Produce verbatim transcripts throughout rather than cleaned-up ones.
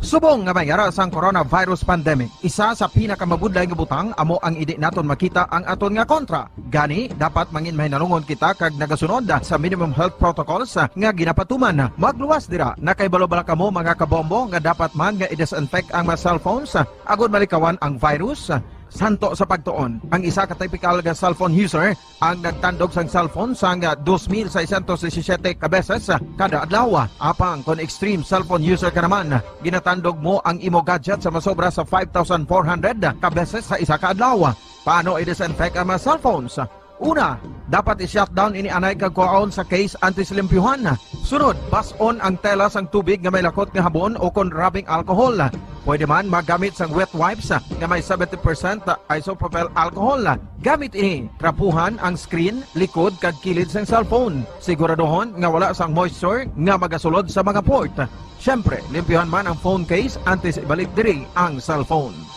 Subong nga may ara sang coronavirus pandemic, isa sa pinakamabudlay nga butang amo ang indi naton makita ang aton nga kontra. Gani, dapat mangin mahinalungon kita kag nagasunod sa minimum health protocols nga ginapatuman. Magluwas dira, nakahibalo bala kamo, mga kabombo, nga dapat man nga i-disinfect ang mga cellphones agod malikawan ang virus? Santo sa pagtuon, ang isa ka typical nga cellphone user ang nagtandog sang cellphone sang dos mil seiscientos disisiete ka beses kada adlaw. Apang kon extreme cellphone user ka naman, ginatandog mo ang imo gadget sa masobra sa five thousand four hundred ka beses sa isa ka adlaw. Paano i-disinfect ang mga cellphones? Una, dapat i-shutdown ini anay kag kuhaon sa case antes limpyuhan. Sunod, bas-on ang tela sang tubig nga may lakot nga habon o kon rubbing alcohol. Pwede man magamit sang wet wipes nga may seventy percent isopropyl alcohol. Gamit ini, trapuhan ang screen, likod, kag kilid sang cellphone. Siguraduhon nga wala sang moisture nga magasulod sa mga port. Siyempre, limpyuhan man ang phone case antes ibalik diri ang cellphone.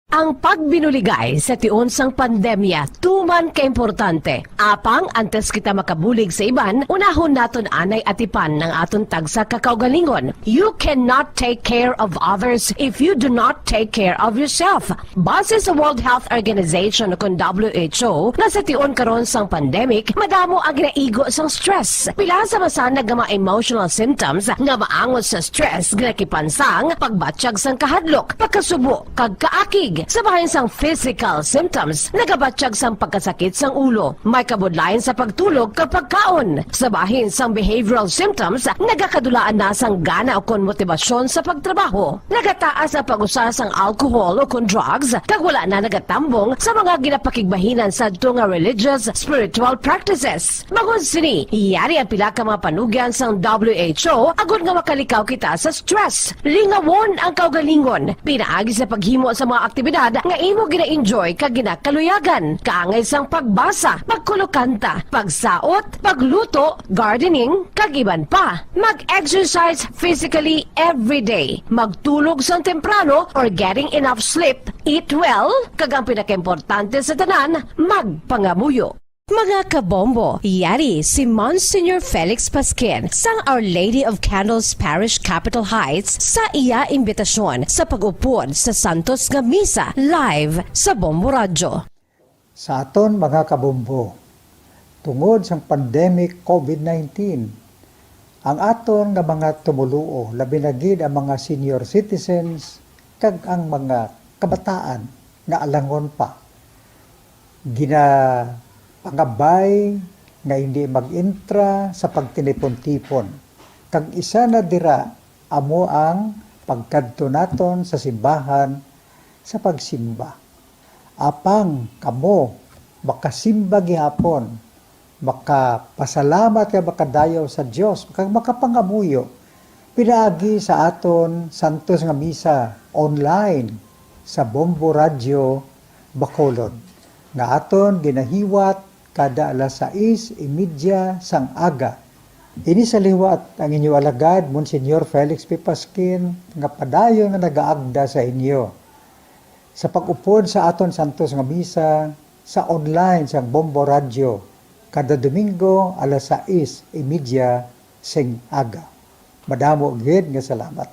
Ang pagbinuligay sa tion sang pandemya tuman ka importante. Apang antes kita makabulig sa iban, unahon naton anay atipan ang aton tagsa ka kaugalingon. You cannot take care of others if you do not take care of yourself. Base sa World Health Organization, kon W H O, nga sa tion karon sang pandemic, madamo ang ginaigo sang stress. Pila sa masanag nga mga emotional symptoms nga maangot sa stress ginakipansang pagbatyag sang kahadlok, pagkasubo, kag kaakig. Sa bahin sang physical symptoms, nagabatyag sang pagkasakit sang ulo, may kabudlayan sa pagtulog kag pagkaon. Sa bahin sang behavioral symptoms, nagakadulaan na sang gana ukon motibasyon sa pagtrabaho. Nagataas ang pag-usa sang alcohol ukon drugs, kag wala na nagatambong sa mga ginapakigbahinan sadto nga religious, spiritual practices. Bangod sini, yari ang pila ka mga panugyan sang W H O agod nga makalikaw kita sa stress. Lingawon ang kaugalingon pinaagi sa paghimo sa mga aktibidad nga imo gina-enjoy kag ginakaluyagan, kaangay sang pagbasa, pagkulokanta, pagsaot, pagluto, gardening, kag iban pa. Mag-exercise physically every day. Magtulog sang temprano or getting enough sleep. Eat well, kag ang pinakaimportante sa tanan, magpangamuyo. Mga kabombo, yari si Monsignor Felix Pasquin sang Our Lady of Candles Parish, Capitol Heights, sa iya imbitasyon sa pag-upod sa santos nga misa live sa Bombo Radyo. Sa aton mga kabombo, tungod sang pandemic COVID nineteen, ang aton nga mga tumoluo, labi na gid ang mga senior citizens kag ang mga kabataan nga alangon pa, ginapangabay nga hindi mag-entra sa pagtinipon-tipon, kag isa na dira amo ang pagkadto naton sa simbahan sa pagsimba. Apang kamo makasimba gihapon, makapasalamat kag makadayaw sa Dios, kag makapangamuyo pinaagi sa aton santos nga misa online sa Bombo Radyo Bacolod, nga aton ginahiwat kada alas sais y media sang aga. Ini sa liwat ang inyo alagad, Monsignor Felix P. Pasquin, nga padayon nga nagaagda sa inyo sa pag-upod sa aton santos nga misa sa online sang Bombo Radyo kada Domingo alas sais y media sing aga. Madamo gid nga salamat.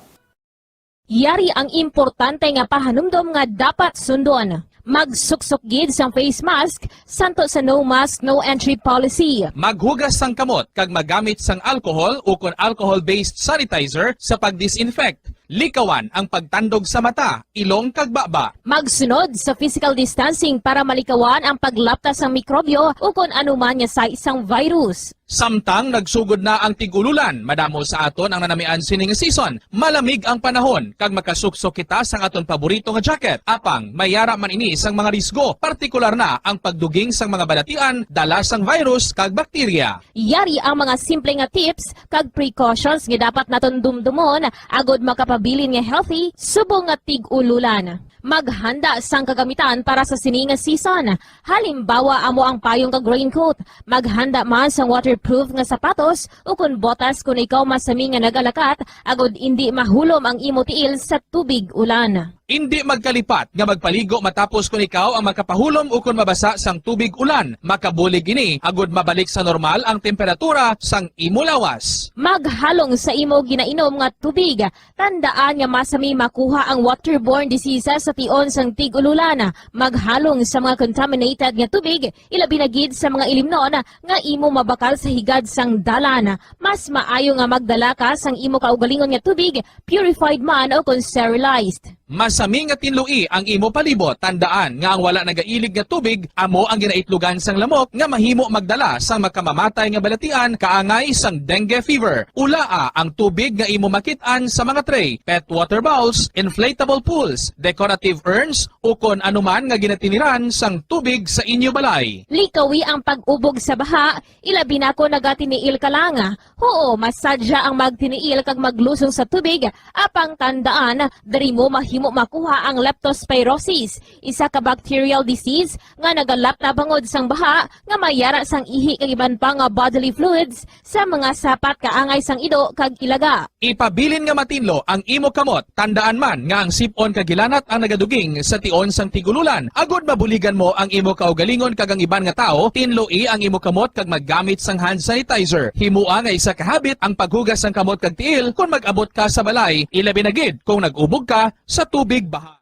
Yari ang importante nga pahanumdom nga dapat sundon. Magsuksok gid sang face mask, santo sa no mask, no entry policy. Maghugas sang kamot kag magamit sang alcohol ukon alcohol-based sanitizer sa pag-disinfect. Likawan ang pagtandog sa mata, ilong kag baba. Magsunod sa physical distancing para malikawan ang paglapta sang mikrobyo ukon anuman nga sahi sang virus. Samtang nagsugod na ang tig-ululan, madamo sa aton ang nanamian sining season. Malamig ang panahon, kag makasuksok kita sang aton paborito nga jacket. Apang, may ara man ini sang mga risgo, partikular na ang pagduging sang mga balatian, dala sang virus kag bakterya. Yari ang mga simple nga tips kag precautions nga dapat naton dumdumon agod makapabilin nga healthy subong nga tig-ululan. Maghanda sang kagamitan para sa sini nga season. Halimbawa, amo ang payong kag raincoat. Maghanda man sang waterproof nga sapatos ukon botas kon ikaw masami nga nagalakat, agod indi mahulom ang imo tiil sa tubig ulan. Indi magkalipat nga magpaligo matapos kon ikaw ang makapahulom ukon mabasa sang tubig ulan. Makabulig ini agud mabalik sa normal ang temperatura sang imo lawas. Maghalong sa imo ginainom nga tubig. Tandaan nga masami makuha ang waterborne diseases sa tion sang tig-ululan. Maghalong sa mga contaminated nga tubig, ilabi na gid sa mga ilimnon nga imo mabakal sa higad sang dalan. Mas maayo nga magdala ka sang imo kaugalingon nga tubig, purified man o kon sterilized. Masami nga tinloi ang imo palibot. Tandaan nga ang wala nagailig nga tubig amo ang ginaitlogan sang lamok nga mahimo magdala sang makamamatay nga balatian kaangay sang dengue fever. Ulaa ang tubig nga imo makit-an sa mga tray, pet water bowls, inflatable pools, decorative urns, ukon anuman nga ginatiniran sang tubig sa inyo balay. Likawi ang pag-ubog sa baha, ilabi na kon nagatiniil ka lang. Huo, masadya ang magtiniil kag maglusong sa tubig, apang tandaan, diri mo mahimo makuha ang leptospirosis, isa ka bacterial disease nga nagalap na bangod sang baha nga may yara sang ihi kag iban pa nga bodily fluids sa mga sapat kaangay sang ido kag ilaga. Ipabilin nga matinlo ang imo kamot. Tandaan man nga ang sip-on kag hilanat ang nagaduging sa tion sang tig-ululan, agud mabuligan mo ang imo kaugalingon kag ang iban nga tawo. Tinloi ang imo kamot kag maggamit sang hand sanitizer. Himoa nga isa ka habit ang paghugas sang kamot kag tiil kon mag-abot ka sa balay, ilabi na gid kung nag-ubog ka sa tubig baha.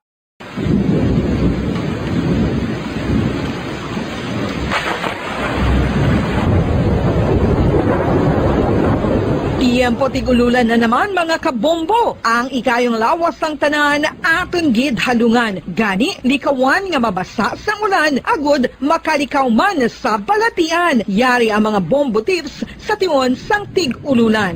Tiyempo tig-ululan na naman, mga kabombo. Ang ikayong lawas sang tanan aton gid halungan. Gani, likawan nga mabasa sang ulan, agud makalikaw man sa balatian. Yari ang mga bombo tips sa tion sang tig-ululan.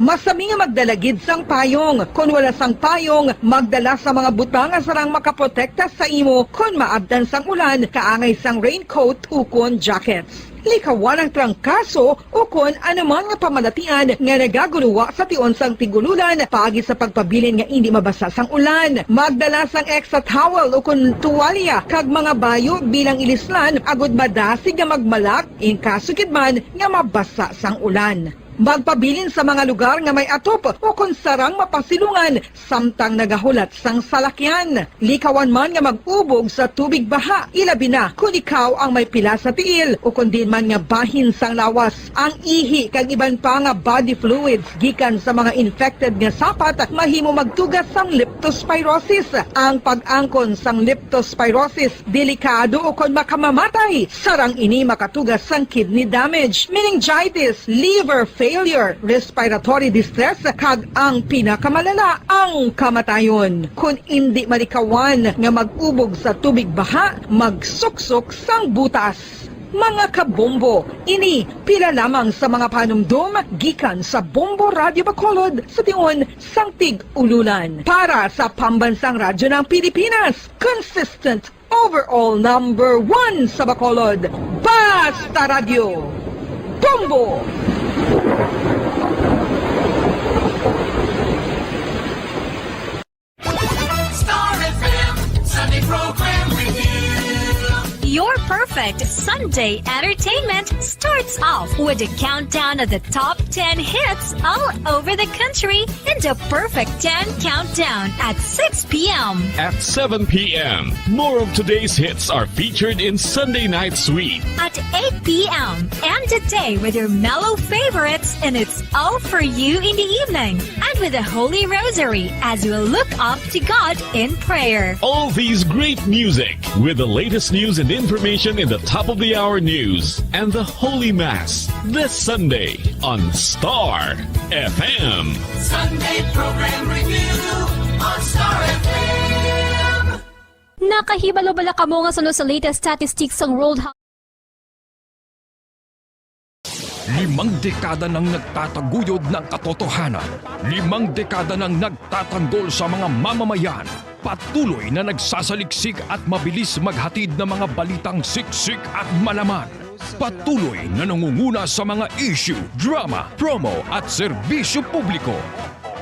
Masami nga magdala gid sang payong. Kon wala sang payong, magdala sa mga butang nga sarang makaprotekta sa imo kon maabtan sang ulan, kaangay sang raincoat ukon jackets. Likawan ang trangkaso ukon anuman nga pamalatian nga nagaguluwa sa tion sang tig-ululan paagi sa pagpabilin nga indi mabasa sang ulan. Magdala sang extra towel ukon tuwalya kag mga bayo bilang ilislan agud madasig nga magmalak in kaso gid man nga mabasa sang ulan. Magpabilin sa mga lugar nga may atop ukon sarang mapasilungan samtang nagahulat sang salakyan. Likawan man nga mag-ubog sa tubig baha, ilabi na kon ikaw ang may pila sa tiil ukon diin man nga bahin sang lawas. Ang ihi kag iban pa nga body fluids gikan sa mga infected nga sapat mahimo magtuga sang leptospirosis. Ang pag-angkon sang leptospirosis delikado ukon makamamatay. Sarang ini makatuga sang kidney damage, meningitis, liver failure, respiratory distress, kag ang pinakamalala, ang kamatayon. Kon indi malikawan nga mag-ubog sa tubig baha, magsuksok sang butas. Mga kabombo, ini pila lamang sa mga panumdom gikan sa Bombo Radyo Bacolod sa tion sang tig-ululan. Para sa Pambansang Radyo ng Pilipinas, consistent overall number one sa Bacolod, Basta Radyo, Bombo! Star F M Sunday Program Review. Your perfect Sunday entertainment starts off with a countdown of the top ten hits all over the country in the Perfect ten Countdown at six p m. At seven p m, more of today's hits are featured in Sunday Night Sweet. At eight p m, end the day with your mellow favorites, and it's all for you in the evening. And with the Holy Rosary as we look up to God in prayer. All these great music with the latest news and information in the top of the hour news and the Holy Mass this Sunday on Star F M. Sunday Program Review on Star F M. Nakahibalo bala kamo nga suno sa latest statistics sang World Health? Limang dekada nang nagtataguyod ng katotohanan. Limang dekada nang nagtatanggol sa mga mamamayan. Patuloy na nagsasaliksik at mabilis maghatid ng mga balitang siksik at malaman. Patuloy na nangunguna sa mga issue, drama, promo at serbisyo publiko.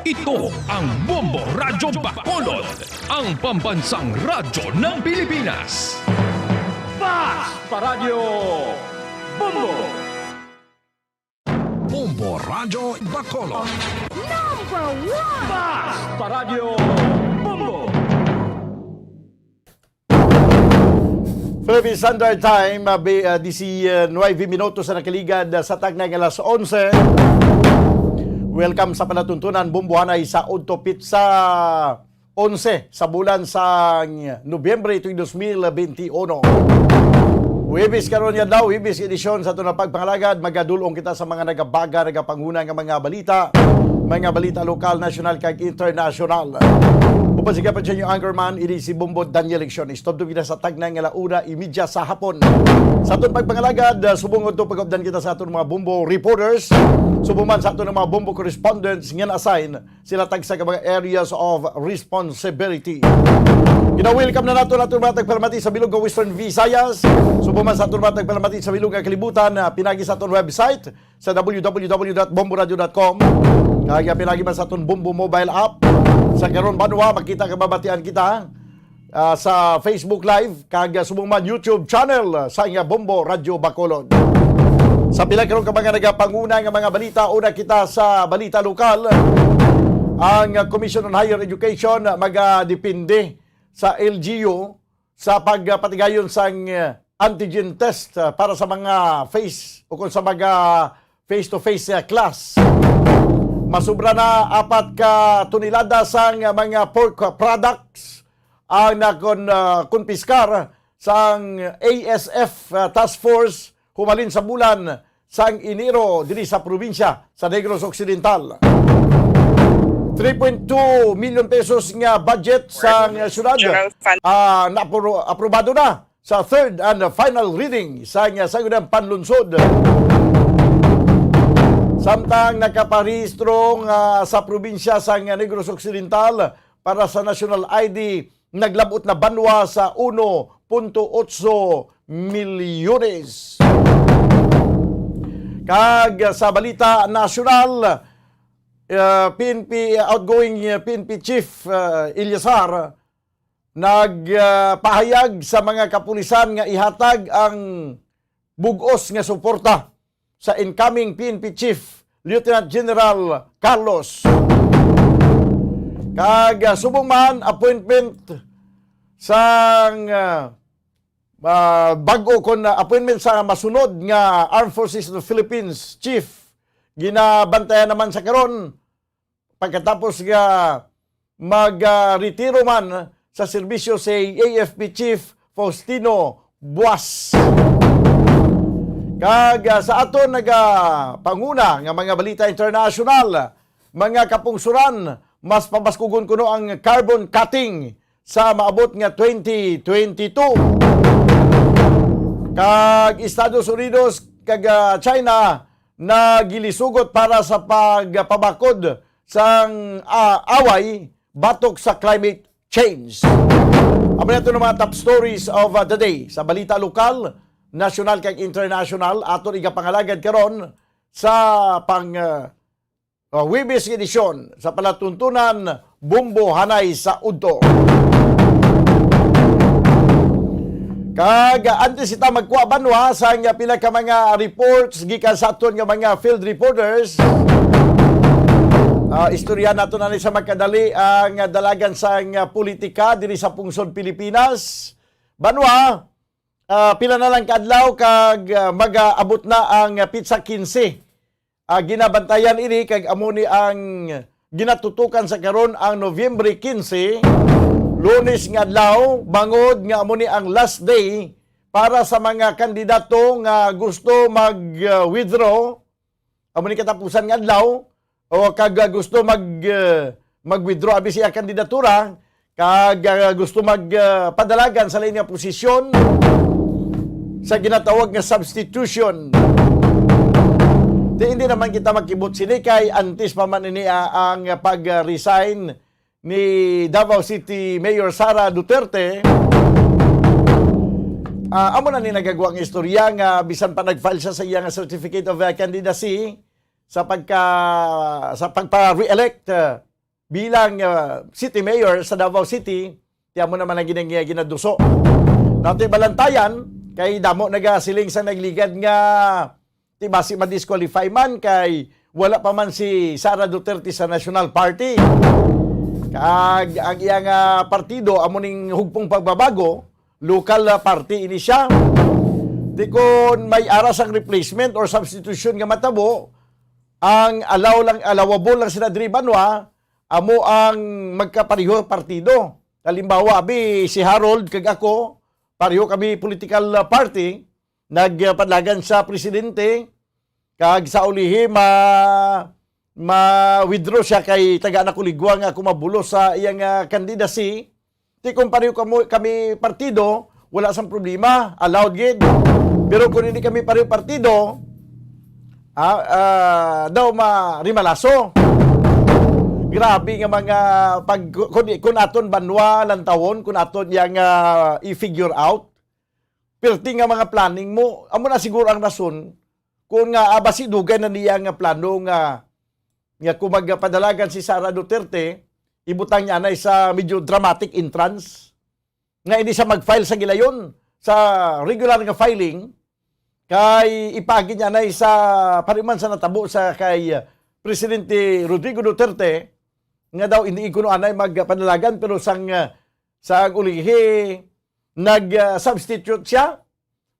Ito ang Bombo Radyo Bacolod, ang pambansang radyo ng Pilipinas. Basta Radyo Bombo! Bombo Radyo Bacolod. Number one! Basta Radyo Bombo! Philippine Standard Time, uh, bi- uh, disinuwebe minutos sa nakaligad uh, sa tagna nga alas onse. Welcome sa palatuntunan, Bombo Hanay sa Udto, pitsa onse sa bulan sa Nobyembre tuig dos mil benti uno. Huwebes karon nga daw, Huwebes edisyon sa aton nga pagpangalagad, magadulong kita sa mga nagabaga, nagapanguna nga mga balita, mga balita lokal, nasyonal, kag internasyonal. Uban sa gihapon sa inyo anchorman, ini si Bombo Daniel Lecciones. Tubtob kita sa tagna nga ala una imedya sa hapon. Sa aton pagpangalagad, uh, subong udto pag-updan kita sa aton mga Bombo reporters, subong man sa aton mga Bombo correspondents nga na-assign sila tagsa ka mga areas of responsibility. Gina-welcome na nato nato mga tagpalamati sa bilog nga Western Visayas, subong man sa aton mga tagpalamati sa bilog nga kalibutan, ah, pinagi sa aton website sa w w w dot bomboradio dot com, kag, ah, pinagi man sa aton Bombo mobile app. Sa karon banwa, makita kag mabatian kita ah, sa Facebook Live kag, ah, subong man YouTube channel, ah, sa nga Bombo Radyo Bacolod. Sa pila karon ka mga nagapanguna nga mga balita, una kita sa balita lokal. Ang, ah, Commission on Higher Education, ah, magadepende sa L G U sa pagpatigayon sang, ah, antigen test, ah, para sa mga face o kung sa mga face-to-face, ah, class. Masubra na apat ka tonelada sang mga pork products ang nakon, ah, kumpiskar sang A S F, ah, Task Force humalin sa bulan sang Enero diri sa probinsya sa Negros Occidental. Three point two million pesos nga budget sang syudad, ah, naapro-, aprobado na sa third and final reading sang sangguniang panlunsod. Samtang nakaparehistro nga sa probinsya sang Negros Occidental para sa national I D, naglab-ot na banwa sa uno punto otso milyones. Kag sa balita nasyonal, uh, P N P, outgoing, uh, P N P Chief, uh, Eliazar nagpahayag sa mga kapulisan nga ihatag ang bug-os nga suporta sa incoming P N P Chief Lieutenant General Carlos. Kag, ah, subong man, appointment sang, ah, ah, bag-o kon, ah, appointment sa masunod nga Armed Forces of the Philippines Chief, ginabantayan naman sa karon pagkatapos nga magretiro man sa serbisyo si A F P Chief Faustino Buas. Kag, ah, sa aton nagapanguna nga mga balita international, mga kapungsoran, mas pabaskugon kuno ang carbon cutting sa maabot nga twenty twenty-two. Kag Estados Unidos kag, ah, China nagilisugot para sa pagpabakod sang, ah, away batok sa climate change. Amo na ito ang mga top stories of, uh, the day sa balita lokal, nasyonal kag international. Aton igapangalagad karon sa pang, uh, uh, Huwebes nga edisyon sa palatuntunan Bombo Hanay sa Udto. Kag antes kita magkuha banwa sa nga pila ka mga reports gikan sa aton nga mga field reporters, ah, istorya nato na ni sa magkadali ang dalagan sa nga politika diri sa pungsod Pilipinas. Banwa, ah, pila na lang ka adlaw kag, ah, mag-aabot na ang pitsa kinse. Ah, ginabantayan ini kag amo ni ang ginatutukan sa karon ang Nobyembre kinse, Lunes nga adlaw, bangod nga amo ni ang last day para sa mga kandidato nga gusto mag-withdraw. Amo ni katapusan nga adlaw o kag, ah, gusto mag, ah, mag-withdraw abi siya kandidatura, kag, ah, gusto mag, ah, padalagan sa lain nga posisyon sa ginatawag nga substitution. Di, hindi naman kita makibot sini kay antes pa man ini, ah, ang pag-resign ni Davao City Mayor Sara Duterte. Ah, amo na ni nagagwa ang istorya nga bisan pa nag-file siya sa iya nga certificate of, ah, candidacy sa pagka, sa pagpa-re-elect, ah, bilang, ah, city mayor sa Davao City, ti amo naman ang ginang-, ginaduso. Nato balantayan, kay damo nagasiling sa nagligad nga ti basi ma-disqualify man kay Wala pa man si Sara Duterte sa National Party. Kag ang iyang, ah, partido amo ning Hugpong Pagbabago, local, ah, party ini siya. Di kon may ara sang replacement or substitution nga matabo, ang allow lang, allowable lang sila diri banwa, amo ang magkapareho partido. Halimbawa, abi, si Harold kag ako, pareho kami political, ah, party, nagpadalagan sa presidente, kag sa ulihi ma-, ma-withdraw siya kay taga na kuligwa nga kumabulos sa iyang, ah, candidacy. Ti kung pareho kamo, kami partido, wala sang problema, allowed gid. Pero kung hindi kami pareho partido, ah, ah, daw marimalaso. Grabe nga mga pag-, kung, kung aton banwa lantawon, kung aton yang, ah, i-figure out, pirti nga mga planning mo. Amo na siguro ang rason kung nga, ah, basi dugay na niya nga plano nga, nga kung magpadalagan si Sara Duterte, ibutang niya anay sa medyo dramatic entrance, nga hindi siya mag-file sa gilayon, sa regular nga filing, kay ipagi niya anay sa pariman sa natabo sa kay, ah, Presidente Rodrigo Duterte, nga daw hindi kuno anay magpadalagan, pero sang, ah, sang ulihi, nag, ah, substitute siya,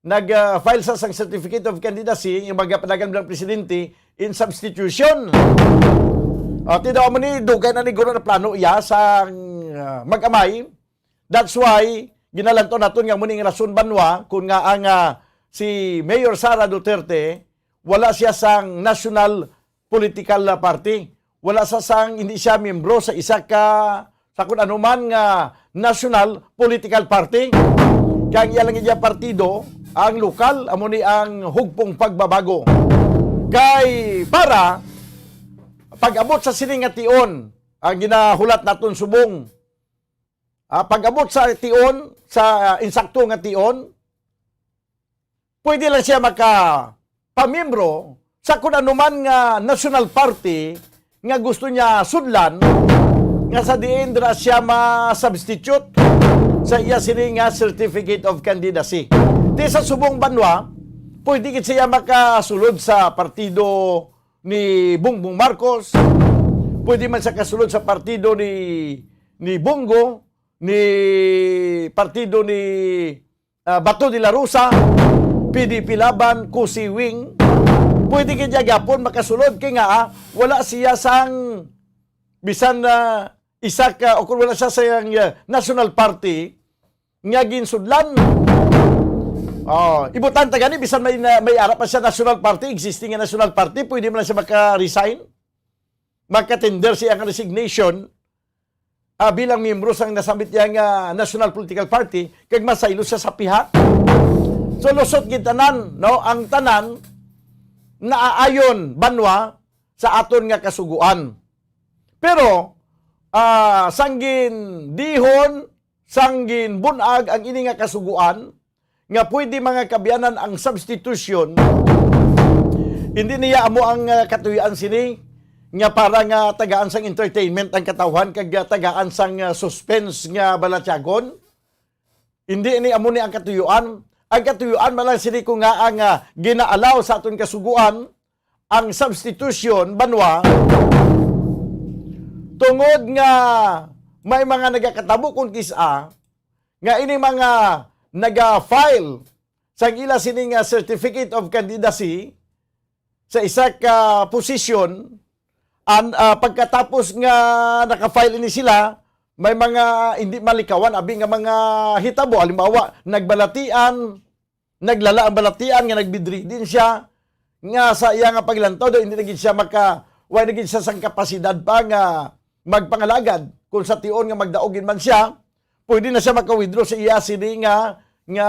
nag, ah, file sa sang certificate of candidacy, yung magpadalagan bilang presidente, in substitution. Ah, ti daw mo ni, dugay na ni guro na plano iya sang, ah, mag-amay. That's why, ginalantaw naton nga mo ning rason banwa, kung nga ang, ah, si Mayor Sara Duterte, wala siya sang national political, ah, party. Wala sa sang, hindi siya miyembro sa isa ka, sa kun ano man nga national political party. Kay ang iya lang iya partido, ang lokal, amo ni ang Hugpong Pagbabago. Kay para pag-abot sa sini nga tion, ang ginahulat naton subong, ah, pag-abot sa tion, sa, ah, insakto nga tion, pwede lang siya makapamiyembro sa kun ano man nga national party nga gusto niya sudlan, nga sa diin dira siya ma-substitute sa iya sini nga certificate of candidacy. Ti sa subong banwa, pwede gid siya makasulod sa partido ni Bongbong Marcos, pwede man siya kasulod sa partido ni, ni Bongo, ni partido ni, ah, Bato de la Rosa, P D P Laban, Kusi Wing. Pwede gid niya gyapon makasulod kay nga, ah, wala siya sang bisan na isa ka, o kung wala siya sa iyang, ah, national party nga ginsudlan. Oh, ibutang ta gani, bisan may na, may ara pa siya national party, existing nga national party, pwede man lang siya maka-resign, maka-tender siya nga resignation, ah, bilang miyembro sang nasambit niya nga national political party, kag masaylo siya sa pihak. So, lusot gid tanan, no? Ang tanan naaayon banwa sa aton nga kasugoan. Pero, ah, sang gindihon, sang ginbun-ag ang ini nga kasugoan, nga pwede, mga kaabyanan, ang substitution, hindi niya amo ang, ah, katuyoan sini nga para nga tagaan sang entertainment ang katawhan kag, ah, tagaan sang, ah, suspense nga balatyagon. Hindi ni amo ni ang katuyuan. Ang katuyuan man lang sini ko nga ang, ah, gina-allow sa aton kasugoan ang substitution banwa tungod nga may mga nagakatabo kung kis-a nga ini mga naga-file sang ila sini nga certificate of candidacy sa isa ka posisyon, an-, ah, pagkatapos nga naka-file ini sila, may mga hindi malikawan abi nga mga hitabo. Halimbawa, nagbalatian, naglala ang balatian nga nagbidridin siya, nga sa iya nga paglantaw daw hindi na gid siya maka-, wa na gid siya sang kapasidad pa nga magpangalagad kung sa tion nga magdaog gid man siya, pwede na siya maka-withdraw sa iya sini nga, nga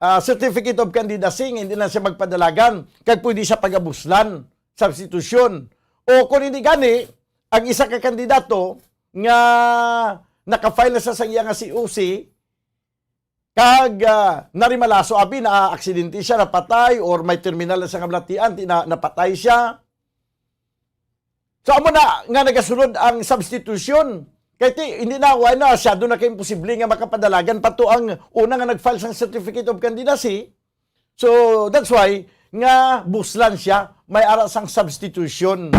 ah, certificate of candidacy nga hindi na siya magpadalagan kag pwede siya pagabuslan, substitution. O kung hindi gani, ang isa ka kandidato nga naka-file na siya sa iya nga C O C kag, ah, narimalaso abi, na aksidente siya, napatay, or may terminal na siya nga balatian, ti-, na, napatay siya. So, amo na nga nagasulod ang substitution. Kay ti, hindi na, wa na, masyado na ka imposible nga makapadalagan pa to ang una nga nag-file sang certificate of candidacy. So, that's why, nga buslan siya, may ara sang substitution.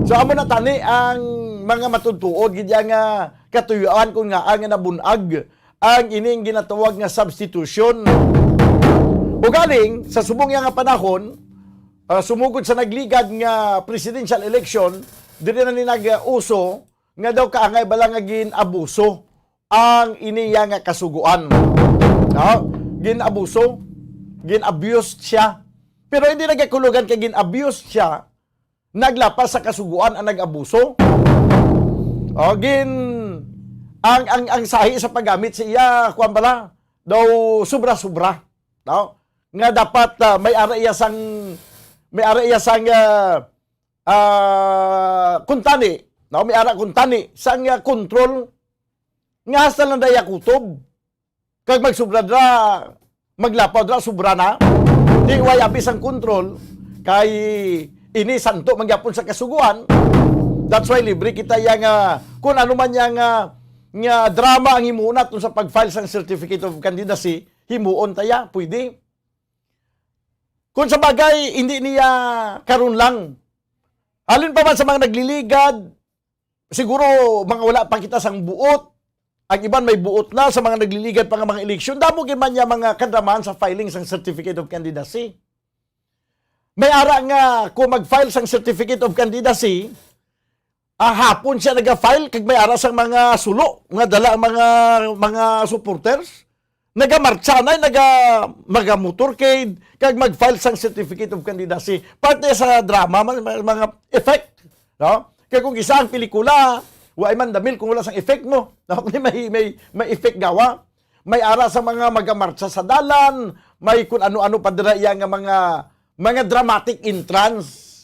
So, amo na tani ang mga matutuod gid nga katuyuan kung nga ang nabunag ang ining ginatawag nga substitution. Ugaling, sa subong nga panahon, ah, sumugod sa nagligad nga presidential election, diri na ni nag-uso nga daw kaangay bala nga gin-abuso ang iniya nga kasugoan. No? Gin-abuso, gin-abuse siya. Pero hindi nagakulugan kay gin-abuse siya, naglapas sa kasugoan ang nag-abuso. O, gin, ang, ang, ang sahi sa paggamit sa iya, kuwan bala, daw sobra-sobra. No? Nga dapat, ah, may ara iya sang, may ara iya sang, ah, ah, kuntani, no? May ara kuntani sang, ah, control nga hasta lang daya kutob. Kag magsubra dra, maglapaw dra, subra na. Di way abi sang control, kay ini santo man gyapon sa kasugoan. That's why libre kita ya nga, kung ano man ya nga, nga drama ang himuon naton sa pag-file sang certificate of candidacy, himuon ta ya, pwede. Kung sa bagay, hindi niya karon lang. Halin pa man sa mga nagliligad, siguro mga wala pa kita sang buot. Ang iban may buot na sa mga nagliligad pa nga mga eleksyon. Damo gid man niya mga kadramahan sa filing sang certificate of candidacy. May ara nga kung mag-file sang certificate of candidacy, ah, hapon siya naga-file kag may ara sang mga sulo nga dala ang mga, mga supporters. Nagamartsa na, naga, maga-motorcade, kag mag-file sang certificate of candidacy. Parte sa drama, man, mga, mga effect, no? Kaya kung isa ang pelikula, wa man damil kung wala sang effect mo. No? May, may, may effect gawa. May ara sa mga magamartsa sa dalan, may kun ano-ano pa dira iya nga mga, mga dramatic entrance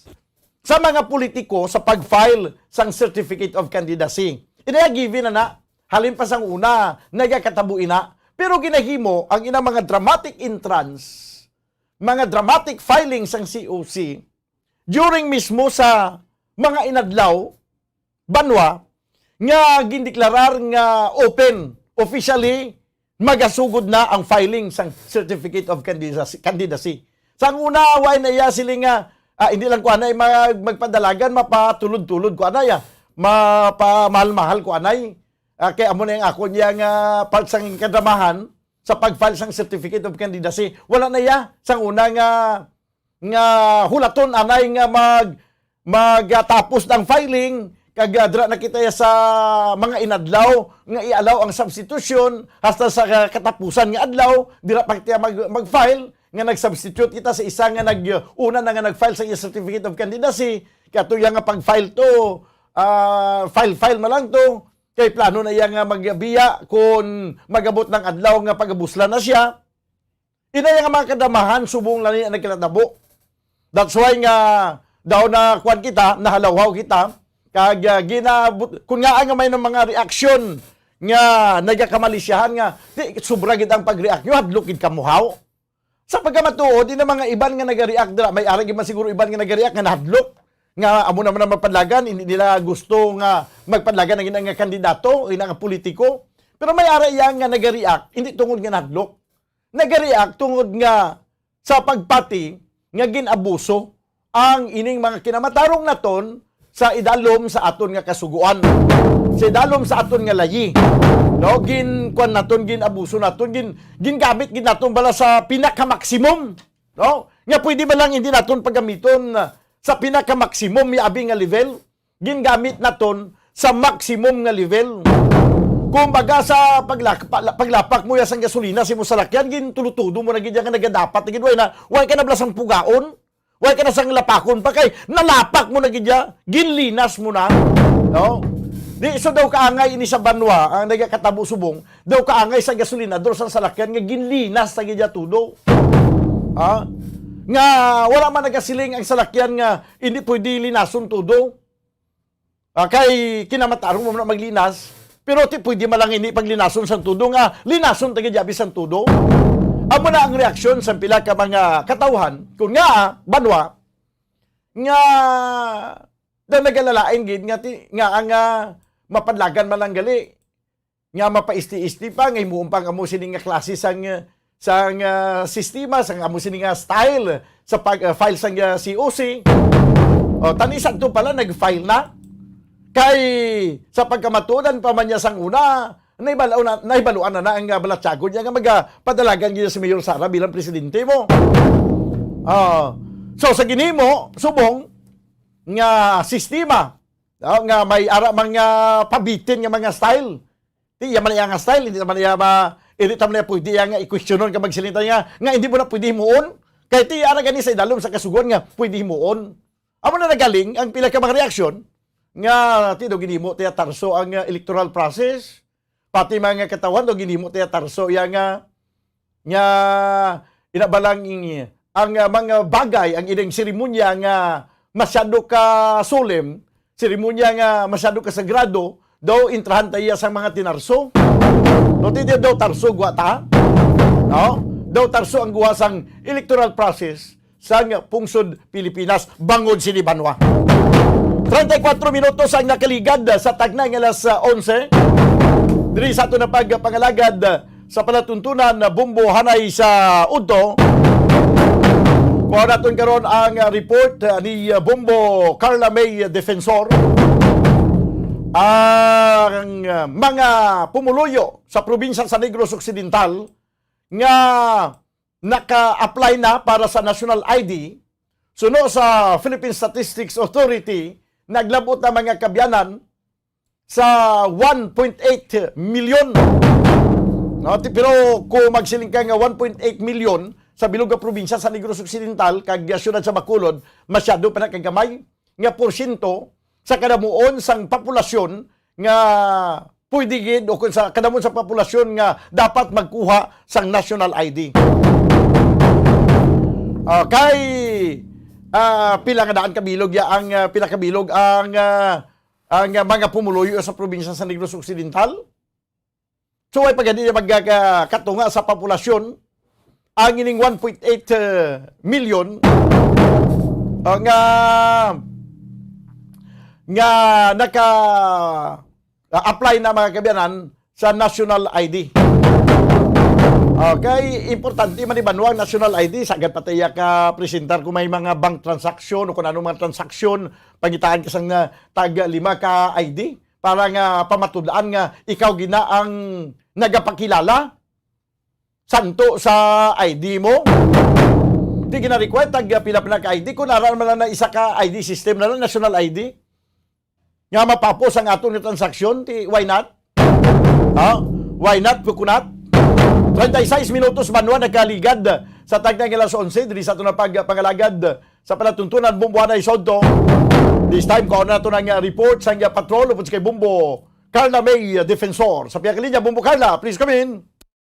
sa mga politiko sa pag-file sang certificate of candidacy. Inaya given na na, halin pa sang una, nagakatabo ina. Pero ginahimo ang ina mga dramatic entrance, mga dramatic filing sang C O C during mismo sa mga inadlaw, banwa, nga gindeklarar nga open, officially, magasugod na ang filing sang Certificate of Candidacy. Candidacy. Sang una, wa na iya siling nga, ah, hindi lang ko anay mag-, magpadalagan, mapatulod-tulod ko anay, ah. Mapamahal-mahal ko anay. Ah, kay amo na yung ako niya nga part sang kadramahan sa pag-file sang Certificate of Candidacy. Wala na iya. Sang una nga, nga hulaton anay nga mag, magtapos ng filing, kag, ah, dira na kita sa mga inadlaw nga i-allow ang substitution hasta sa ka-, katapusan nga adlaw, dira pa kita mag, mag-file nga nag-substitute kita sa isa nga nag, una na nga nag-file sa iya certificate of candidacy, kay ato iya nga pag-file to, ah, file-file man lang to, kay plano na iya nga magbiya kung magabot ng adlaw nga pagabuslan na siya. Inaya nga mga kadamahan, subong lang ni ang nagkinatabo. That's why nga daw na kuwan kita, nahalawhaw kita, kag, ah, ginabut-, kung nga nga may mga reaksyon nga nagakamalisyahan nga, di, sobra gid ang pag-react nyo, hadlok gid kamuhaw. Sa pagkamatuod, ina mga iban nga nagareact dira, may ara gid man siguro iban nga nagareact nga nahadlok, nga amo naman ang mapadlagan, hindi nila gusto nga magpadlagan ang ina nga kandidato, ina nga politiko. Pero may ara iya nga nagareact, hindi tungod nga nahadlok. Nagareact tungod nga sa pagpati nga gin-abuso ang ining mga kinamatarong naton sa idalom sa aton nga kasugoan, sa idalom sa aton nga layi. No, gin-, kuwan naton, gin-abuso naton, gin-, gingamit gid naton bala sa pinakamaksimum, no? Nga pwede ba lang hindi naton paggamiton, ah, sa pinakamaksimum nga abi nga level? Gingamit naton sa maximum nga level. Kumbaga, sa paglak-, pala-, paglapak mo ya sang gasolina sa imong salakyan, gintulo-tudo mo na gid ya nga nagadapat na gid, way na, way ka na bala sang pugaon, way ka na sang lapakon pa, kay nalapak mo na gid ya, ginlinas mo na. No? Di, so daw kaangay ini sa banwa, ang nagakatabo subong, daw kaangay sa gasolinador sang salakyan nga ginlinas na gid ya tudo. Ha? Nga wala man nagasiling ang salakyan nga hindi pwede linason tudo. Ah, kay kinamatarong mo na maglinas, pero ti pwede man lang ini paglinason sang tudo nga linason ta gid abi sang tudo. Amo na ang reaksyon sa pila ka mga katawhan, kun nga, banwa, nga daw nagalalain gid nga ti, nga ang, ah, mapadlagan man lang gali, nga mapaisti-isti pa, nga himuon pa nga mo sini nga klase sang, eh, sang, ah, sistema, sang amo sini nga style sa pag, ah, file sang, ah, C O C. O, tani sadto pala nag-file na. Kay sa pagkamatuoran pa man niya sang una, nahibaluan na, nahibaluan na, na ang, ah, balatyagon niya nga magapadalagan niya si Mayor Sara bilang presidente mo. Ah, so, sa ginhimo, subong nga sistema, ah, nga may ara mga pabitin nga mga style. Di iya man iya nga style, hindi naman iya ma-, hindi naman iya pwede iya nga i-questionon kag magsiling ta nga, nga hindi mo na pwede himuon. Kay ti ara gani sa idalom sa kasugoan nga pwede himuon. Amo na nagaling ang pila ka mga reaksyon nga ti daw ginhimo tiya tarso ang, uh, electoral process. Pati mga katawhan daw ginhimo tiya tarso iya nga, nga inabalang ang, uh, mga bagay, ang ilang seremonya nga masyado ka solemn, seremonya nga masyado ka sagrado, daw intrahan ta iya sang mga tinarso. No, ti daw tarso gwa ta. No? Daw tarso ang guwa sang electoral process sang pungsod Pilipinas bangod sini banwa. Treinta y cuatro minutos ang nakaligad sa tagna nga alas, ah, onse. Diri sa ato na pagpangalagad sa palatuntunan na bombo hanay sa udto. Kuha naton karon ang, ah, report, ah, ni, ah, Bombo Carla May Defensor. Ang, ah, mga pumuluyo sa probinsya sa Negros Occidental nga naka-apply na para sa national I D, suno sa Philippine Statistics Authority, naglabot na mga kabyanan sa one point eight million. No, ti-, pero kung magsiling ka nga one point eight million sa bilog nga probinsya sa Negros Occidental kag siyudad sa Bacolod, masyado pa na kagamay nga porsyento sa kadamuon sang populasyon nga pwede gid, o kung sa kadamuon sa populasyon nga dapat magkuha sang national I D. Ah, kay, ah, pila nga daan ka bilog ya ang, ah, pila ka bilog ang, ah, ang, ah, mga pumuluyo sa probinsya sa Negros Occidental. So, way pa gani magkakatunga sa populasyon ang ining one point eight, uh, million, uh, nga, nga naka, uh, apply na, mga kaabyanan, sa national I D. Okay, importante man ni banwa ang national I D, sagad pa ta iya ka presentar kung may mga bank transaction o kung ano mga transaksyon, pangitaan ka sang, uh, tag lima ka I D para nga pamatud-an nga ikaw gina ang nagapakilala santo sa I D mo. Di gina-require tag pila pa na ka I D kung ara man lang na isa ka I D system na lang, national I D. Nga mapapos ang aton nga transaksyon, ti, why not? Ha? Why not, coconut? Treinta y seis minutos banwa nagkaligad sa tagna nga alas onse diri sa aton nga pagpangalagad sa palatuntunan Bombo Hanay sa udto. This time, kuha nato ang, uh, report sa, uh, patrol upod sa kay Bombo Carla May, uh, Defensor. Sa pihak linya, Bombo Carla, please come in.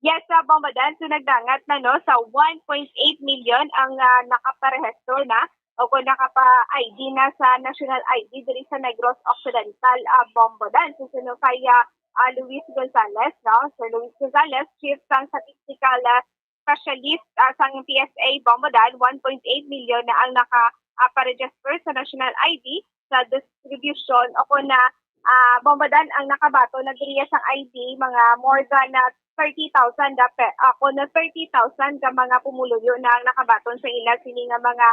Yes, uh, Bombo Dan, so nagdangat na, no, sa one point eight million ang, uh, nakaparehistro na o kung nakapa-I D na sa national I D diri sa Negros Occidental, uh, Bombo Dan. So, suno kay, uh, uh, Luis Gonzalez, no? Sir Luis Gonzalez, Chief sang Statistical, uh, Specialist, uh, sang P S A, Bombo Dan, one point eight million na ang naka, uh, pa-register sa national I D sa distribution o kung na, ah, Bombo Dan, ang nakabaton na diriya sang I D, mga more than, ah, thirty thousand da pe-, ah, kung na thirty thousand ka mga pumuluyo na ang nakabaton sa ila sini nga mga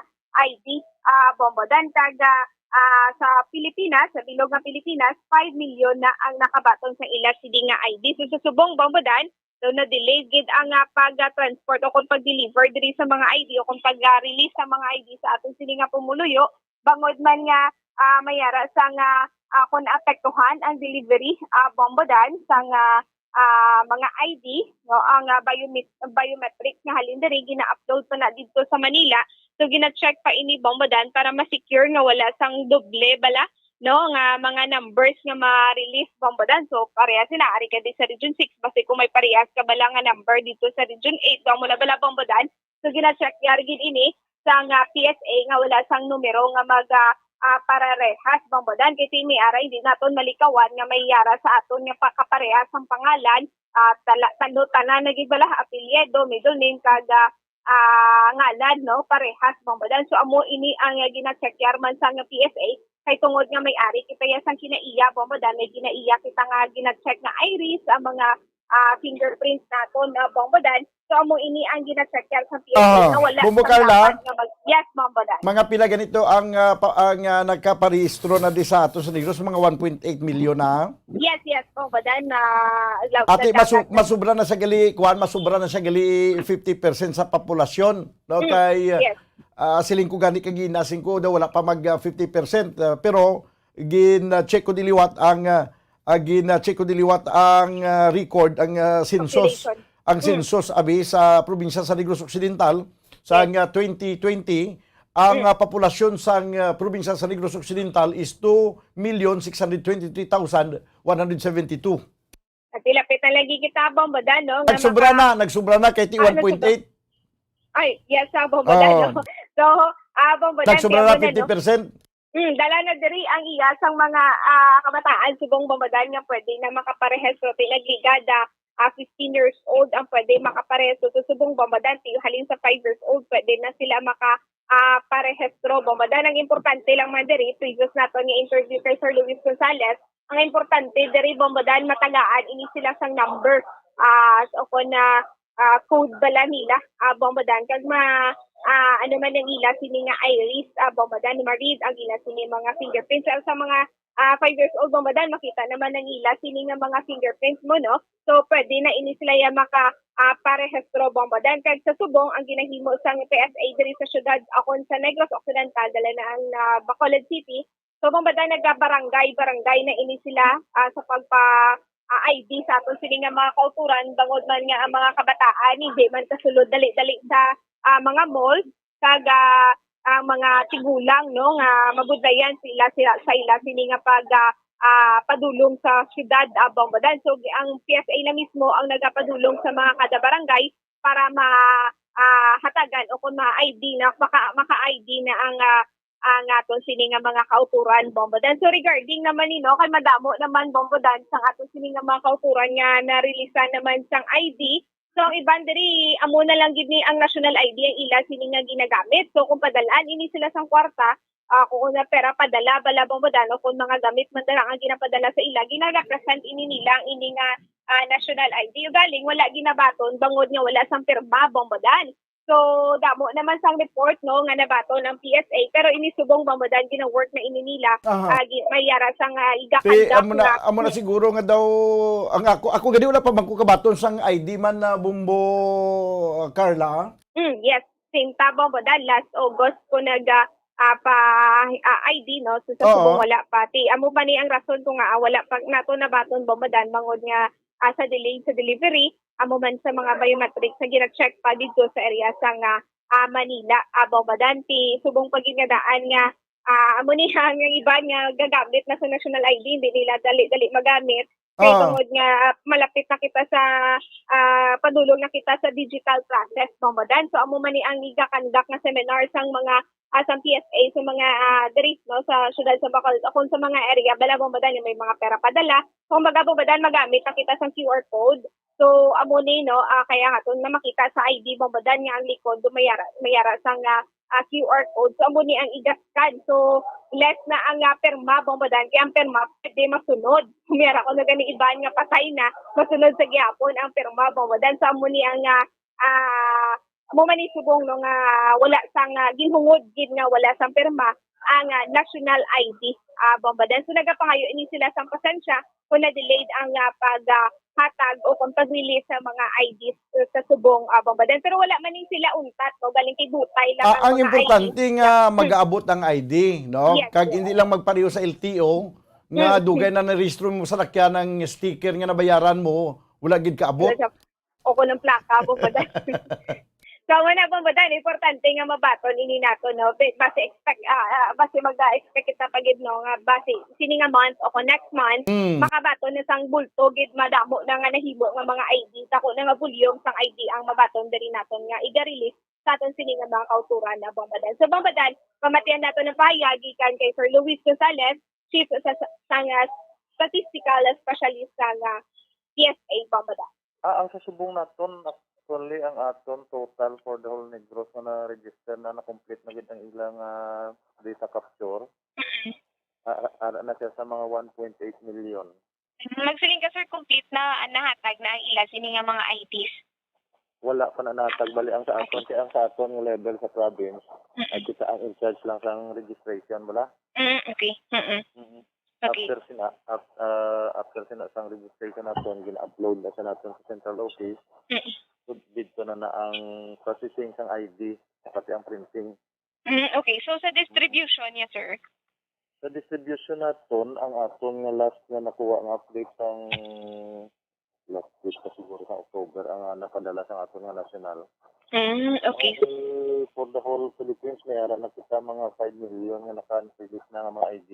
I D, ah, Bombo Dan. Kag, ah, sa Pilipinas, sa bilog nga Pilipinas, five million na ang nakabaton sa ila sini nga I D. So, sa subong, Bombo Dan, so, na-delay gid ang, ah, pag-transport o kung pag-deliver diri sa mga I D o kung pag-release sa mga I D sa aton sini nga pumuluyo, bangod man nga, ah, may ara sa nga, ah, kung naapektuhan ang delivery, ah, Bombo Dan, sa nga, ah, mga I D, no, ang, ah, biomet-, biometrics nga halin diri gina-upload pa na didto sa Manila. So, gina-check pa ini, Bombo Dan, para ma-secure nga wala sang doble bala, no, nga mga numbers nga ma-release, Bombo Dan. So, parehas sila, ari ka di sa Region six, basi kung may parehas ka bala nga number dito sa Region eight, amo na bala, Bombo Dan. So, gina-check yari gid ini sa nga P S A nga wala sang numero nga mag, ah, ah, pararehas, Bombo Dan. Kay ti may ara, hindi naton malikawan nga may yara sa aton nga pakaparehas ang pangalan, ah, tala-, tano-, tanan na gid bala, apelyido, middle name, kag, ah, ah, ngalan, no? Parehas, Bombo Dan. So, amo ini ang, ah, gina-check yar man sang P S A. Kay tungod nga may ari kita ya sang kinaiya, Bombo Dan, may kinaiya kita nga gina-check nga iris, ang mga, ah, fingerprints naton, ah, Bombo Dan. So, amo ini ang gina-check yan sa P S A Ah, na wala Bombo sa Carla? dapat nga mag-, yes, Bombo Dan. Mga pila ganito ang, ah, pa-, ang, ah, nagkaparehistro na di sa ato sa Negros, mga one point eight million na? Yes, yes, Bombo Dan, na lab-, Ate, masu-, nagdadag na. masubra na siya gali, kuwan, masubra na siya gali fifty percent sa populasyon, no? Mm, Kay, yes. ah, siling ko gani kagina, siling ko daw wala pa mag, ah, fifty percent, ah, pero gin, ah, check ko diliwat ang, ah, ah, gin, ah, check ko diliwat ang, ah, record, ang, ah, census, Population. ang Mm. census abi sa probinsya sa Negros Occidental sa Mm. nga twenty twenty, ang, Mm. ah, populasyon sang, ah, probinsya sa Negros Occidental is two million six hundred twenty-three thousand one hundred seventy-two. At ilapit na lagi kita, Bombo Dan, no? Nga Nagsubra maka- na, nagsubra na kay ti Ah, one point eight. nagsubra. Ay, yes, ah, Bombo Dan, Oh. no? So, ah, Bombo Dan, Nagsubra kaya na mo na, no? fifty percent. Hmm, dala na diri ang iya sang mga, ah, kabataan subong, Bombo Dan, nga pwede na makaparehistro ti nagligada, ah, fifteen years old ang pwede makaparehistro. So, subong, Bombo Dan, ti halin sa five years old, pwede na sila maka, ah, parehistro, Bombo Dan. Ang importante lang man diri, previous naton nga interview kay Sir Luis Gonzalez, ang importante diri, Bombo Dan, matagaan ini sila sang number. Ah, so, kung na, ah, code bala nila, ah, Bombo Dan, kag ma-, ah, ano man ang ila sini nga iris, ah, Bombo Dan, ma-read ang ila sini mga fingerprints. Sa, sa mga, ah, five years old, Bombo Dan, makita naman ang ila sini nga mga fingerprints mo, no? So, pwede na ini sila ya maka, ah, parehistro, Bombo Dan. Kag sa subong, ang ginahimo sang P S A diri sa syudad, akon sa Negros Occidental, dala na ang, ah, Bacolod City, So, Bombo Dan, nagabarangay-barangay na ini sila, ah, sa pagpa, ah, I D sa aton sini nga mga kauturan, bangod man nga ang mga kabataan hindi man kasulod dali-dali sa, ah, mga mall, kag, ah, ang mga tigulang, no, nga mabudlayan sila, sila sa ila sini nga pag, ah, ah, padulong sa syudad, ah, Bombo Dan. So, gi-, ang P S A na mismo ang nagapadulong sa mga kada barangay para ma, ah, hatagan o kung ma-I D na, maka, maka-I D na ang, ah, ang aton sini nga mga kauturan, Bombo Dan. So, regarding naman ni, no, kay madamo naman, Bombo Dan, sang aton sini nga mga kauturan nga narilisan naman sang I D. So, ang iban diri, amo na lang gid ni ang national I D ang ila sini nga ginagamit. So, kung padalaan ini sila sang kwarta, ah, kung una pera padala bala, Bombo Dan, o kung mga gamit man dala ang ginapadala sa ila, ginarepresent ini nila ang ini nga, ah, national I D. Ugaling wala ginabaton bangod nga wala sang pirma, Bombo Dan. So, damo naman sang report, no, nga nabaton ang P S A, pero ini subong, Bombo Dan, gina-work na ini nila. Aha. Ah, gi-, may yara sang, ah, Ti, iga-conduct amo na, na. amo na Hmm. siguro nga daw, ang ako, ako gani wala pa man ko kabaton sang I D man na, Bombo, ah, Carla, ah. Mm, yes. Same ta, Bombo Dan, last August ko nag, ah, ah, pa, ah, I D, no? So, sa Oo. subong wala pa. Ti, amo pa ni ang rason ko nga, ah, wala pa nato nabaton, Bombo Dan, bangod nga, ah, sa delay sa delivery, amo man sa mga biometrics nga gina-check pa didto sa area sa nga, ah, Manila, ah, Bombo Dan. Ti, subong pa gid nga daan nga, ah, amo ni ang, ang iban nga gagamit na sa national I D, hindi nila dali-dali magamit. Kay Oo. tungod nga malapit na kita sa, ah, padulong na kita sa digital process, Bombo Dan. So, amo man ni ang iga-conduct nga seminar sang mga, ah, sang P S A sa mga, ah, diri, no, sa siyudad sa Bacolod, kung sa mga area bala, Bombo Dan, nga may mga pera padala. So, kumbaga, Bombo Dan, magamit na kita sang Q R code. So, amo ni, no, ah, kaya nga, kung na makita sa I D, Bombo Dan, nga ang likod, do mayara, mayara sang, ah, ah, Q R code. So, amo ni ang iga-scan. So, less na ang, ah, pirma, Bombo Dan. Kay ang pirma, pwede masunod. Mayara ko na gani iban nga patay na, masunod sa gihapon ang pirma, Bombo Dan. So, amo ni ang, ah, ah, amo man ni subong, no, nga wala sang, ah, ginhungod gid nga wala sang pirma ang, ah, national I D, ah, Bombo Dan. So, nagapangayo ini sila sang pasensya kung na-delayed ang, ah, pag, ah, hatag o kung pag-release sa mga I Ds sa subong, ah, Bombo Dan. Pero wala man ni sila untat, no? Galing kay butay lang Ah, ang ang mga importante I D. nga Hmm. mag-aabot ang I D, no? Yes, Kag yes. hindi lang magpareho sa L T O nga Yes. dugay na narehistro mo sa lakyan ang sticker nga nabayaran mo, wala gid kaabot. Wala siya. O kung ang plaka, Bombo Dan. So, amo na, Bombo Dan, importante nga mabaton ini nato, no? Ba-, base expect, ah, ah, base mag-expect kita pa gid, no, nga base sini nga month o kung next month, Mm. makabaton na sang bulto gid, madamo na nga nahimo nga mga I D, dako na nga volume sang I D ang mabaton diri naton nga iga-release sa aton sini nga mga kauturan na, Bombo Dan. So, Bombo Dan, pamatian nato ng pahayag gikan kay Sir Luis Gonzalez, Chief sa, sa, sa nga Statistical Specialist sa nga P S A, Bombo Dan. Ah, ang sa subong naton, actually, ang aton total for the whole Negros nga na-register na, na-complete na gid ang ilang, ah, data capture. Mm-mm. Ah, ah, ah, na siya sa mga one point eight million. Magsiling ka, sir, complete na, ah, nahatag na ang ila sini nga mga I Ds? Wala pa na natag. Bali, ang sa aton, Okay. kay ang sa aton nga level sa province, Mm. ay kita ang in charge lang sang registration, bala. Mm, okay. Mm-mm. Mm. Okay. After sina, af-, ah, after sina sang registration naton, gina-upload na sa naton sa central office. Mm. So, dito na na ang processing sang I D, pati ang printing. Mm, okay. So, sa distribution niya, sir? Sa distribution naton, ang aton nga last nga nakuha nga update sang last week pa siguro sa October, ang, ah, napadala sa aton nga national. Mm, okay. Ang, for the whole Philippines, may ara na kita mga five million nga naka-release na nga mga I D.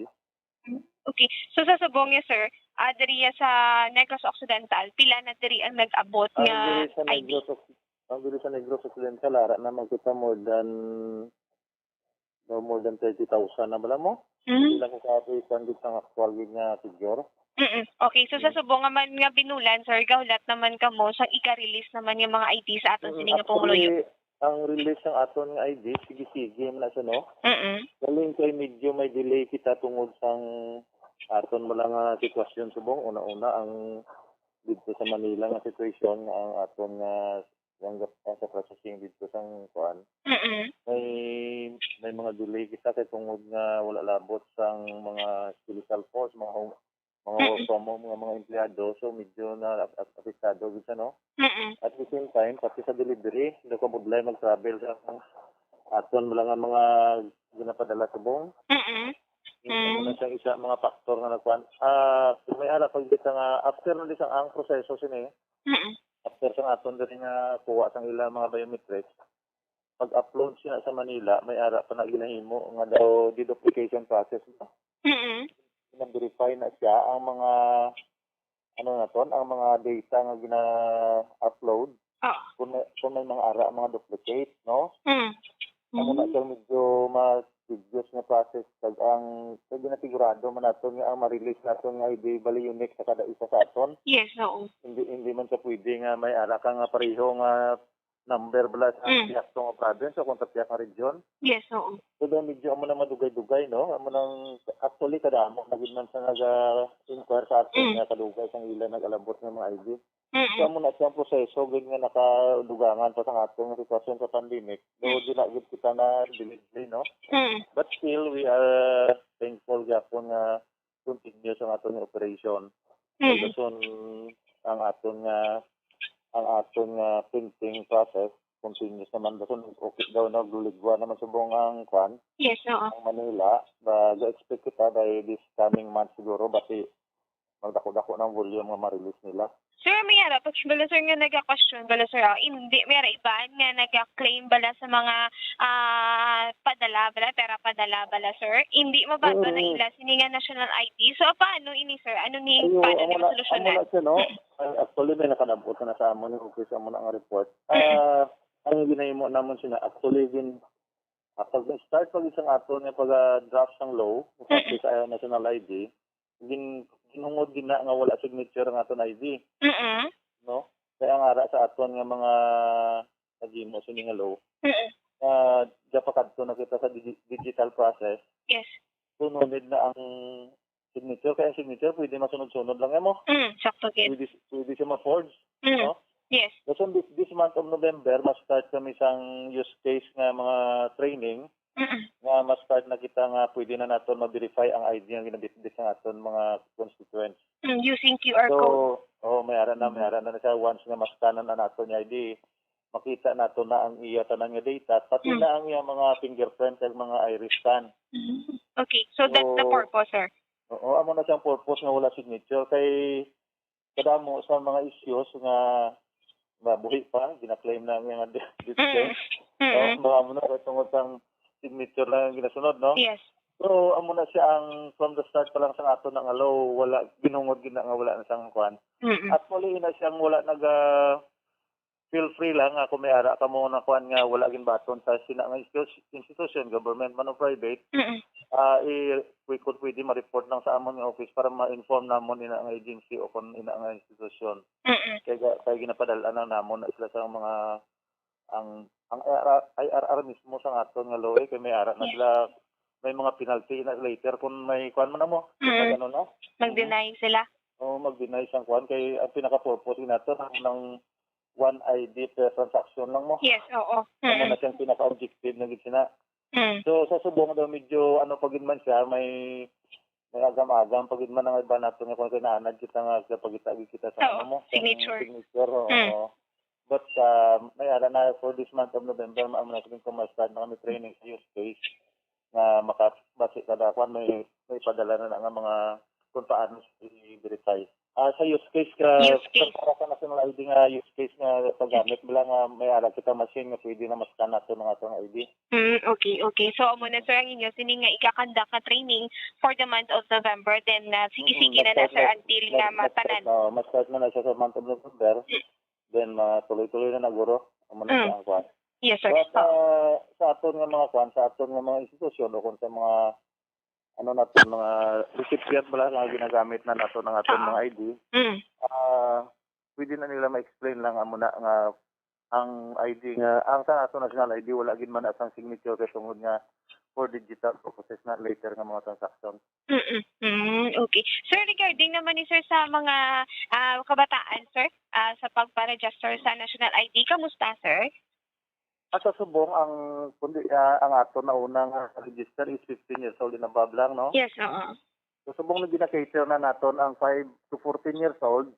Mm, okay. So, sa subong niya, sir, ah, diri ya sa Negros Occidental, pila na diri ang nag-abot Ang nga diri sa I D? Negros Oc-, ang diri sa Negros Occidental, ara na man kita more than, no, more than thirty thousand na bala mo? Mm. Hindi lang ko kaabot ang gid sang actual gid nga figure. Mm-mm. Okay, so sa Mm. subong nga man nga binulan, sir, gahulat naman kamo sa ika-release naman nga mga I D sa aton Mm, sini nga actually, pumuluyo. Ang release sang aton nga I D, sige-sige man na siya, no? Mm-mm. Galing kay medyo may delay kita tungod sang aton mo lang nga sitwasyon subong. Una-una, ang dito sa Manila nga situation nga ang aton nga Yang gap-, ah, sa processing dito sang kuan. Mm-mm. May, may mga delay kita kay tungod nga wala labot sang mga skeletal force, mga home, mga work Mm-mm. from home nga mga empleyado. So, medyo na ap-, ap-, apektado gid siya, no? Mm-mm. At the same time, pati sa delivery, daw kabudlay mag-travel sa aton lang ang mga ginapadala subong. Mm-mm. Amo Mm. na siyang isa mga factor nga nagkuan. Ah, may ara pag kita nga after na di sang ang proseso sini, Mm. after sang aton diri nga kuha sang ilang mga biometrics, pag-upload siya sa Manila, may ara pa na ginahimo nga daw deduplication process ba? Mm. Gina-verify na siya ang mga, ano na ton, ang mga data nga gina-upload. Ah. Kung may, kung may mga ara, mga duplicate, no? Mm. Amo na Mm. siya medyo mas tedious nga process, kag ang, kag ginasigurado man naton nga ang ma-release naton nga I D bali unique sa kada isa sa aton. Yes, oo. Hindi, hindi man siya pwede nga may ara ka nga pareho nga number bala sa Mm. tiyak nga province o kung sa tiyak nga region. Yes, oo. So, daw medyo amo na madugay-dugay, no? Amo nang, actually, kadamo na gid man sa naga-inquire sa aton Mm. nga kadugay sang ila nag-alabot nga mga I D. Mm-mm. So, amo na siyang proseso gid nga nakadugangan pa sa aton nga sitwasyon sa pandemic. Though Mm. di na gid kita na delivery, no? Mm. But still, we are thankful gyapon nga continuous ang aton nga operation. Mm. Kay dason ang aton nga, ang aton nga printing process continuous naman. Dason okay daw, nagluligwa naman subong ang kwan, Yes, oo. ang Manila. Ba, ga-expect kita by this coming month siguro, basi magdako-dako ng volume nga ma-release nila. Sir, may ara, pag bala, sir, nga naga-question bala, sir, ah, hindi, may ara iban nga naga-claim bala sa mga, ah, padala bala, pera padala bala, sir. Hindi mabaton na Mm. ila sini nga national I D. So, paano ini, sir? Ano ni, Ayo, paano amo ni na, masolusyonan? amo na siya, no? Mm. Ay, actually, may nakalabot na sa amon yung office, amo na ang report. Mm. Ah, ang ginahimo namon sina, actually, gin-, ah, pag start pag isang ato nga pag-draft sang law, Mm. sa national I D, gin-, ginhungod gid na nga wala signature ang aton I D, Mm-mm. no? Kaya ang ara sa aton nga mga naghimo sini nga law, Mm-mm. nga gapakadto na kita sa digi-, digital process. Yes. So, no need na ang signature. Kaya ang signature, pwede masunod-sunod lang yan mo. Mm, sakto gid. Pwede, pwede siya ma-forge, Mm. no? Yes. Dason this, this month of November, ma-start kami sang use case nga mga training Mm. nga ma-start na kita nga pwede na naton ma-verify ang I D nga ginabitbit sa aton mga constituents. Mm, using Q R So, code. Oh, may ara na, may Mm. ara na na siya. Once nga ma-scan na naton yung I D, makita nato na ang iya tanan nga data, pati Mm. na ang iya mga fingerprint ag mga iris scan. Mm. Okay, so that's the So, purpose, sir. Oo, amo na siyang purpose nga wala signature. Kay kadamo sa mga issues nga mabuhi pa, gina-claim na nga di-, Mm. detail. No? Mm. Mga amo na, kay tungod sang signature lang ang ginasunod, no? Yes. So, amo na siya ang from the start pa lang sa ato na nga law, wala, ginhungod gid na nga wala na siyang kuan. Mm. Actually, ina siyang wala naga, feel free lang, ah, kung may ara ka mo na kuan nga wala ginbaton sa sina nga institu-, institution, government man o private, Mm-mm. ah, i-, we could pwede ma-report lang sa amon nga office para ma-inform namon ina nga agency o kung ina nga institution. Mm-mm. Kay ga-, kay ginapadal-an lang namon na sila sa mga, ang, ang I R R, I R R mismo sa aton nga law, eh, kay may ara na Yes. sila, may mga penalty na later kung may kuan man na mo, Mm. ano na. Mag-deny sila. o mag-deny sang kuan, kay ang pinaka-purpose nato ang ng one I D per transaction lang mo. Yes, oo. Amo na Mm. siyang pinaka-objective na gid sina. Mm. So, sa subong daw, medyo ano pa gid man siya, may, may agam-agam pa gid man ang iba nato nga kung kinaanad kita nga kapagita gid kita sa Oo, ano mo, sa signature. Signature, oo. Mm. But uh, may ara na for this month of November, maamo na kami kung ma-start na kami training sa use case nga makabase kada kwan, may, may padala na, na nga mga kung paano siya i-verify. Ah, sa use case ka, Use case. Sa, para sa national I D nga use case nga paggamit, wala nga may ara kita machine nga pwede na ma-scan nato ng atong I D. Mm, okay, okay. So, amo na, sir, ang inyo sini nga ika-conduct nga training for the month of November. Then, uh, sige-sige na na, sir, until nga matanan. Oh, ma-start na na siya sa month of November. Mm. Then, matuloy-tuloy na na, guro. Amo na Mm. siya ang kwan. Yes, sir. But, uh, sa aton nga mga kwan, sa aton nga mga institusyon o kung sa mga ano nato, mga recipient bala nga ginagamit na nato ng aton Oo. mga I D, Mm. ah, pwede na nila ma-explain lang amo na nga ang I D nga, ang sa ato national I D, wala gid man na sang signature kay tungod nga for digital purposes na later nga mga transaction. Mm-mm. Mm, okay. Sir, regarding naman ni sir sa mga ah, kabataan, sir, ah, sa pagpa-register sa national I D, kamusta, sir? Ah, sa subong ang kundi ah, ang ato na unang ah, register is fifteen years old and above lang, no? Yes, oo. Sa subong na gina-cater na naton ang five to fourteen years old,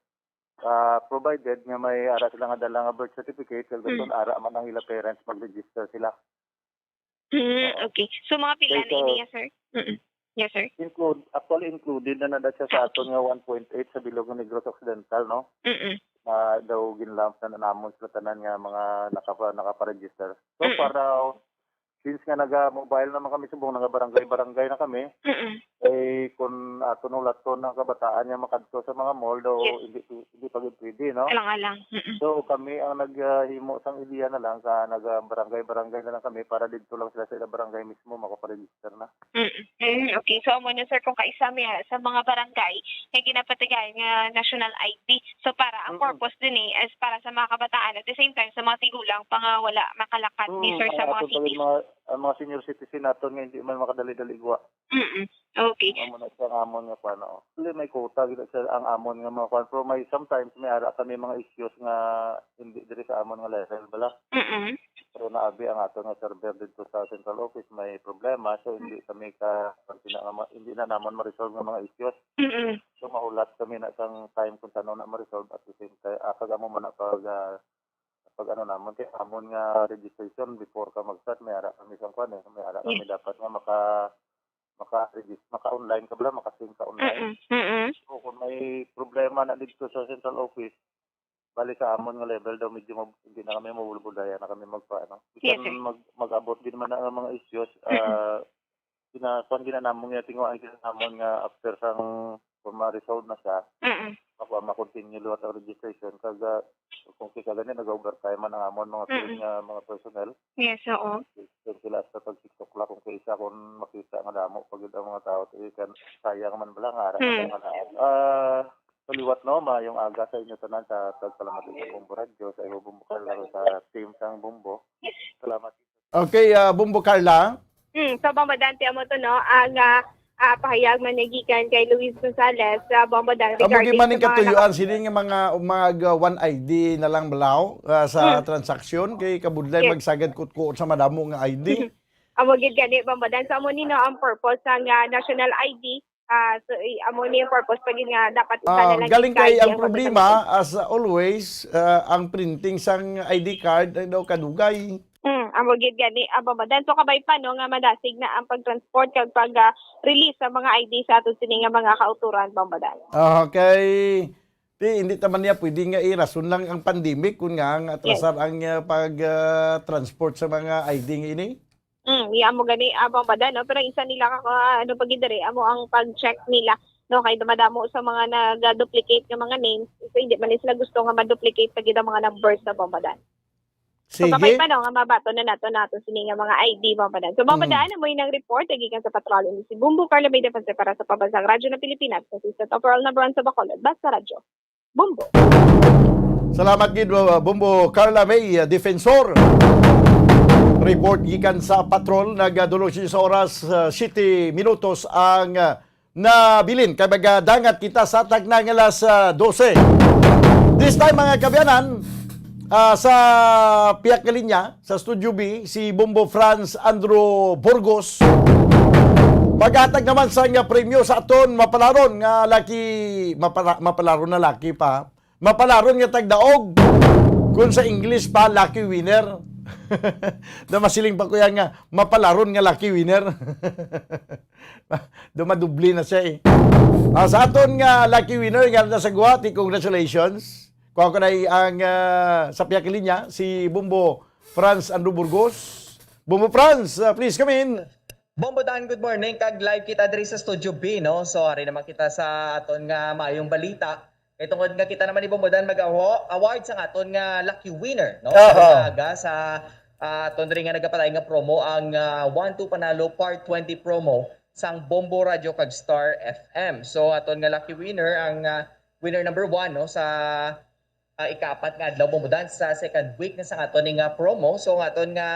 ah, provided nga may ara sila nga dala nga birth certificate, kag Mm. ara man ang ila parents mag-register sila. Mm, okay. So, mga pila Okay, na so- ini, sir? Mm-mm. Yes, sir. Include, actually included na na siya sa Ah, aton nga one point eight sa Bilog ng Negros Occidental, no? Mm-mm. Na daw ginlamp na namon sila tanan nga mga nakapa, nakaparegister. So Mm-mm. far daw, since nga naga-mobile naman kami subong, naga-barangay-barangay na kami, Mm-mm. eh kung ato nulaton ang kabataan nga makadto sa mga mall daw, Yes. hindi hindi pa gid pwede, no? Alang-alang. Mm-mm. So kami ang naghimo sang ideya na lang sa naga-barangay-barangay na lang kami para didto lang sila sa ila barangay mismo makaparegister na. Mm. Mm, okay. So, amo na, sir, kung kaisa mi, ah, sa mga barangay nga ginapatigayon nga national I D. So, para ang Mm-mm. purpose din eh, is para sa mga kabataan. At the same time, sa mga tigulang pa nga wala makalakat ni Mm, sir sa ang mga aton pa city. rin mga, ang mga senior citizen naton nga hindi man makadali-dali igwa. Mm-mm. Okay. Amo na siya ang amon nga kuan, oo. Actually, may quota gid siya ang amon nga mga kuan. Pero may sometimes may ara kami mga issues nga hindi diri sa amon nga level bala. Mm-mm. Pero naabi ang ato nga server dito sa central office may problema, so hindi kami ka hindi na, hindi na namon ma-resolve nga mga issues. Mm-mm. So mahulat kami na sang time kung sano na ma-resolve at the same time ah, kag amo man na pag ah, pag ano namon kay amon nga registration before ka mag-start may ara kami sang kwan eh, may ara kami Yes. dapat nga maka maka-register, maka-online ka bala, maka-sync ka online. Mm-mm. Mm-mm. So kung may problema na dito sa central office, bali sa amon nga level daw medyo mab- hindi na kami mabulbudaya na kami magpa ano. Yes, Bisan sir. mag mag-abot din man na ang mga issues, Mm-mm. ah gina kuan gina namon nga tinguha gina namon nga after sang kung ma-resolve na siya, Mm-mm. ako ma-continue liwat ang registration kag ah, kung kita gani nag-overtime man ang amon mga Mm-mm. nga mga personnel. Yes, oo. Kung sila sa pag six o'clock kung kaisa kung makita nga damo pa gid ang mga tao, eh, kan sayang man bala nga ara Mm. man nga naa. Ah, sa liwat no, maayong aga sa inyo tanan sa pagpalamat sa Bombo Radio, sa imo Bombo Carla, sa team sang Bombo. Salamat. Okay, ah, Bombo Carla. Hmm, so, Bombo Dante, amo to, no? Ang ah, ah, pahayag man ni gikan kay Luis Gonzalez, ah, Bombo Dante, Amo regarding gid man sa ning mga katuyuan naka- sini nga mga mag ah, one I D na lang balaw ah, sa Hmm. transaksyon kay kabudlay Yes. magsagad kutkuon sa madamo nga I D. Amo gid gani, Bombo Dan. So, amo ni, no, ang purpose sang ah, national I D. Ah, so, i- amo ni ang purpose pa gid nga dapat isa Ah, na lang galing gid kay I D ang ang problema pagpapalabas. as always ah, ang printing sang I D card ay daw kadugay. Hmm, amo gid gani, ah, Bombo Dan. So, kabay pa, no, nga madasig na ang pag-transport kag pag ah, release sa mga I D sa aton sini nga mga kauturan, Bombo Dan. Okay. Di, hindi ta man niya pwede nga irason lang ang pandemic kun nga ang atrasar ang ah, pag ah, transport sa mga I D nga ini. Mm, iya mo gani, ah, Bombo Dan, no? Pero ang isa nila ka, ka- ano pa gid diri, amo ang pag-check nila, no? Kay madamo sa mga nag-duplicate nga mga names, so hindi man sila gusto nga ma-duplicate pa gid ang mga numbers sa, Bombo Dan. So, Sige. kabay pa, no, nga mabaton na nato nato sini nga mga I D, Bombo Dan. So, Bombo Mm. Dan, amo yung report, gikan sa Patrol, ini si Bombo Carla May Defensor para sa Pambansang Radyo ng Pilipinas, sa Top Overall Number One sa Bacolod, Basta Radyo. Bombo. Salamat gid uh, Bombo Carla May uh, Defensor. Report gikan sa patrol, nagadulo siya sa oras uh, siyete minutos ang uh, na bilin, kay magadangat kita sa tagna nga alas, ah, dose. This time, mga kaabyanan, ah, sa pihak nga linya, sa Studio B, si Bombo Franz Andrew Burgos. Maghatag naman sa nga premyo sa aton mapalaron nga lucky, mapala-, mapalaron na lucky pa. Mapalaron nga tagdaog. Kung sa English pa, lucky winner. Da masiling pa ko yan nga, mapalaron nga lucky winner. Do madubli na siya eh. Ah, sa aton nga lucky winner nga nasa Guwati, congratulations. Kuha ko na ang, ah, sa pihak linya, si Bombo Franz Andrew Burgos. Bombo Franz, ah, please come in. Bombo Dan, good morning. Kag live kita diri sa Studio B, no? So, ari naman kita sa aton nga maayong balita. Kay tungod nga kita naman ni Bombo Dan mag-awa-, award sa aton nga lucky winner, no? Aha. Sa aga sa, ah, aton rin nga nagapatay nga promo, ang, ah, One Two Panalo Part twenty promo sang Bombo Radio kag Star F M. So, aton nga lucky winner, ang, ah, winner number one, no, sa, ah, ikaapat nga adlaw, Bombo Dan, sa second week na sa aton nga promo. So, ang aton nga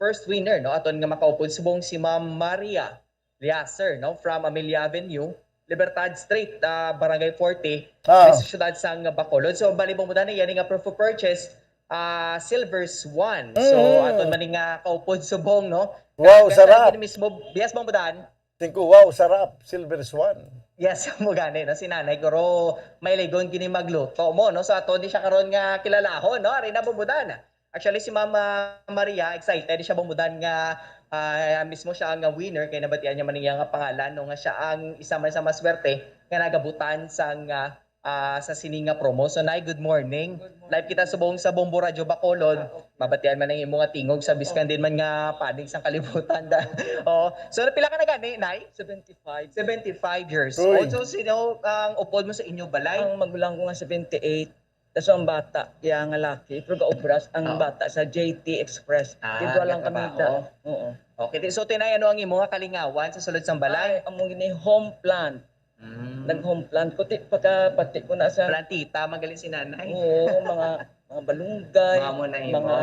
first winner, no, aton nga makaupod subong si Ma'am Maria Liaser, no, from Amelia Avenue, Libertad Street, ah, Barangay forty, ah, sa siyudad sang Bacolod. So, bali, Bombo Dan, yan nga proof of purchase, ah, Silver Swan. So, mm, aton man nga kaupod subong, no? Wow, kag sarap. Mismo, yes, Bombo Dan? Tingko, wow, sarap, Silver Swan. Yes, mo gani, no? Si Nanay, guro, may ligon gini magluto mo, no? So, ato di siya karon nga kilalahon, no? Ari na, Bombo Dan. Actually, si Mama Maria, excited siya, Bombo Dan, nga, ah, mismo siya ang winner, kay nabatian niya man niya nga pangalan, no, nga siya ang isa man sa maswerte nga nagabutan sang, ah, ah, sa sini nga promo. So, Nay, good morning. Good morning. Live kita subong sa Bombo Radyo Bacolod. Ah, okay. Mabatian man ang imo nga tingog sa biskan din man nga panig sang kalibutan, da. Oh, so pila ka na gani, Nay? Seventy-five. Seventy-five years old. Uy. So, sino ang upod mo sa inyo balay? Ang magulang ko nga seventy-eight. Tas ang bata, iya nga laki, pero gaobras ang, oo, bata sa J T Express. Ah, dito lang kami nagtrabaho. Da. Oo. Okay, so, Tinay, ano ang imo nga kalingawan sa sulod sang balay? Ay, amo gini, home plant. Mm. Nag-home plant ko, ti, pagkabati ko na sa plantita, magaling si Nanay. Oo, mga, mga balunggay, mga amo na imo, mga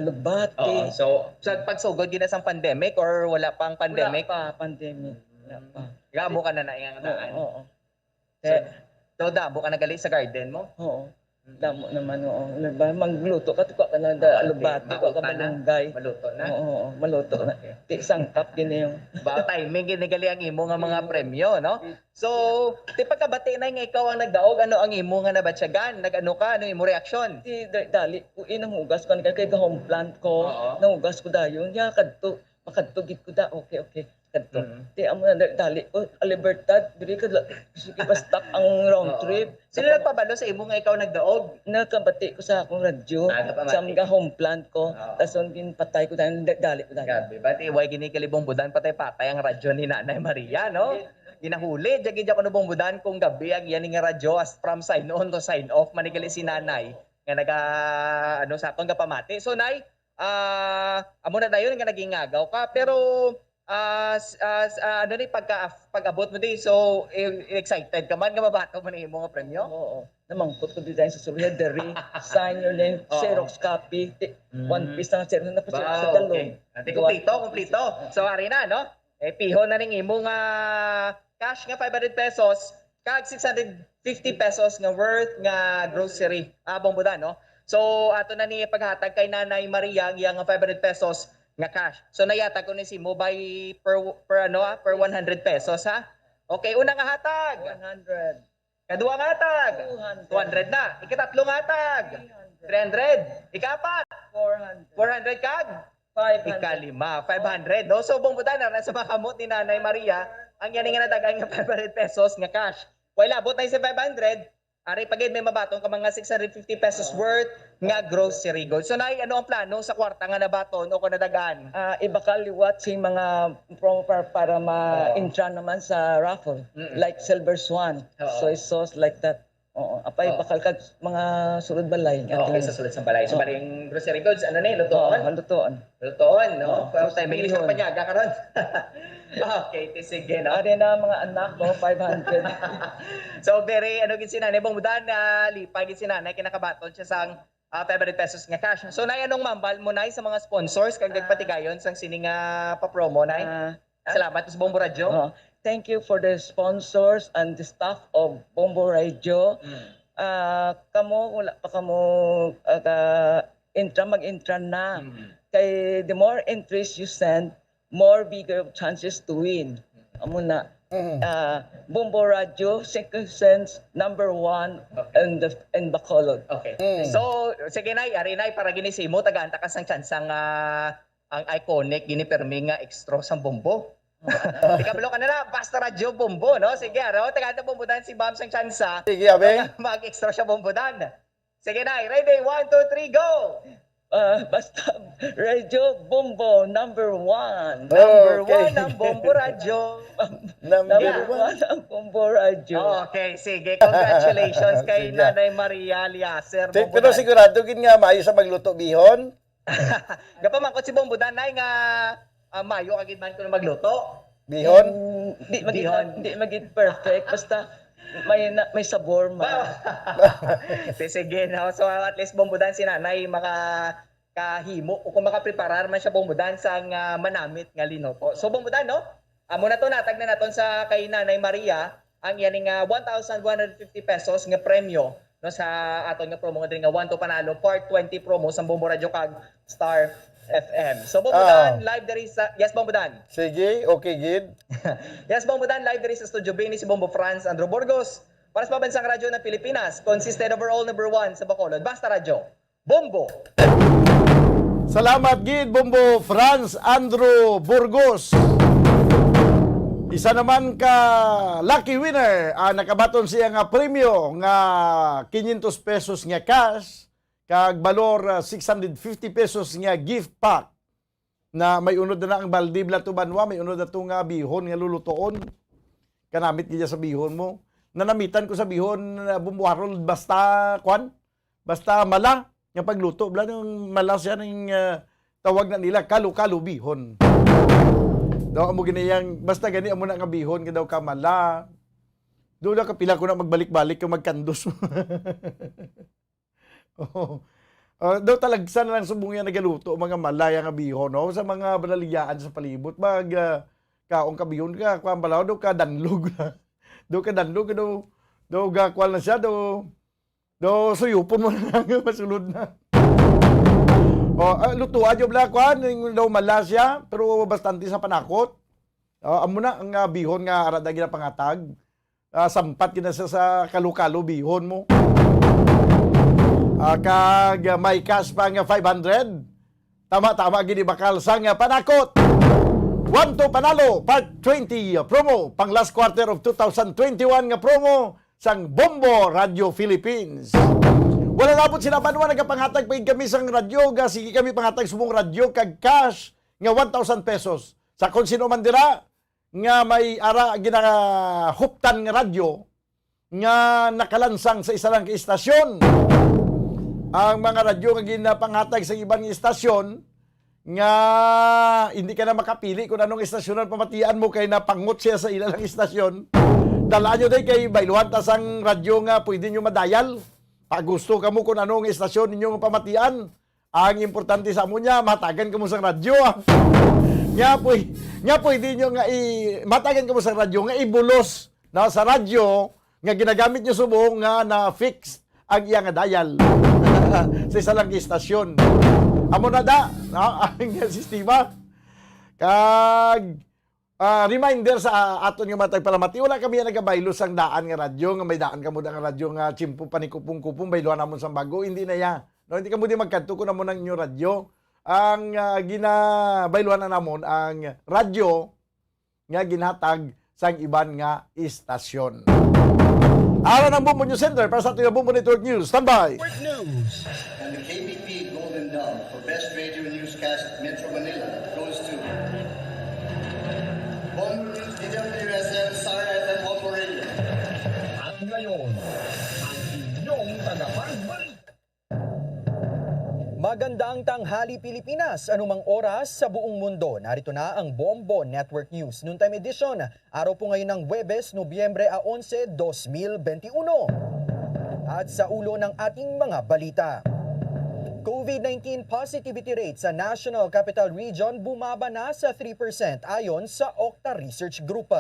alugbati. Oo, so, sa pagsugod gina sang pandemic or wala pang pandemic? Wala pa, pandemic. Wala pa. Mm. Gamo ka na na iyang daan. Oo, oo. So, eh, so, damo ka nagali sa garden mo? Oo. Mm. Damo naman, oo. Diba, magluto ka, tuwa ka na, ah, okay, alugbati, tuwa ka, maupa na, malunggay. Maluto na? Oo, oo, maluto na. Okay. Ti, sangkap gini yung ba, timing gini gali ang imo nga mga, mm, premyo, no? So, ti pagkabati na nga ikaw ang nagdaog, ano ang imo nga nabatyagan? Nag-ano ka? Ano imo reaksyon? Ti, da-, dali ko, eh, nanghugas ko, kay ga-home plant ko. Oo. Nanghugas ko dayon. Ya, kadto, makadto gid ko da. Okay, okay. Kadto. Mm. Ti, amo na, dali, dali. Oh, Libertad, diri ka la-, sige, pa-stop ang round trip. Oo. Sino nagpabalo sa imo nga ikaw nagdaog? Nakabati ko sa akong radyo. Ah, kapamati. Sa mga home plant ko. Oo. Tas ang ginpatay ko, dali, dali, dali. Grabe, bati, way gini kalibong budan, patay-patay ang radyo ni Nanay Maria, no? Ginahuli, jagi, jagi ko nabong budan kung gabi ang yan nga radyo, as from sign on to sign off, manigali si Nanay, nga naga, ano, sa akong kapamati. So, Nay, ah, amo na dayon nga nagingagaw ka, pero ah, s-, ah, s-, ah, ano ni, pagka, pag-abot mo di, so, e-, excited ka man nga mabato mo na imo nga premyo? Oo. Namangkot ko di dahil sa sulod, diri, sign your name, oo, xerox copy, ti-, mm, one piece na xerox, na pa sa, ah, sa dalom. Okay. Ate, kumpleto, kumpleto. So, ari na, no? Eh, piho na ning imo nga cash nga five hundred pesos, kag six hundred fifty pesos nga worth nga grocery. Ah, Bombo Dan, no? So, ato na ni paghatag kay Nanay Maria ang iya nga five hundred pesos nga cash. So, nayatag ko ni si mo by per, per ano, ah, per one hundred pesos, ha? Okay, una nga hatag. One hundred. Kadua nga hatag. Two hundred. Two hundred na. Ikatatlo nga hatag. Three hundred. Three hundred. Ikapat. Four hundred. Four hundred kag? Five hundred. Ikalima, five hundred, no? So, Bombo Dan, na sa mga kamot ni Nanay Maria, ang yan nga natagaan nga five hundred pesos nga cash. Way labot na yung sa five hundred, ari pa gid may mabaton ka mga six hundred fifty pesos worth nga grocery goods. So, Nay, ano ang plano sa kwarta nga nabaton o kung nadagaan? Ah, ibakal liwat si mga promo para, para ma-enchant naman sa raffle. Mm-mm. Like Silver Swan, soy sauce, like that. Oo, apay, oo, bakal kag mga sulod balay. Oo, okay, sa sulod sa balay. So, oo, baling grocery goods, ano na eh, lutoon? Oo, lutoon. Lutoon, no? Oo. Pero tayo, may isang panyaga karon. Okay, ti, sige, no? Ari na mga anak ko, five hundred. So, very, ano, gid si Nanay Bombo Dan, na lipay gid si Nanay, kinakabaton siya sang, ah, five hundred pesos nga cash. So, Nay, anong mambal mo, Nay, sa mga sponsors kag, ah, nagpatigayon sang sini nga pa-promo, Nay? Ah, salamat sa Bombo Radyo. Oo. thank you for the sponsors and the staff of Bombo Radio. Mm. Ah, kamo, wala pa kamo, ah, ka-, intra, mag-intra na. Mm. Kay the more entries you send, more bigger chances to win. Amo na. Mm. Ah, Bombo Radio, Singkisens, number one Okay. in the, in Bacolod. Okay. Mm. So, sige, Nay, ari, Nay, para gini sa imo, tagaan ta ka sang tsansa nga ang iconic gini permi nga extra sang Bombo. Ikabalo ka na na, basta radyo Bombo, no? Sige, ano, tagaan ta Bombo Dan si Ma'am sang tsansa. Sige, abi. Mag-extra siya Bombo Dan. Sige, Nay, ready? One, two, three, go! Ah, basta radyo Bombo, number one. Number Okay. one ang Bombo Radyo. Number Number one. one ang Bombo Radyo. Okay, sige. Congratulations kay Sige. Nanay Maria Liaser, Ti-, Bombo pero Dan. Sigurado gid nga maayo sa magluto bihon? Gapamangkot si Bombo Dan, Nay, nga, ah, mayo ka gid man kuno magluto. Bihon? Mm, di magid, Bihon. di magid perfect. Basta may na, may sabor man. Wow. Di, sige, no? So, at least, Bombo Dan, si Nanay maka-, kahimo o kung makapreparar man siya, Bombo Dan, sang, ah, manamit nga linuto. So, Bombo Dan, no? Amo na to, natag na naton sa kay Nanay Maria ang iya ning, ah, one thousand one hundred fifty pesos nga premyo, no, sa aton nga promo nga diri nga One to Panalo Part twenty promo sa Bombo Radio kag Star F M. So, Bombo Ah. Dan, live diri sa, yes, Bombo Dan. Sige, okay gid. Yes, Bombo Dan, live diri sa Studio B ni si Bombo Franz Andrew Burgos. Para sa Pambansang Radyo ng Pilipinas, consistent overall number one sa Bacolod. Basta Radyo. Bombo! Salamat gid, Bombo Franz Andrew Burgos. Isa naman ka lucky winner ang nakabaton siya nga premyo nga quinientos pesos nga cash kag balor, ah, six hundred fifty pesos nga gift pack. Na may unod na ang balde, Blato Banwa, may unod na to nga bihon nga lulutoon. Kanamit gid sa bihon mo. Nanamitan ko sa bihon, ah, Bombo Harold, basta, kwan? Basta mala nga pagluto. Bla, yung mala siya ning, ah, tawag na nila, kalo-kalo bihon. Daw, amo gani yang, basta gani, amo na nga bihon, nga daw ka mala. Doon na kapila ko na magbalik-balik ka magkandos. Oo. Ah, daw talagsa na lang subong yan nagaluto, mga malaya nga bihon, no? Sa mga balaligyaan sa palibot, mag, ah, kaon ka bihon ka, kuwan pala, daw ka danlog na. Daw ka danlog, daw, daw ga, kuwan na siya, daw, daw suyupon mo na lang, masulod na. O, ah, lutuan yung bla, kuwan, yung daw mala siya, pero bastante sa panakot. O, amo na ang, ah, bihon nga ara da ginapangatag. Ah, sampat gid na sa, sa kalo-kalo bihon mo. Ah, kag, ah, may cash pa nga five hundred. Tama-tama gid ni bakal sang, ah, panakot. One to Panalo, Part twenty, ah, promo, pang last quarter of two thousand twenty-one nga promo sang Bombo Radio Philippines. Wala labot sila banwa, nagapangatag pa gid kami sang radyo, ga sige kami pangatag subong radyo kag cash nga one thousand pesos. Sa kon sino man dira, nga may ara ginahuptan nga radyo nga nakalansang sa isa lang ka istasyon. Ang mga radyo nga ginapanghatag sa iban nga istasyon nga hindi ka na makapili kung anong istasyon ang pamatian mo kay napangot siya sa ila lang istasyon. Dalaan nyo day kay bayluhan ta sang radyo nga pwede nyo madayal. Pagusto ka mo kung anong istasyon ninyo nga pamatian. Ang importante sa amo niya, matagan kamo sang radyo, ah. Nga pwe-, nga pwede nyo nga i-, matagan kamo sang radyo nga ibulos, no, sa radyo nga ginagamit nyo subong nga na-fix ang iya nga dial sa isa lang ka istasyon. Amo na da, no, ang sistema. Kag Ah, reminder sa aton nga mga tagpalamati, wala kami yan nagabaylo sang daan nga radyo, nga may daan kamo da nga radyo nga tiyempo pa ni kupong-kupong, bayluhan namon sang bago, hindi na ya. No, hindi kamo di magkadto kung amo nang inyo radyo. Ang, ah, ginabayluhan na namon ang radyo nga ginhatag sang iban nga istasyon. Aron ang Bombo News Center para sa aton nga Bombo Network News. Standby! Network News. And the K B P Golden Dove for Best Radio Newscast Metro Manila goes to Bombo News, D W S N, Star F M, Bombo Radio. At ngayon, ang inyong tagapagbalita. Magandang tanghali, Pilipinas! Anumang oras sa buong mundo, narito na ang Bombo Network News Noontime Edition. Araw po ngayon ng Huwebes, Nobyembre a onse, dos mil benti uno. At sa ulo ng ating mga balita, COVID nineteen positivity rate sa National Capital Region bumaba na sa three percent ayon sa Octa Research Group.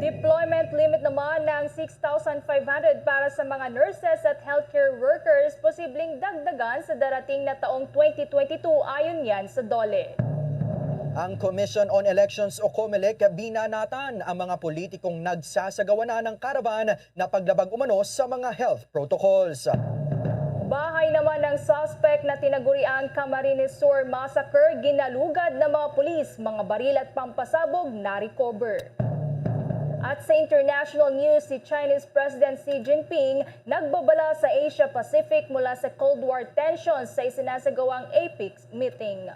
Deployment limit naman ng six thousand five hundred para sa mga nurses at healthcare workers posibleng dagdagan sa darating na taong twenty twenty-two, ayon yan sa DOLE. Ang Commission on Elections o COMELEC binanatan ang mga politikong nagsasagawa na ng karaban na paglabag umano sa mga health protocols. Bahay naman ng suspect na tinaguriang Camarines Sur Massacre, ginalugad ng mga pulis, mga baril at pampasabog na-recover. At sa international news, si Chinese President Xi Jinping nagbabala sa Asia-Pacific mula sa Cold War tensions sa isinasagawang APEC meeting.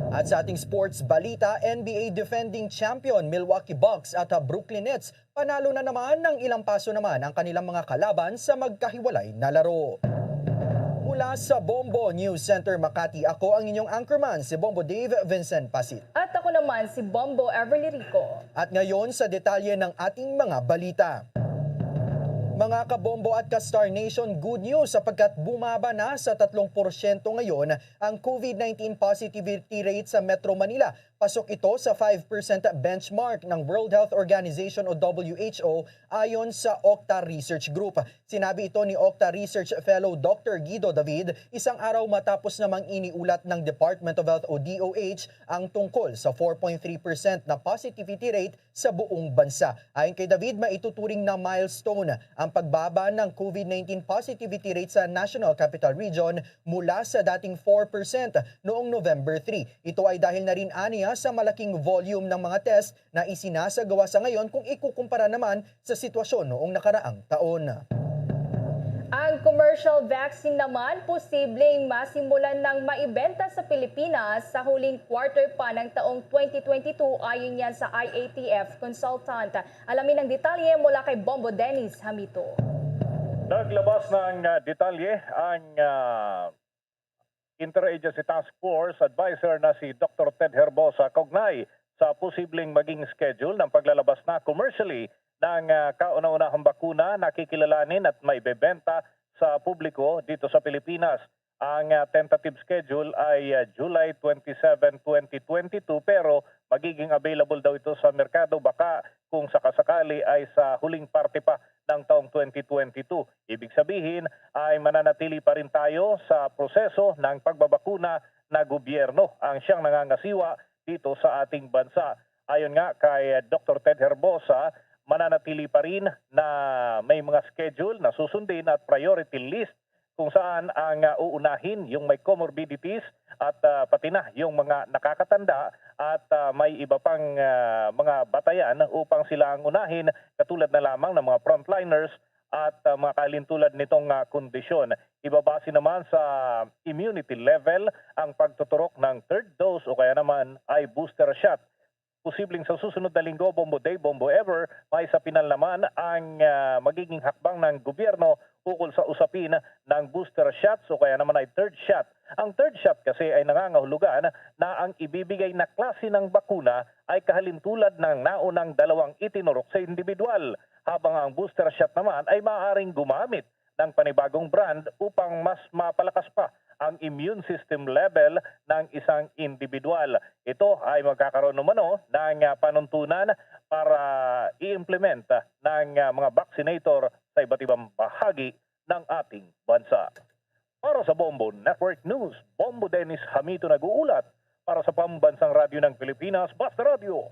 At sa ating sports balita, N B A defending champion Milwaukee Bucks at Brooklyn Nets panalo na naman nang ilampaso naman ang kanilang mga kalaban sa magkahiwalay na laro. Mula sa Bombo News Center Makati, ako ang inyong anchorman, si Bombo Dave Vincent Pasit. At ako naman si Bombo Everly Rico. At ngayon sa detalye ng ating mga balita. Mga kabombo at ka-Star Nation, good news sapagkat bumaba na sa tatlong porsyento ngayon ang COVID nineteen positivity rate sa Metro Manila. Pasok ito sa five percent benchmark ng World Health Organization o W H O, ayon sa Octa Research Group. Sinabi ito ni Octa Research Fellow Doctor Guido David isang araw matapos namang iniulat ng Department of Health o D O H ang tungkol sa four point three percent na positivity rate sa buong bansa. Ayon kay David, maituturing na milestone ang pagbaba ng COVID nineteen positivity rate sa National Capital Region mula sa dating four percent noong November three. Ito ay dahil na rin aniya sa malaking volume ng mga test na isinasagawa sa ngayon kung ikukumpara naman sa sitwasyon noong nakaraang taon. Ang commercial vaccine naman posibleng masimulan ng maibenta sa Pilipinas sa huling quarter pa ng taong twenty twenty-two, ayon yan sa I A T F consultant. Alamin ang detalye mula kay Bombo Dennis Hamito. Naglabas ng ah, detalye ang ah, Interagency Task Force Advisor na si Doktor Ted Herbosa kaugnay sa posibleng maging schedule ng paglalabas na commercially ng ah, kauna-unahang bakuna na kikilalanin at maibebenta sa publiko dito sa Pilipinas. Ang ah, tentative schedule ay ah, July twenty-seven, twenty twenty-two, pero magiging available daw ito sa merkado baka kung sakasakali ay sa huling parte pa ng taong twenty twenty-two. Ibig sabihin ay mananatili pa rin tayo sa proseso ng pagbabakuna na gobyerno ang siyang nangangasiwa dito sa ating bansa. Ayon nga kay Doktor Ted Herbosa, mananatili pa rin na may mga schedule na susundin at priority list kung saan ang ah, uunahin yung may comorbidities at ah, pati na yung mga nakakatanda at ah, may iba pang ah, mga batayan upang sila ang unahin, katulad na lamang ng mga frontliners at ah, mga kalintulad nitong ah, kondisyon. Ibabase naman sa immunity level ang pagtuturok ng third dose o kaya naman ay booster shot. Posibleng sa susunod na linggo, Bombo Day, Bombo Ever, may sa pinal naman ang ah, magiging hakbang ng gobyerno ukol sa usapin ng booster shots o kaya naman ay third shot. Ang third shot kasi ay nangangahulugan na ang ibibigay na klase ng bakuna ay kahalintulad ng naunang dalawang itinurok sa individual, habang ang booster shot naman ay maaaring gumamit ng panibagong brand upang mas mapalakas pa ang immune system level ng isang individual. Ito ay magkakaroon umano ng ah, panuntunan para i-implement ah, ng ah, mga vaccinator sa iba't ibang bahagi ng ating bansa. Para sa Bombo Network News, Bombo Dennis Hamito nag-uulat. Para sa Pambansang Radyo ng Pilipinas, Basta Radyo,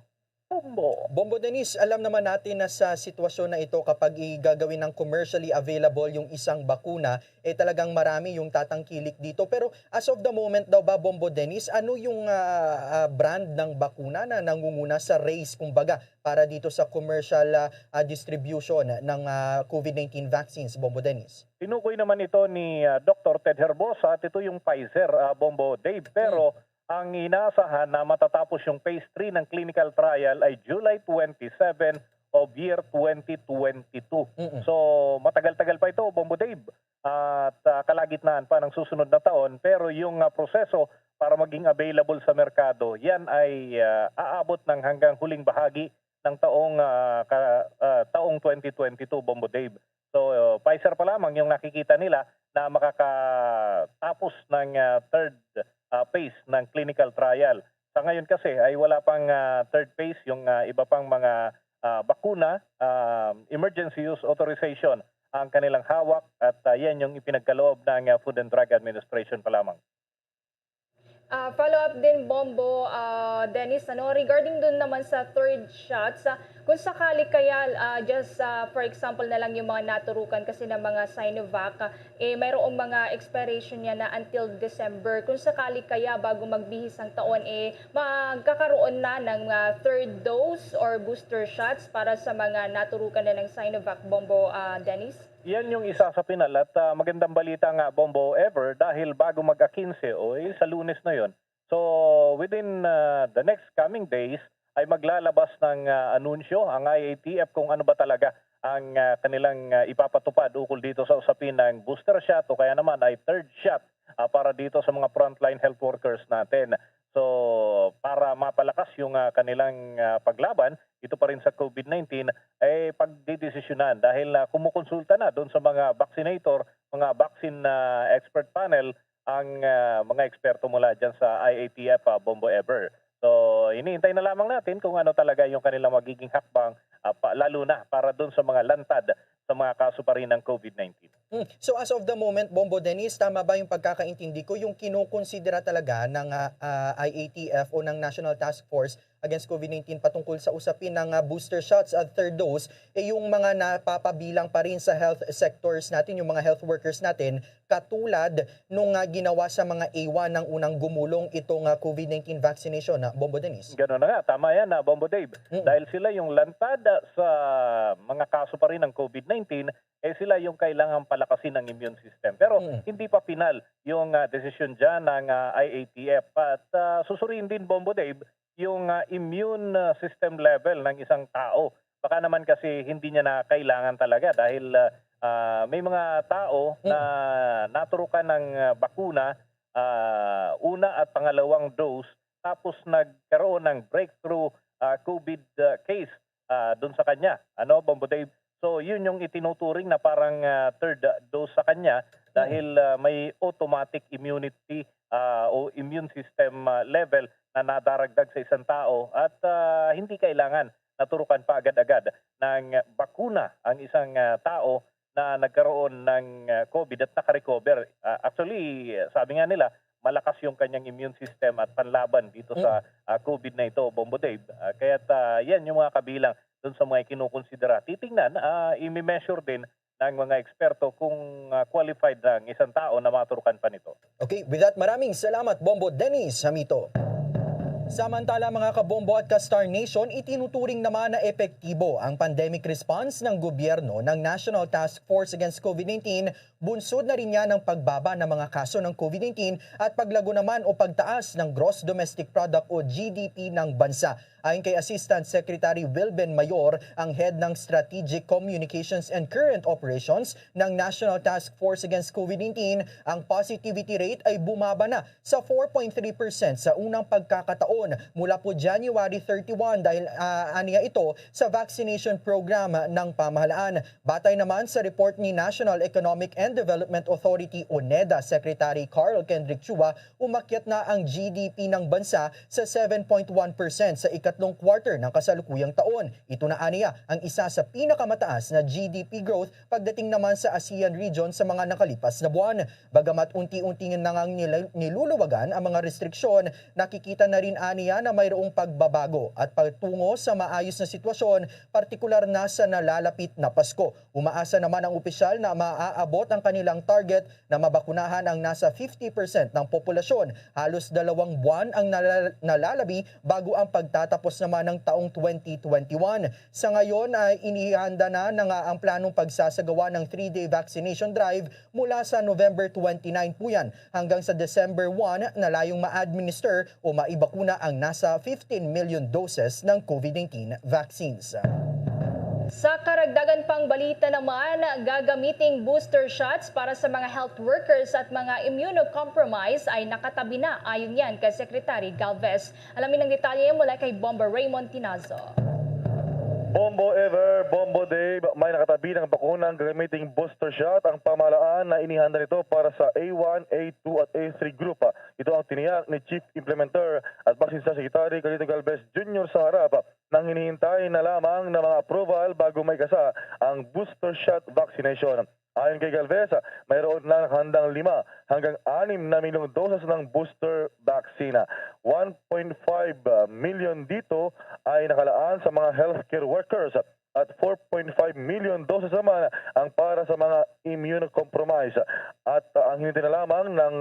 Bombo. Bombo Dennis, alam naman natin na sa sitwasyon na ito, kapag igagawin ng commercially available yung isang bakuna, eh talagang marami yung tatangkilik dito. Pero as of the moment daw ba, Bombo Dennis, ano yung ah, ah, brand ng bakuna na nangunguna sa race, kumbaga, para dito sa commercial ah, ah, distribution ng ah, COVID nineteen vaccines, Bombo Dennis? Tinukoy naman ito ni ah, Doktor Ted Herbosa at ito yung Pfizer, ah, Bombo Dave. Pero ang inaasahan na matatapos yung phase three ng clinical trial ay July twenty-seven of year twenty twenty-two. Mm-mm. So, matagal-tagal pa ito, Bombo Dave. At ah, kalagitnaan pa ng susunod na taon. Pero yung ah, proseso para maging available sa merkado, yan ay ah, aabot ng hanggang huling bahagi ng taong ah, ka- ah, taong twenty twenty-two, Bombo Dave. So, uh, Pfizer pa lamang yung nakikita nila na makakatapos ng ah, third ah, phase ng clinical trial. Sa ngayon kasi ay wala pang ah, third phase yung ah, iba pang mga ah, bakuna, ah, emergency use authorization ang kanilang hawak at, ah, yan yung ipinagkaloob ng, ah, Food and Drug Administration pa lamang. Ah, follow up din, Bombo, ah, Dennis, ano, regarding dun naman sa third shots, ah, kung sakali kaya, ah, just, ah, for example na lang, yung mga naturukan kasi ng mga Sinovac, ah, eh, mayroong mga expiration niya na until December. Kung sakali kaya bago magbihis ang taon, eh, magkakaroon na ng, ah, third dose or booster shots para sa mga naturukan na ng Sinovac, Bombo, ah, Dennis? Yan yung isa sa pinal at, ah, magandang balita nga, Bombo Ever, dahil bago mag-a quince, o, eh, sa Lunes na yon. So, within, ah, the next coming days, ay maglalabas ng, ah, anunsyo ang I A T F kung ano ba talaga ang, ah, kanilang, ah, ipapatupad ukol dito sa usapin ng booster shot o kaya naman ay third shot, ah, para dito sa mga frontline health workers natin. So, para mapalakas yung, ah, kanilang, ah, paglaban dito pa rin sa COVID nineteen, eh, pagdidesisyonan dahil, ah, kumukonsulta na doon sa mga vaccinator, mga vaccine, ah, expert panel ang, ah, mga eksperto mula dyan sa I A T F, ah, Bombo Ever. So, iniintay na lamang natin kung ano talaga yung kanilang magiging hakbang, ah, pa, lalo na para doon sa mga lantad sa mga kaso pa rin ng COVID nineteen. Hmm. So, as of the moment, Bombo Dennis, tama ba yung pagkakaintindi ko, yung kinukonsidera talaga ng, ah, ah, I A T F o ng National Task Force Against COVID nineteen patungkol sa usapin ng, ah, booster shots at third dose, eh, yung mga napapabilang pa rin sa health sectors natin, yung mga health workers natin, katulad nung, ah, ginawa sa mga A one ng unang gumulong itong, ah, COVID nineteen vaccination, ah, Bombo Dennis? Ganun na nga, tama yan, ah, Bombo Dave. Mm. Dahil sila yung lantad, ah, sa mga kaso pa rin ng COVID nineteen, eh, sila yung kailangang palakasin ng immune system. Pero Mm. hindi pa pinal yung, ah, desisyon dyan ng, ah, I A T F. At, ah, susuriin din, Bombo Dave, yung, ah, immune, ah, system level ng isang tao. Baka naman kasi hindi niya na kailangan talaga dahil, ah, ah, may mga tao Mm. na naturukan ng, ah, bakuna, ah, una at pangalawang dose, tapos nagkaroon ng breakthrough, ah, COVID, ah, case, ah, dun sa kanya. Ano, Bombo Dave? So, yun yung itinuturing na parang, ah, third dose sa kanya dahil, ah, may automatic immunity, ah, o immune system, ah, level na nadaragdag sa isang tao at, ah, hindi kailangan naturukan pa agad-agad ng bakuna ang isang, ah, tao na nagkaroon ng, ah, COVID at nakarecover. Ah, actually, sabi nga nila, malakas yung kanyang immune system at panlaban dito sa, Mm. ah, COVID na ito, Bombo Dave. Ah, kaya't, ah, yan yung mga kabilang dun sa mga kinukonsidera. Titingnan, ah, imi-measure din ng mga eksperto kung, ah, qualified na ang isang tao na maturukan pa nito. Okay, with that, maraming salamat, Bombo Dennis Hamito. Samantala, mga kabombo at ka-Star Nation, itinuturing naman na epektibo ang pandemic response ng gobyerno ng National Task Force Against COVID nineteen. Bunsod na rin yan ang pagbaba ng mga kaso ng COVID nineteen at paglago naman o pagtaas ng gross domestic product o G D P ng bansa. Ayon kay Assistant Secretary Wilben Mayor, ang head ng Strategic Communications and Current Operations ng National Task Force Against COVID nineteen, ang positivity rate ay bumaba na sa four point three percent sa unang pagkakataon mula po January thirty-one dahil, ah, aniya ito sa vaccination program ng pamahalaan. Batay naman sa report ni National Economic and Development Authority o NEDA Secretary Carl Kendrick Chua, umakyat na ang G D P ng bansa sa seven point one percent sa ikatlong quarter ng kasalukuyang taon. Ito na aniya ang isa sa pinakamataas na G D P growth pagdating naman sa ASEAN region sa mga nakalipas na buwan. Bagamat unti-unti na ngang nila-, niluluwagan ang mga restriksyon, nakikita na rin aniya na mayroong pagbabago at patungo sa maayos na sitwasyon, partikular na sa nalalapit na Pasko. Umaasa naman ang opisyal na maaabot ang kanilang target na mabakunahan ang nasa fifty percent ng populasyon. Halos dalawang buwan ang nalal-, nalalabi bago ang pagtatapos naman ng taong twenty twenty-one. Sa ngayon ay inihanda na, na nga ang planong pagsasagawa ng three-day vaccination drive mula sa November twenty-nine po yan hanggang sa December one na layong ma-administer o maibakuna ang nasa fifteen million doses ng COVID nineteen vaccines. Sa karagdagan pang balita naman, gagamiting booster shots para sa mga health workers at mga immunocompromised ay nakatabi na, ayon yan kay Secretary Galvez. Alamin ang detalye mula kay Bombo Raymond Tinazo. Bombo Ever, Bombo Dave, may nakatabi ng bakunang gagamiting booster shot ang pamahalaan na inihanda nito para sa A one, A two at A three group. Ito ang tiniyak ni Chief Implementer at Vaccine Secretary Carlito Galvez Junior sa harap nang hinihintay na lamang na mga approval bago maikasa ang booster shot vaccination. Ayon kay Galvez, mayroon na nakahandang lima hanggang anim na milyong doses ng booster vaccine. One point five million dito ay nakalaan sa mga healthcare workers at four point five million doses naman ang para sa mga immunocompromised. At, ah, ang hinintay na lamang ng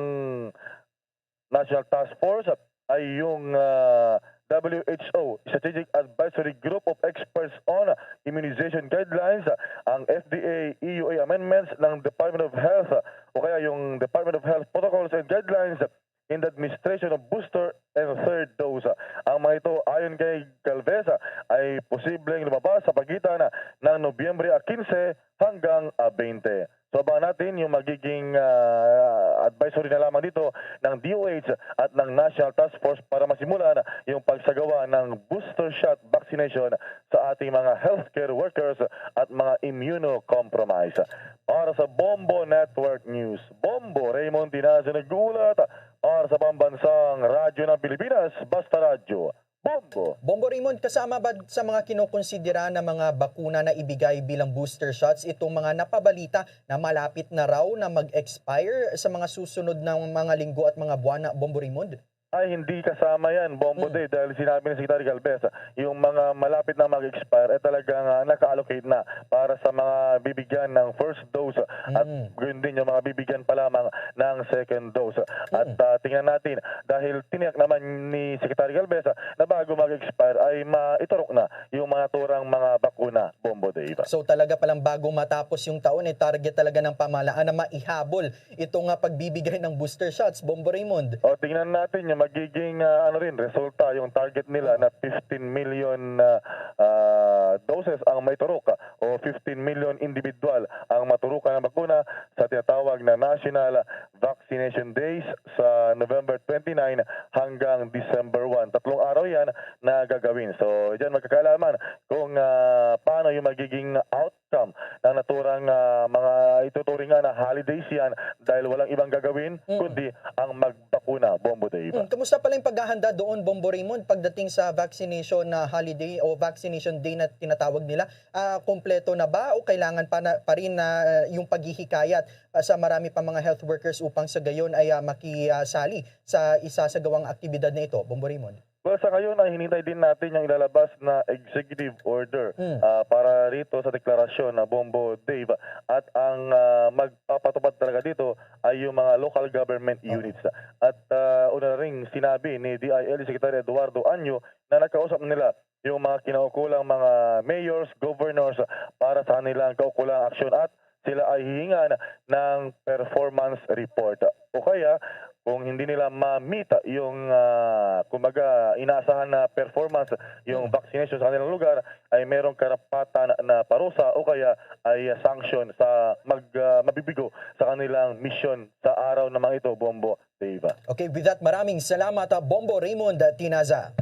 National Task Force ay yung, ah, W H O, Strategic Advisory Group of Experts on Immunization Guidelines, ang F D A E U A amendments ng Department of Health o kaya yung Department of Health Protocols and Guidelines in the Administration of Booster and Third Dose. Ang mga ito, ayon kay Galvez, ay posibleng lumabas sa pagitan ng Nobyembre quince hanggang, ah, twenty. So, abangan natin yung magiging, ah, advisory na lamang dito ng D O H at ng National Task Force para masimulan yung pagsagawa ng booster shot vaccination sa ating mga healthcare workers at mga immunocompromised. Para sa Bombo Network News, Bombo Raymond Tinazo nag-uulat. Para sa Pambansang Radyo ng Pilipinas, Basta Radyo, Bombo. Bombo Raymond, kasama ba sa mga kinokonsidera na mga bakuna na ibigay bilang booster shots itong mga napabalita na malapit na raw na mag-expire sa mga susunod na mga linggo at mga buwan, Bombo Raymond? Ay, hindi kasama yan, Bombo Mm. Day, dahil sinabi ni Secretary Galvez, yung mga malapit na mag-expire, eh, talagang, ah, naka-allocate na para sa mga bibigyan ng first dose at Mm. gayon din yung mga bibigyan pa lamang ng second dose. At, Mm. ah, tingnan natin, dahil tiniyak naman ni Secretary Galvez, ah, na bago mag-expire ay maiturok na yung mga naturang mga bakuna, Bombo Dave. So, talaga palang bago matapos yung taon, eh, target talaga ng pamahalaan na maihabol itong, ah, pagbibigay ng booster shots, Bombo Raymond. O, tingnan natin yung magiging, ah, ano rin, resulta, yung target nila Oo. na fifteen million, ah, ah, doses ang maiturok, ah, o fifteen million individual ang maturukan ng bakuna sa tinatawag na National Vaccination Days sa November twenty-nine hanggang December one. Tatlong araw yan na gagawin. So, dyan magkakaalaman kung, ah, paano yung magiging outcome ng naturang, ah, mga ituturing nga na holidays yan dahil walang ibang gagawin Mm. kundi ang magbakuna, Bombo Dave. Mm, kamusta pala yung paghahanda doon, Bombo Raymond, pagdating sa vaccination na holiday o vaccination day na tinatawag nila? Ah, kompleto na ba o kailangan pa na, pa rin na, ah, yung paghihikayat, ah, sa marami pa mga health workers upang sa gayon ay, ah, makisali sa isasagawang aktibidad na ito, Bombo Raymond? Well, sa ngayon ay hinintay din natin yung ilalabas na executive order, Hmm. ah, para rito sa deklarasyon na, Bombo Dave, at ang, ah, magpapatupad talaga dito ay yung mga local government Oo. units. At, ah, una na ring sinabi ni D I L Secretary Eduardo Anyo na nagkausap na nila yung mga kinaukulang mga mayors, governors para sa kanilang kaukulang aksyon at sila ay hihingan ng performance report. O kaya, kung hindi nila ma-meet yung, ah, kumbaga, inaasahan na performance, yung Mm. vaccination sa kanilang lugar, ay merong karapatan na parusa o kaya ay sanction sa mag-, ah, mabibigo sa kanilang misyon sa araw na mga ito, Bombo. Dave. Okay, with that, maraming salamat, ah, Bombo Raymond Tinaza.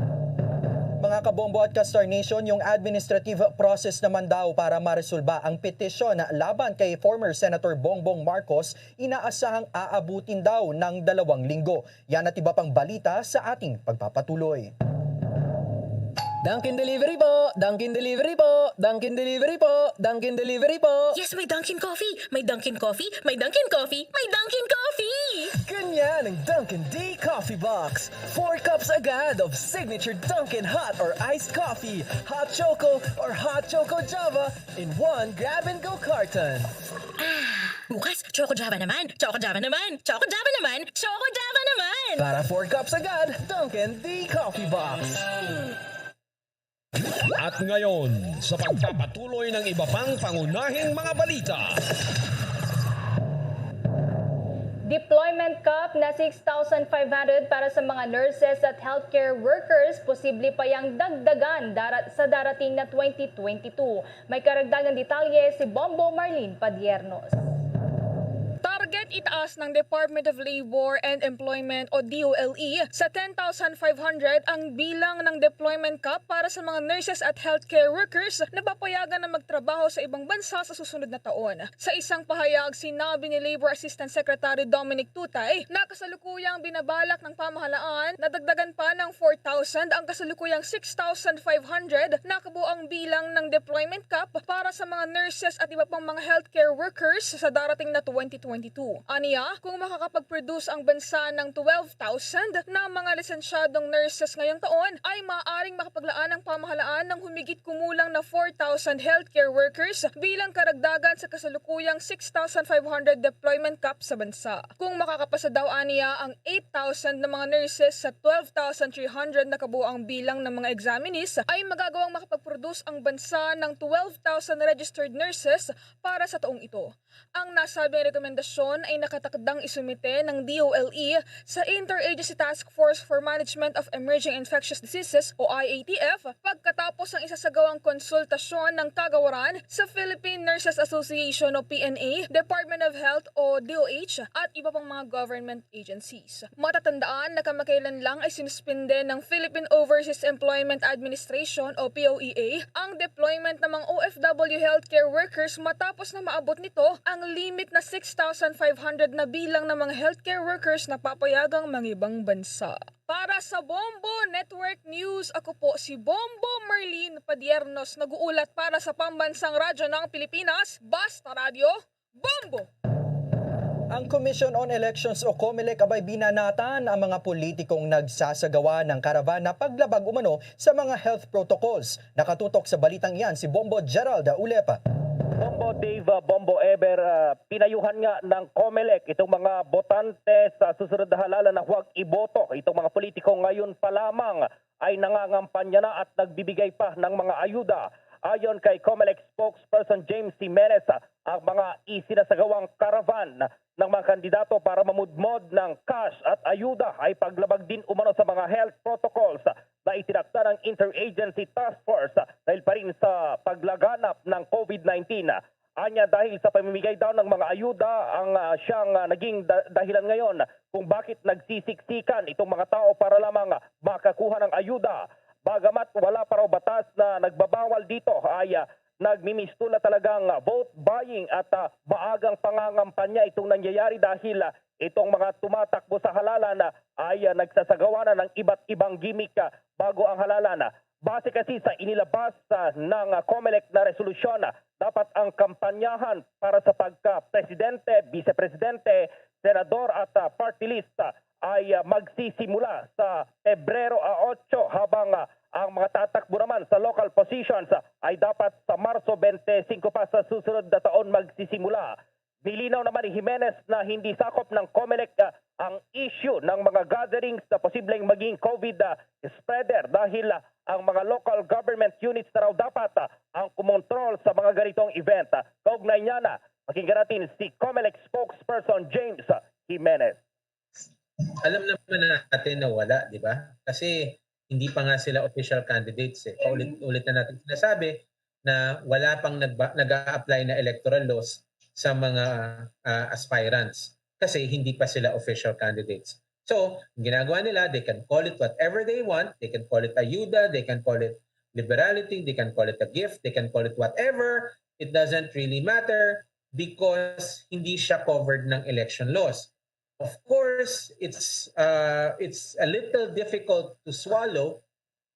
Mga kabombo at ka-Star Nation, yung administrative process naman daw para maresolba ang petisyon laban kay former Senator Bongbong Marcos, inaasahang aabutin daw ng dalawang linggo. Yan at iba pang balita sa ating pagpapatuloy. Dunkin Delivery po! Dunkin Delivery po! Dunkin Delivery po! Dunkin Delivery po! Yes, may Dunkin Coffee! May Dunkin Coffee! May Dunkin Coffee! May Dunkin Coffee! Ganyan ang Dunkin D Coffee Box. Four cups agad of signature Dunkin hot or iced coffee, hot choco or hot choco Java in one grab-and-go carton. Ah, bukas, Choco Java naman! Choco Java naman! Choco Java naman! Choco Java naman! Para four cups agad, Dunkin D Coffee Box. At ngayon, sa pagpapatuloy ng iba pang pangunahing mga balita. Deployment cap na six thousand five hundred para sa mga nurses at healthcare workers, posible pa yang dagdagan dara-, sa darating na twenty twenty-two. May karagdagang detalye si Bombo Marlene Padiernos. Target Itaas ng Department of Labor and Employment o D O L E sa ten thousand five hundred ang bilang ng deployment cap para sa mga nurses at healthcare workers na papayagan na magtrabaho sa ibang bansa sa susunod na taon. Sa isang pahayag, sinabi ni Labor Assistant Secretary Dominic Tutay na kasalukuyang binabalak ng pamahalaan na dagdagan pa ng four thousand ang kasalukuyang six thousand five hundred na kabuang bilang ng deployment cap para sa mga nurses at iba pang mga healthcare workers sa darating na twenty twenty-two. Aniya, kung makakapag-produce ang bansa ng twelve thousand na mga lisensyadong nurses ngayong taon, ay maaaring makapaglaan ang pamahalaan ng humigit kumulang na four thousand healthcare workers bilang karagdagan sa kasalukuyang six thousand five hundred deployment cap sa bansa. Kung makakapasa daw aniya ang eight thousand na mga nurses sa twelve thousand three hundred na kabuang bilang ng mga examinees, ay magagawang makapag-produce ang bansa ng twelve thousand registered nurses para sa taong ito. Ang nasabing rekomendasyon ay nakatakdang isumite ng D O L E sa Interagency Task Force for Management of Emerging Infectious Diseases o I A T F pagkatapos ng isasagawang konsultasyon ng kagawaran sa Philippine Nurses Association o P N A, Department of Health o D O H at iba pang mga government agencies. Matatandaan na kamakailan lang ay sinuspinde ng Philippine Overseas Employment Administration o P O E A ang deployment ng mga O F W healthcare workers matapos na maabot nito ang limit na six thousand five hundred na bilang ng mga healthcare workers na papayagang mangibang bansa. Para sa Bombo Network News, ako po si Bombo Merlin Padiernos, nag-uulat para sa Pambansang Radyo ng Pilipinas, Basta Radyo, Bombo! Ang Commission on Elections o COMELEC abay binanatan ang mga politikong nagsasagawa ng karavan na paglabag umano sa mga health protocols. Nakatutok sa balitang iyan si Bombo Gerald Ulep. Bombo Dave, Bombo Ever, ah, pinayuhan nga ng COMELEC itong mga botante sa susunod na halalan na huwag iboto. Itong mga politiko ngayon pa lamang ay nangangampanya na at nagbibigay pa ng mga ayuda. Ayon kay COMELEC spokesperson James Jimenez, ang mga isinasagawang karavan ng mga kandidato para mamudmod ng cash at ayuda ay paglabag din umano sa mga health protocols na itinakda ng Interagency Task Force dahil pa rin sa paglaganap ng COVID nineteen. Anya, dahil sa pamimigay daw ng mga ayuda ang, ah, siyang, ah, naging da- dahilan ngayon kung bakit nagsisiksikan itong mga tao para lamang makakuha ng ayuda. Bagamat wala pa raw batas na nagbabawal dito, ay, ah, nagmimisto na talagang, ah, vote buying at, ah, maagang pangangampanya itong nangyayari dahil, ah, itong mga tumatakbo sa halalan, ah, ay, ah, nagsasagawa na ng iba't ibang gimmick, ah, bago ang halalan. Base kasi sa inilabas, ah, ng, ah, COMELEC na resolusyon, ah, dapat ang kampanyahan para sa pagka-presidente, vice-presidente, senador at, ah, party list, ah, ay, ah, magsisimula sa Pebrero, ah, otso, habang, ah, ang mga tatakbo naman sa local positions, ah, ay dapat sa Marso twenty-five pa sa susunod na taon magsisimula. Nilinaw naman ni Jimenez na hindi sakop ng COMELEC, ah, ang issue ng mga gatherings na posibleng maging COVID, ah, spreader dahil, ah, ang mga local government units na raw dapat, ah, ang kumontrol sa mga ganitong event. Ah, kaugnay niya na, pakinggan natin si COMELEC spokesperson James, ah, Jimenez. Alam naman natin na wala, di ba? Kasi hindi pa nga sila official candidates eh. Paulit-ulit na natin sinasabi na wala pang nagba- nag-a-apply na electoral laws sa mga ah, aspirants kasi hindi pa sila official candidates. So, ang ginagawa nila, they can call it whatever they want. They can call it ayuda, they can call it liberality, they can call it a gift, they can call it whatever. It doesn't really matter because hindi siya covered ng election laws. Of course, it's uh, it's a little difficult to swallow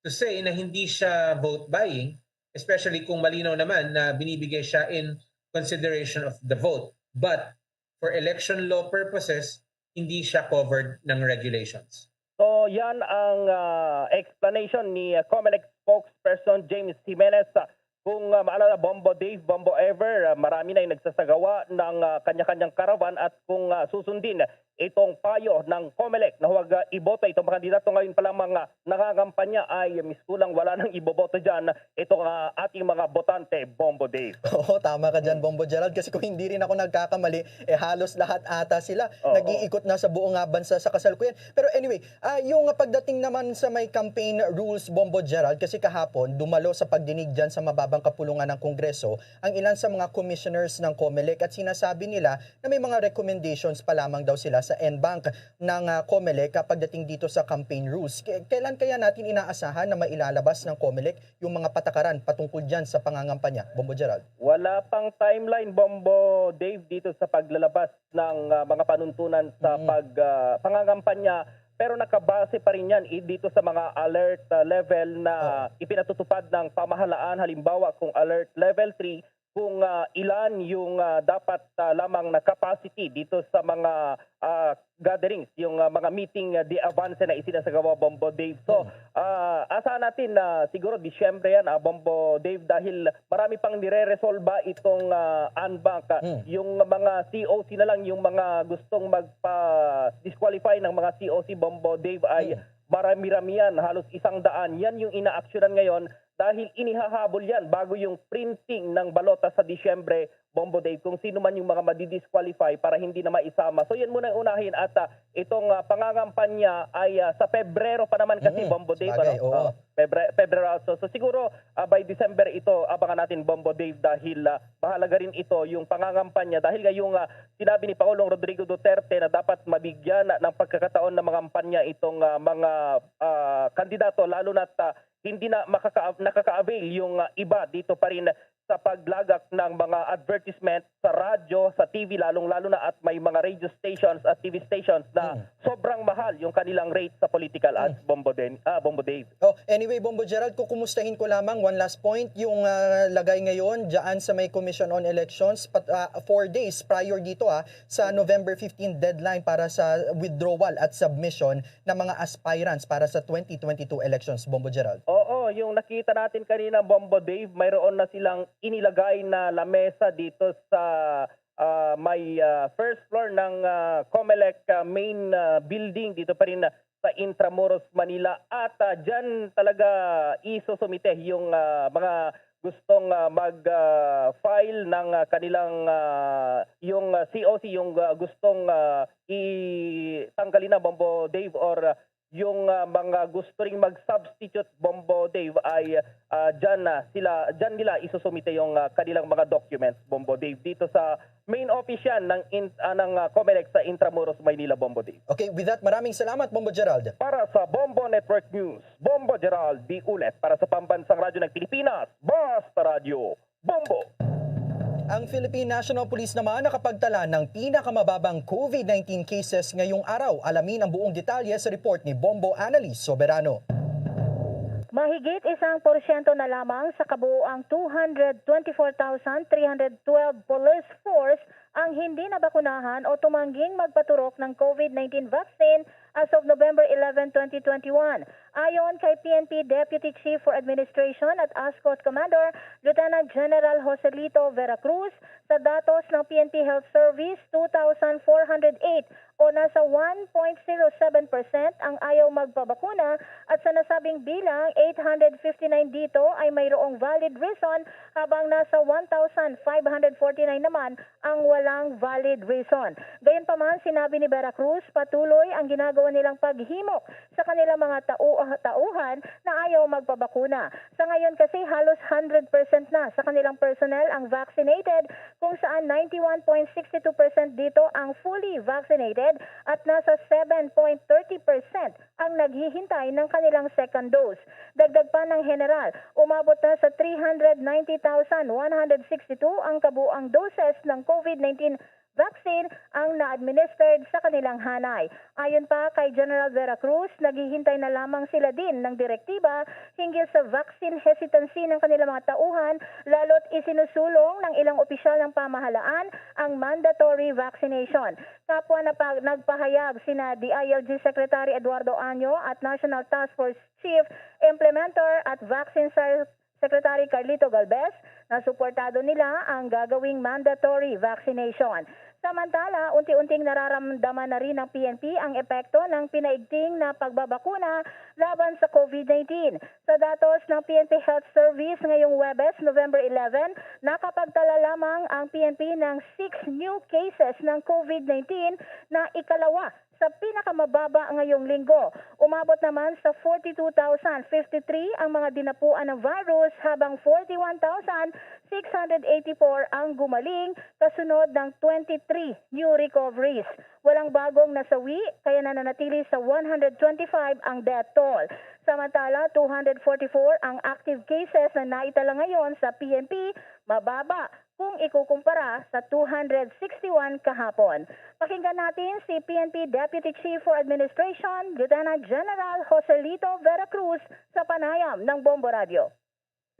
to say na hindi siya vote buying, especially kung malinaw naman na binibigay siya in consideration of the vote. But for election law purposes, hindi siya covered ng regulations. So yan ang ah, explanation ni ah, COMELEC spokesperson James Jimenez. Ah, kung ah, maalala, Bombo Dave, Bombo Ever, ah, marami na yung nagsasagawa ng ah, kanya-kanyang karavan at kung ah, susundin itong payo ng COMELEC na huwag ah, iboto itong mga kandidato ngayon pa lamang ah, nangangampanya ay mistulang wala nang iboboto dyan itong ah, ating mga botante, Bombo Dave. Oo, tama ka dyan, Bombo Gerald. Kasi kung hindi rin ako nagkakamali, eh halos lahat ata sila Oo. nag-iikot na sa buong ah, bansa sa kasalukuyan. Pero anyway, ah, yung ah, pagdating naman sa may campaign rules, Bombo Gerald, kasi kahapon, dumalo sa pagdinig dyan sa mababa iba-ibang kapulungan ng Kongreso ang ilan sa mga commissioners ng COMELEC at sinasabi nila na may mga recommendations pa lamang daw sila sa en banc ng, ah, COMELEC, ah, pagdating dito sa campaign rules. Ke-, kailan kaya natin inaasahan na mailalabas ng COMELEC yung mga patakaran patungkol diyan sa pangangampanya, Bombo Gerald? Wala pang timeline, Bombo Dave, dito sa paglalabas ng, ah, mga panuntunan sa Mm. pag, ah, pangangampanya, pero nakabase pa rin yan i-, dito sa mga alert, ah, level na Oh. ipinatutupad ng pamahalaan. Halimbawa, kung alert level three, kung, ah, ilan yung, ah, dapat, ah, lamang na capacity dito sa mga, ah, gatherings, yung, ah, mga meeting, ah, de avance na isinasagawa, Bombo Dave. So, Hmm. ah, asahan natin na siguro Disyembre yan, ah, Bombo Dave, dahil marami pang nire-resolba itong, ah, en banc. Ah, Hmm. yung mga C O C na lang, yung mga gustong magpa-disqualify ng mga C O C, Bombo Dave, ay Hmm. marami-rami yan, halos isang daan. Yan yung inaaksyonan ngayon dahil inihahabol yan bago yung printing ng balota sa Disyembre, Bombo Dave, kung sino man yung mga madidisqualify para hindi na maisama. So, yan muna yung unahin. At, ah, itong, ah, pangangampanya ay, ah, sa Pebrero pa naman kasi, Mm, Bombo Dave, sabagay, ano? oo. Ah, Pebre-, Pebrero. So, so siguro, ah, by December ito, abangan natin, Bombo Dave, dahil, ah, mahalaga rin ito, yung pangangampanya. Dahil nga yung, ah, sinabi ni Pangulong Rodrigo Duterte na dapat mabigyan ng pagkakataon na mangampanya itong, ah, mga, ah, kandidato, lalo na't, ah, hindi na makaka-, nakaka-avail yung, ah, iba dito pa rin sa paglagak ng mga advertisement sa radyo, sa T V, lalong-lalo na at may mga radio stations at T V stations na Hmm. sobrang mahal yung kanilang rate sa political ads, Hmm. Bombo Den-, ah, Bombo Dave. Oh, anyway, Bombo Gerald, kukumustahin ko lamang, one last point, yung, ah, lagay ngayon dyan sa may Commission on Elections, pat-, ah, four days prior dito, ah, sa November fifteen deadline para sa withdrawal at submission ng mga aspirants para sa twenty twenty-two elections, Bombo Gerald. Oo, yung nakita natin kanina, Bombo Dave, mayroon na silang inilagay na lamesa dito sa, ah, may, ah, first floor ng, ah, COMELEC, ah, main, ah, building dito pa rin, ah, sa Intramuros, Manila. At, ah, dyan talaga isusumite yung, ah, mga gustong, ah, mag, ah, file ng, ah, kanilang, ah, yung, ah, C O C, yung, ah, gustong, ah, itanggalin na, Bombo Dave, or, ah, yung, ah, mga gusto ring mag-substitute, Bombo Dave, ay, ah, dyan na sila, dyan nila isusumite yung, ah, kanilang mga documents, Bombo Dave, dito sa main office yan ng in-, ah, ng, ah, COMELEC sa Intramuros, Maynila, Bombo Dave. Okay, with that, maraming salamat, Bombo Gerald. Para sa Bombo Network News, Bombo Gerald D. Ulet, para sa Pambansang Radyo ng Pilipinas, Basta Radyo, Bombo. Ang Philippine National Police naman nakapagtala ng pinakamababang COVID nineteen cases ngayong araw. Alamin ang buong detalye sa report ni Bombo Annalise Soberano. Mahigit isang porsyento na lamang sa kabuoang two hundred twenty-four thousand three hundred twelve police force ang hindi nabakunahan o tumangging magpaturok ng COVID nineteen vaccine as of November eleven, twenty twenty-one. Ayon kay P N P Deputy Chief for Administration at ASCOT Commander Lieutenant General Joselito Vera Cruz, sa datos ng P N P Health Service, two thousand four hundred eight o nasa one point zero seven percent ang ayaw magpabakuna, at sa nasabing bilang, eight hundred fifty-nine dito ay mayroong valid reason, habang nasa one thousand five hundred forty-nine naman ang walang valid reason. Gayunpaman, sinabi ni Vera Cruz, patuloy ang ginagawa nilang paghimok sa kanilang mga tau-, tauhan na ayaw magpabakuna. Sa ngayon kasi, halos hundred percent na sa kanilang personnel ang vaccinated, kung saan ninety-one point six two percent dito ang fully vaccinated at nasa seven point thirty percent ang naghihintay ng kanilang second dose. Dagdag pa ng General, umabot na sa three hundred ninety thousand one hundred sixty-two ang kabuang doses ng COVID nineteen vaccine ang na-administered sa kanilang hanay. Ayon pa kay General Vera Cruz, naghihintay na lamang sila din ng direktiba hinggil sa vaccine hesitancy ng kanilang mga tauhan, lalo't isinusulong ng ilang opisyal ng pamahalaan ang mandatory vaccination. Kapwa na pa-, nagpahayag sina D I L G Secretary Eduardo Año at National Task Force Chief Implementer at Vaccine Science Secretary Carlito Galvez na suportado nila ang gagawing mandatory vaccination. Samantala, unti-unting nararamdaman na rin ng P N P ang epekto ng pinaigting na pagbabakuna laban sa COVID nineteen. Sa datos ng P N P Health Service ngayong Huwebes, November eleven, nakapagtala lamang ang P N P ng six new cases ng COVID nineteen na ikalawa sa pinakamababa ngayong linggo. Umabot naman sa forty-two thousand fifty-three ang mga dinapuan ng virus, habang forty-one thousand six hundred eighty-four ang gumaling, kasunod ng twenty-three new recoveries. Walang bagong nasawi, kaya nananatili sa one hundred twenty-five ang death toll. Samantala, two hundred forty-four ang active cases na naitala ngayon sa P N P, mababa kung ikukumpara sa two hundred sixty-one kahapon. Pakinggan natin si P N P Deputy Chief for Administration, Lieutenant General Joselito Vera Cruz, sa panayam ng Bombo Radio.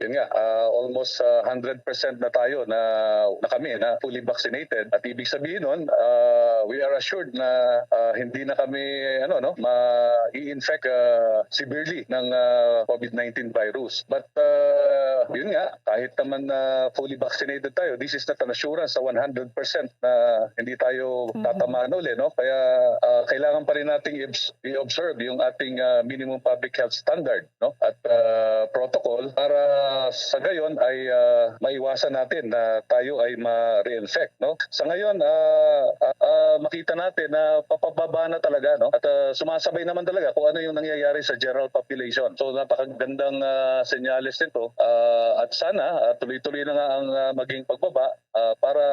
Yun nga, ah, almost, ah, hundred percent na tayo na, na kami na fully vaccinated. At ibig sabihin nun, ah, we are assured na, ah, hindi na kami, ano, no, ma-i-infect, ah, severely ng, ah, covid nineteen virus. But, ah, yun nga, kahit naman na fully vaccinated tayo, this is not an assurance sa one hundred percent na hindi tayo Mhm. tatamaan uli, no? Kaya, ah, kailangan pa rin nating i-obs-, i-observe yung ating, ah, minimum public health standard, no? At, ah, protocol para sa gayon ay, ah, maiwasan natin na tayo ay ma-reinfect, no? Sa ngayon, ah, ah, ah, makita natin na papababa na talaga, no? At, ah, sumasabay naman talaga kung ano yung nangyayari sa general population. So, napakagandang, ah, senyales nito. Ah, at sana, ah, tuloy-tuloy na nga ang, ah, maging pagbaba, ah, para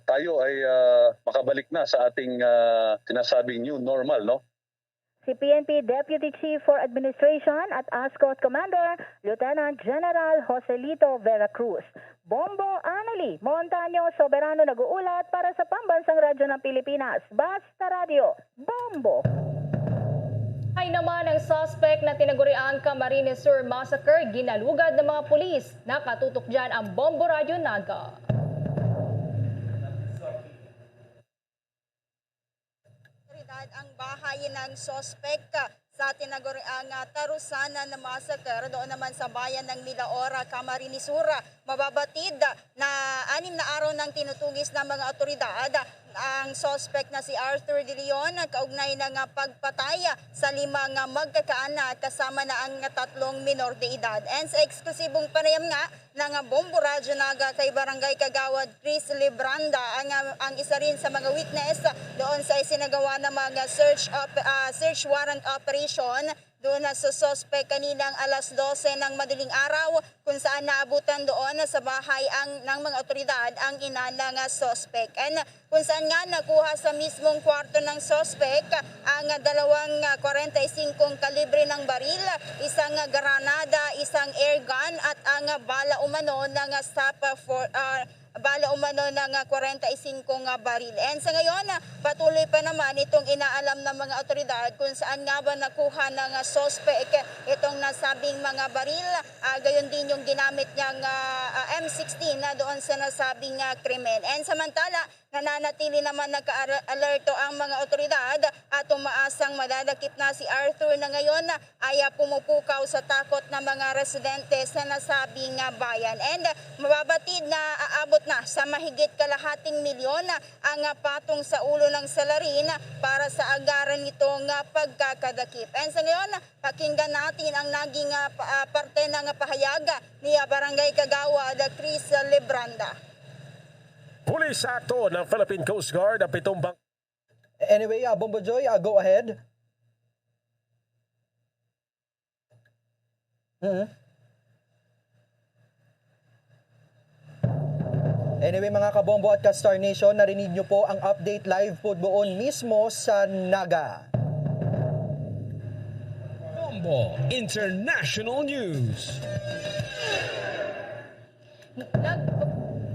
tayo ay, ah, makabalik na sa ating, ah, sinasabing new normal, no? Si P N P Deputy Chief for Administration at ASCOT Commander, Lieutenant General Joselito Vera Cruz. Bombo Annalie Montaño Soberano nag-uulat para sa Pambansang Radyo ng Pilipinas, Basta Radyo, Bombo. Ay naman ang suspect na tinaguriang Camarines Sur Massacre, ginalugad ng mga pulis. Nakatutok dyan ang Bombo Radyo Naga. Otoridad ang bahay ng suspek sa tinaguriang, ah, Tarusanan Massacre doon naman sa bayan ng Milaora, Camarines Sur. Mababatid na anim na araw nang tinutugis ng mga otoridad ang suspek na si Arthur De Leon kaugnay na nga pagpatay sa lima nga magkakaanak kasama na ang tatlong minor de edad. And sa eksklusibong panayam nga, ng Bombo Radyo Naga kay Barangay Kagawad Chris Libranda ang, ang isa rin sa mga witness doon sa isinagawa na mga search op-, ah, search warrant operation doon na sa suspect kaninang alas dose ng madaling araw, kung saan naabutan doon sa bahay ang, ng mga otoridad ang ina ng, ah, suspect. And kung saan nga nakuha sa mismong kwarto ng suspek ang dalawang, ah, kwarenta y singko kalibre ng baril, isang, ah, granada, isang air gun at ang, ah, bala umano ng, ah, sap, ah, for, ah, bala umano ng, ah, kwarenta y singko nga baril. And sa ngayon, ah, patuloy pa naman itong inaalam ng mga otoridad kung saan nga ba nakuha ng, ah, suspek itong nasabing mga baril, ah, gayon din yung ginamit niyang, ah, ah, M sixteen na doon sa nasabing, ah, krimen. And samantala, nananatili naman nagka-alerto ang mga otoridad at umaasang madadakip na si Arthur na ngayon ay, ah, pumupukaw sa takot ng mga residente sa nasabing, ah, bayan. And mababatid na aabot na sa mahigit kalahating milyon ang, ah, patong sa ulo ng salarin para sa agaran nitong, ah, pagkakadakip. And sa ngayon, pakinggan natin ang naging, ah, pa-, ah, parte ng pahayag ni, ah, Barangay Kagawad Chris Libranda. Huli sa akto ng Philippine Coast Guard ang pitong bang- Anyway, ah, Bombo Joy, ah, go ahead. Mhm. Anyway, mga kabombo at ka-Star Nation, narinig nyo po ang update live po doon mismo sa Naga. Bombo International News. Nag-,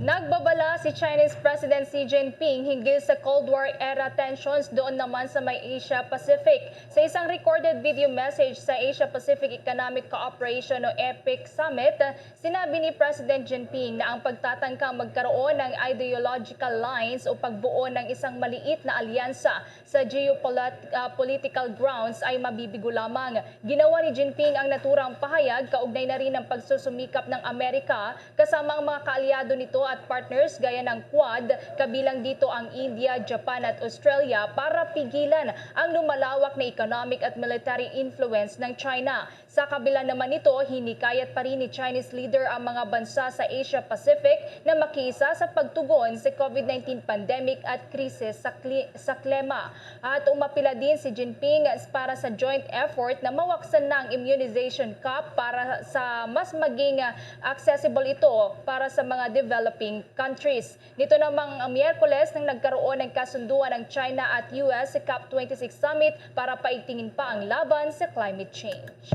nagbabala si Chinese President Xi Jinping hinggil sa Cold War era tensions doon naman sa may Asia Pacific. Sa isang recorded video message sa Asia Pacific Economic Cooperation o APEC Summit, sinabi ni President Jinping na ang pagtatangkang magkaroon ng ideological lines o pagbuo ng isang maliit na alyansa sa geopolit-, ah, political grounds ay mabibigo lamang. Ginawa ni Jinping ang naturang pahayag kaugnay na rin ng pagsusumikap ng Amerika kasama ang mga kaalyado nito at partners gaya ng Quad, kabilang dito ang India, Japan at Australia, para pigilan ang lumalawak na economic at military influence ng China. Sa kabila naman nito, hinikayat pa rin ni Chinese leader ang mga bansa sa Asia Pacific na makiisa sa pagtugon sa COVID nineteen pandemic at krisis sa, kli- sa klima. At umapila din si Jinping para sa joint effort na mawaksan na ang immunization cap para sa mas maging, ah, accessible ito para sa mga developing countries. Nito namang Miyerkules nang nagkaroon ng kasunduan ang China at U S sa COP twenty-six Summit para paigtingin pa ang laban sa climate change.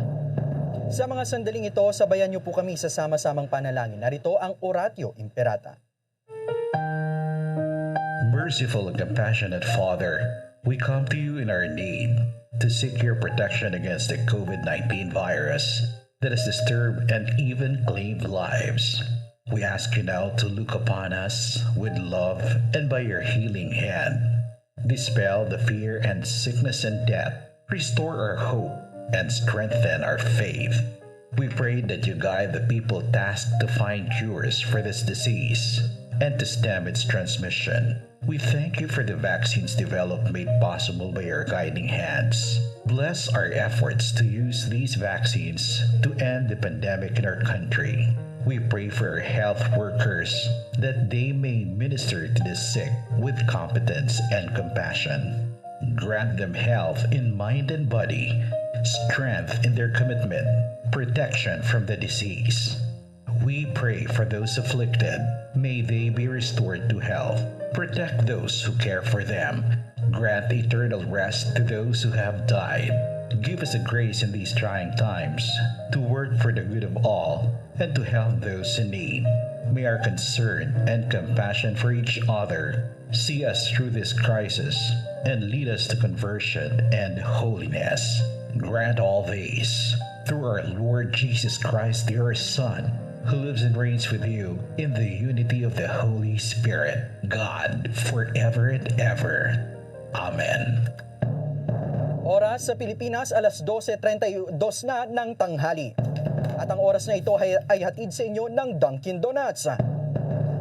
Sa mga sandaling ito, sabayan niyo po kami sa sama-samang panalangin. Narito ang Oratio Imperata. Merciful and compassionate Father, we come to you in our need to seek your protection against the COVID nineteen virus that has disturbed and even claimed lives. We ask you now to look upon us with love and by your healing hand, dispel the fear and sickness and death, restore our hope, and strengthen our faith. We pray that you guide the people tasked to find cures for this disease and to stem its transmission. We thank you for the vaccines developed made possible by your guiding hands. Bless our efforts to use these vaccines to end the pandemic in our country. We pray for our health workers that they may minister to the sick with competence and compassion. Grant them health in mind and body, strength in their commitment, protection from the disease. We pray for those afflicted. May they be restored to health. Protect those who care for them. Grant eternal rest to those who have died. Give us the grace in these trying times to work for the good of all and to help those in need. May our concern and compassion for each other see us through this crisis and lead us to conversion and holiness. Grant all these through our Lord Jesus Christ, your Son, who lives and reigns with you in the unity of the Holy Spirit, God, forever and ever. Amen. Oras sa Pilipinas, alas dose treinta y dos na ng tanghali. At ang oras na ito ay, ay hatid sa inyo ng Dunkin' Donuts.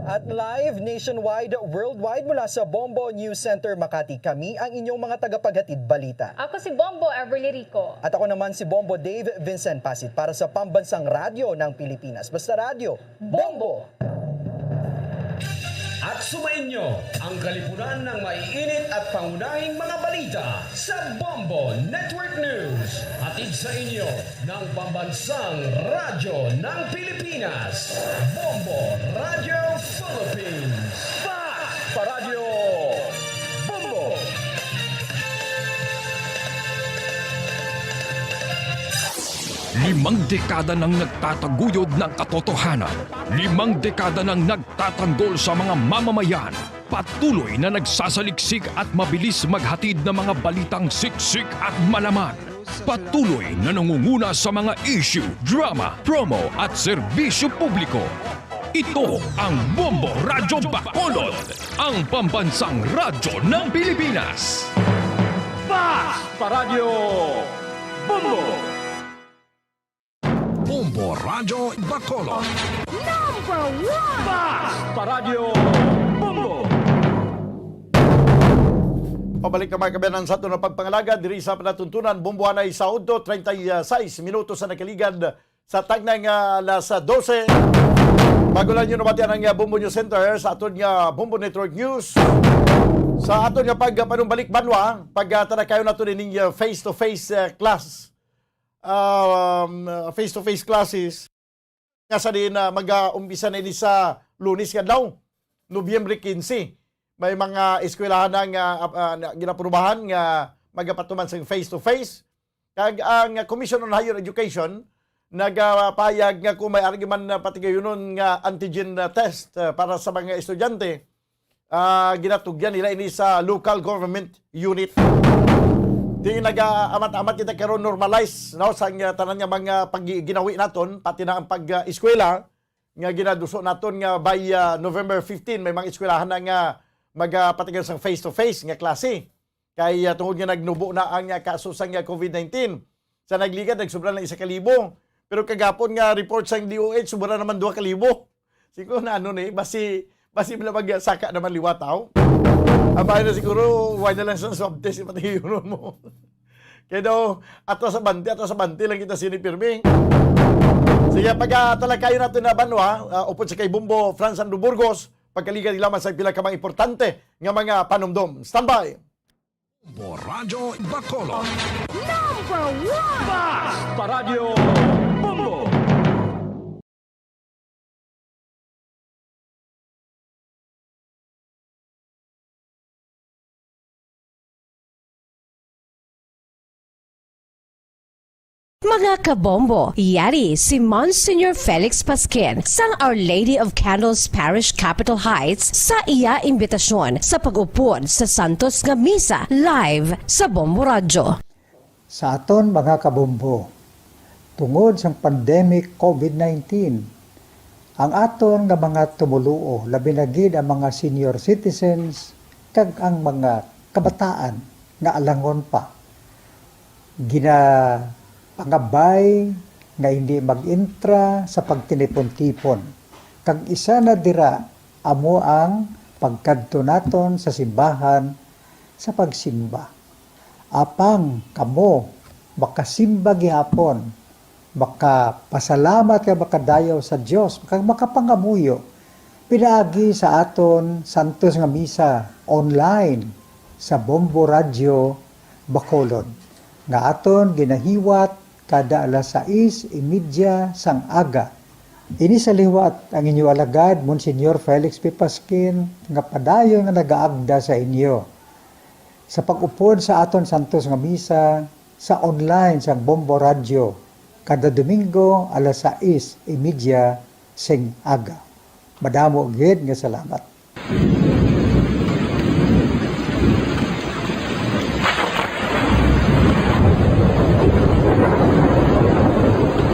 At live nationwide, worldwide mula sa Bombo News Center Makati, kami ang inyong mga tagapaghatid balita. Ako si Bombo Everly Rico. At ako naman si Bombo Dave Vincent Pasit para sa Pambansang Radyo ng Pilipinas. Basta Radyo, Bombo! At sumainyo ang kalipunan ng maiinit at pangunahing mga balita sa Bombo Network News. Hatid sa inyo ng Pambansang Radyo ng Pilipinas, Bombo Radio Philippines. Fast Paradyo Bombo! Limang dekada nang nagtataguyod ng katotohanan. Limang dekada nang nagtatanggol sa mga mamamayan. Patuloy na nagsasaliksik at mabilis maghatid ng mga balitang siksik at malaman. Patuloy na nangunguna sa mga issue, drama, promo at serbisyo publiko. Ito ang Bombo Radyo Bacolod, ang pambansang radyo ng Pilipinas. Fast Paradyo Bombo! Bombo Radyo Bacolod. Number one! Fast Paradyo Bombo! Pabalik na, mga kaabyanan, sa aton nga pagpangalagad diri sa palatuntunan. Bombohanay sa udto, treinta y seis minutos na nakaligad sa tagnang, ah, alas dose. Bago lang nyo nabatian ang, ah, Bombo News Center sa aton nga Bombo Network News. Sa aton nga pagpanumbalik banwa, pagtanakayon nato nining, ah, face-to-face, ah, class, um, face-to-face classes, nga sa diin, ah, mag-aumpisa na ini sa Lunes nga adlaw, Nobyembre quince. May mga eskwelahan na nga, ah, ah, na ginaprubahan nga magapatuman sing face-to-face. Kag ang Commission on Higher Education nagapahayag nga kung may argument na patigayunon nga antigen, ah, test, ah, para sa mga estudyante, ah, ginatugyan nila ini sa local government unit. Di nagaamat-amat kita karon, normalize, no, sa, ah, tanan nga mga pag-, ginawi naton, pati na ang pag-, ah, eskwela nga ginaduso naton nga by, ah, November fifteen, may mga eskwelahan na nga magapatigan sa face-to-face nga klase. Kay, ah, tungod nga nagnubo na ang, ah, kaso sang, ah, COVID nineteen. Sa nagligad, nagsubra lang isa ka libo. Pero kagapon nga report sang D O H, sobra naman duha ka libo. Siguro na ano ni, basi, basi mo lang magsaka naman liwat, aw. Abay na siguro, why na lang sa swab test, ipatiyon mo. Kaya daw, atras abante, atras abante lang kita sini pirmi. Sige, pagtalakayon natin na banwa, ah, upod sa kay Bombo Franz Andrew Burgos, pagkaligad lamang sa pila ka mga importante nga mga panumdom. Standby! Bombo Radyo Bacolod. Number one! Basta Radyo Bombo! Mga kabombo, yari si Monsignor Felix Pasquin sang Our Lady of Candles Parish, Capitol Heights, sa iya imbitasyon sa pag-upod sa Santos nga Misa live sa Bombo Radyo. Sa aton mga kabombo, tungod sang pandemic covid nineteen, ang aton nga mga tumoluo, labi na gid ang mga senior citizens kag ang mga kabataan nga alangon pa, ginapangabay nga hindi mag-intra sa pagtinipon-tipon. Kag isa na dira amo ang pagkadto naton sa simbahan sa pagsimba. Apang kamo makasimba gihapon, makapasalamat kag makadayaw sa Dios, kag makapangamuyo pinaagi sa aton santos nga misa online sa Bombo Radyo Bacolod, nga aton ginahiwat kada alas sais y media sang aga. Ini sa liwat ang inyo alagad, Monsignor Felix P. Pasquin, nga padayon nga nagaagda sa inyo sa pag-upod sa aton santos nga misa sa online sang Bombo Radyo kada Domingo alas sais y media sing aga. Madamo gid nga salamat.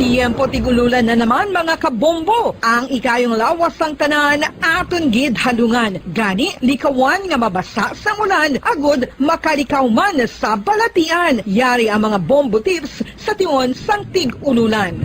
Tiyempo tig-ululan na naman, mga kabombo. Ang ikayong lawas sang tanan aton gid halungan. Gani, likawan nga mabasa sang ulan agud makalikaw man sa balatian. Yari ang mga bombo tips sa tion sang tig-ululan.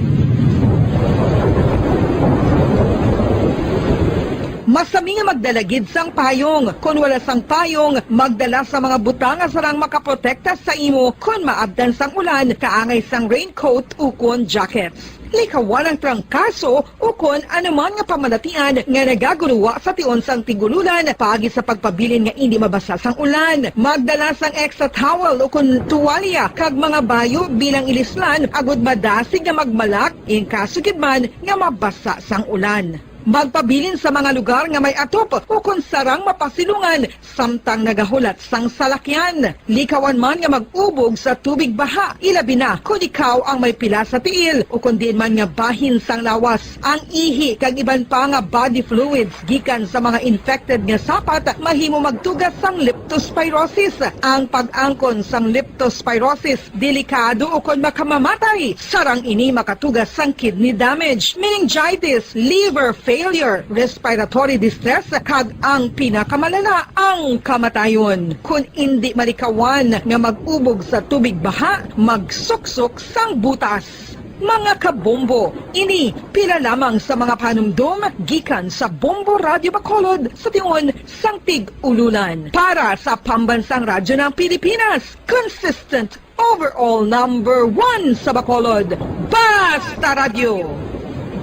Masami nga magdala gid sang payong. Kon wala sang payong, magdala sa mga butang nga sarang makaprotekta sa imo kon maabtan sang ulan, kaangay sang raincoat ukon jackets. Likawan ang trangkaso ukon anuman nga pamalatian nga nagaguruwa sa tion sang tig-ululan paagi sa pagpabilin nga indi mabasa sang ulan. Magdala sang extra towel ukon tuwalya kag mga bayo bilang ilislan agud madasig nga magmalak in kaso gid man nga mabasa sang ulan. Magpabilin sa mga lugar nga may atop ukon sarang mapasilungan samtang nagahulat sang salakyan. Likawan man nga mag-ubog sa tubig baha, ilabi na kon ikaw ang may pila sa tiil ukon diin man nga bahin sang lawas. Ang ihi kag iban pa nga body fluids gikan sa mga infected nga sapat mahimo magtuga sang leptospirosis. Ang pag-angkon sang leptospirosis delikado ukon makamamatay. Sarang ini makatuga sang kidney damage, meningitis, liver failure, respiratory distress, kag ang pinakamalala, ang kamatayon. Kon indi malikawan nga mag-ubog sa tubig baha, magsuksok sang butas. Mga kabombo, ini pila lamang sa mga panumdom gikan sa Bombo Radyo Bacolod sa tion sang tig-ululan. Para sa Pambansang Radyo ng Pilipinas, consistent overall number one sa Bacolod, Basta Radyo,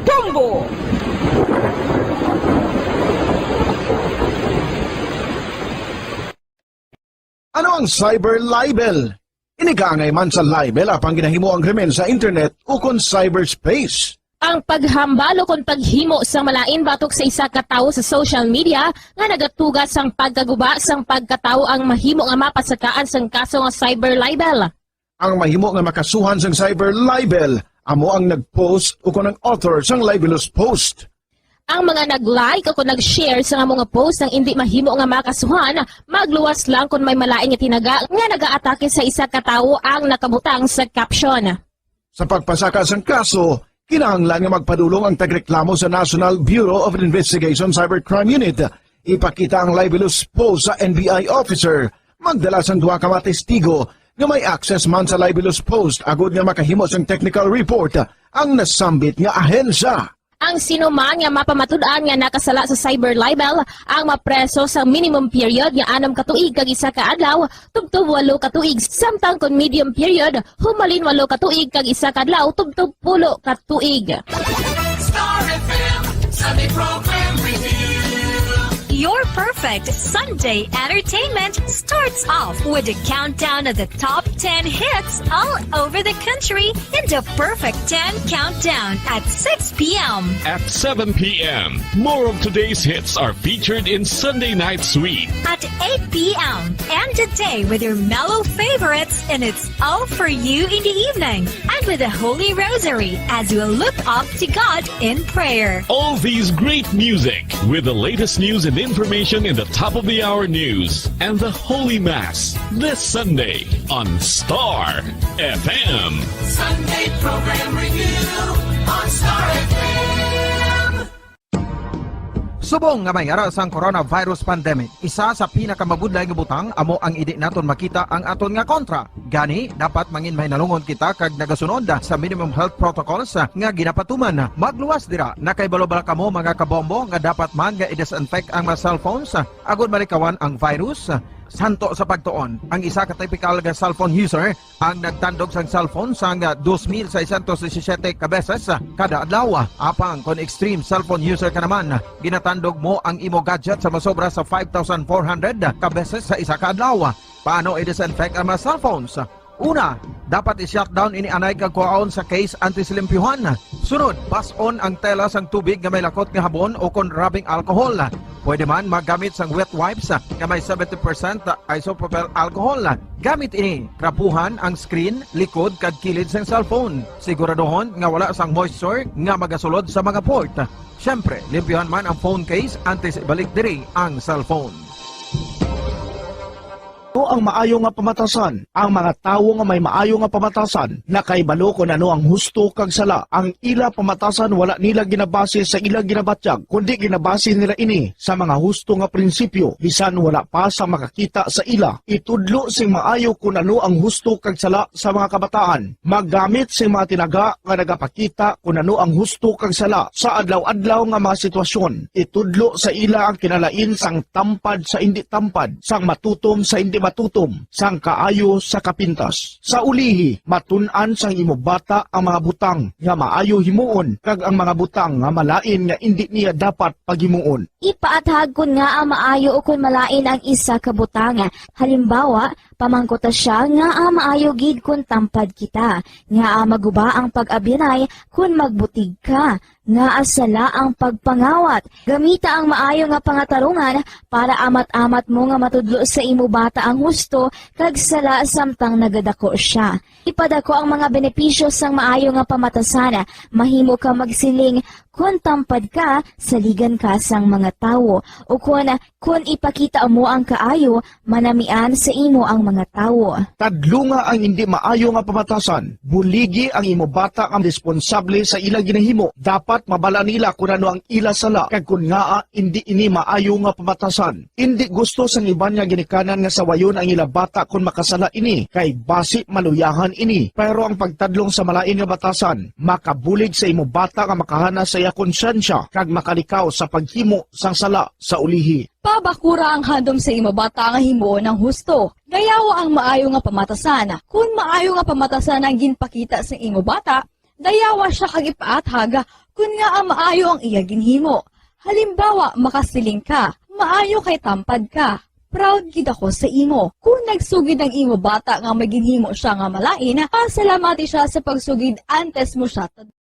Bombo! Ano ang cyber libel? Ini kaangay man sa libel apang ginahimo ang krimen sa internet ukon cyberspace. Ang paghambal ukon paghimo sang malain batok sa isa ka tawo sa social media nga nagatuga sang pagkaguba sang pagkatawo ang mahimo nga mapasakaan sang kaso nga cyber libel. Ang mahimo nga makasuhan sang cyber libel amo ang nag-post ukon ang author sang libelous post. Ang mga nag-like ukon nag-share sang amo nga post ang indi mahimo nga makasuhan, magluwas lang kon may malain nga tinaga nga nagaatake sa isa ka tawo ang nakabutang sa caption. Sa pagpasaka sang kaso, kinahanglan nga magpadulong ang tagreklamo sa National Bureau of Investigation Cybercrime Unit. Ipakita ang libelous post sa N B I officer. Magdala sang duha ka mga testigo nga may access man sa libelous post agud nga makahimo sang technical report ang nasambit nga ahensya. Ang sino man nga mapamatud-an nga nakasala sa cyber libel ang mapreso sa minimum period nga anom ka tuig kag isa ka adlaw tubtob walo ka tuig, samtang kon medium period, humalin walo ka tuig kag isa ka adlaw tubtob pulo ka tuig. Star F M Sunday Program Review. Your perfect Sunday entertainment starts off with a countdown of the top ten hits all over the country in the Perfect ten Countdown at six p.m. At seven p.m., more of today's hits are featured in Sunday Night Sweet. At eight p.m., end the day with your mellow favorites, and it's all for you in the evening. And with the Holy Rosary as we look up to God in prayer. All these great music with the latest news and information in the top of the hour news and the Holy Mass this Sunday on Star F M. Sunday Program Review on Star F M. Subong nga may ara sang coronavirus pandemic, isa sa pinakamabudlay nga butang amo ang indi naton makita ang aton nga kontra. Gani, dapat mangin mahinalungon kita kag nagasunod sa minimum health protocols nga ginapatuman. Magluwas dira, nakahibalo bala kamo, mga kabombo, nga dapat man nga i-disinfect ang mga cellphones agud malikawan ang virus? Santo sa pagtuon, ang isa ka typical nga cellphone user ang nagtandog sang cellphone sang dos mil seiscientos disisiete ka beses kada adlaw. Apang kon extreme cellphone user ka naman, ginatandog mo ang imo gadget sa masobra sa five thousand four hundred ka beses sa isa ka adlaw. Paano i-disinfect ang mga cellphones? Una, dapat i-shutdown ini anay kag kuhaon sa case antes limpyuhan. Sunod, bas-on ang tela sang tubig nga may lakot nga habon o kon rubbing alcohol. Pwede man magamit sang wet wipes nga may seventy percent isopropyl alcohol. Gamit ini, trapuhan ang screen, likod, kag kilid sang cellphone. Siguraduhon nga wala sang moisture nga magasulod sa mga port. Siyempre, limpyuhan man ang phone case antes ibalik diri ang cellphone. Ano ang maayo nga pamatasan? Ang mga tawo nga may maayo nga pamatasan nakahibalo kon ano ang husto kag sala. Ang ila pamatasan wala nila ginabase sa ila ginabatyag, kundi ginabase nila ini sa mga husto nga prinsipyo, bisan wala pa sa makakita sa ila. Itudlo sing maayo kon ano ang husto kag sala sa mga kabataan. Maggamit sing mga tinaga nga nagapakita kon ano ang husto kag sala sa adlaw-adlaw nga mga sitwasyon. Itudlo sa ila ang kinalain sang tampad sa indi tampad, sang matutom sa indi matutom, sang kaayo sa kapintas. Sa ulihi, matun-an sang imo bata ang mga butang nga maayo himuon kag ang mga butang nga malain nga indi niya dapat paghimuon. Ipaathag kon ngaa maayo ukon malain ang isa ka butang. Halimbawa, pamangkuta sia ngaa maayo gid kon tampad kita, ngaa maguba ang pag-abyanay kon magbutig ka, ngaa sala ang pagpangawat. Gamita ang maayo nga pangatarungan para amat-amat mo nga matudlo sa imo bata ang husto kag sala samtang nagadako sia. Ipadako ang mga benepisyo sang maayo nga pamatasan. Mahimo ka magsiling, "Kon tampad ka, saligan ka sang mga tawo." Ukon, "Kon ipakita mo ang kaayo, manamian sa imo ang mga tawo." Tadlunga ang indi maayo nga pamatasan. Buligi ang imo bata nga responsable sa ila ginahimo. Dapat mabala nila kon ano ang ila sala, kag kon ngaa indi ini maayo nga pamatasan. Indi gusto sang iban nga ginikanan nga sawayon ang ila bata kon makasala ini, kay basi maluyahan ini. Pero ang pagtadlong sa malain nga batasan makabulig sa imo bata nga makahana sa iya konsyensya kag makalikaw sa paghimo sang sala sa ulihi. Pabakura ang handom sa imo bata nga himuon ang husto. Dayawa ang maayo nga pamatasan. Kon maayo nga pamatasan ang ginpakita sa imo bata, dayawa sia kag ipaathag kon ngaa maayo ang iya ginhimo. Halimbawa, makasiling ka, "Maayo kay tampad ka. Proud gid ako sa imo." Kon nagsugid ang imo bata nga may ginhimo sia nga malain, pasalamati sia sa pagsugid antes mo sia tad-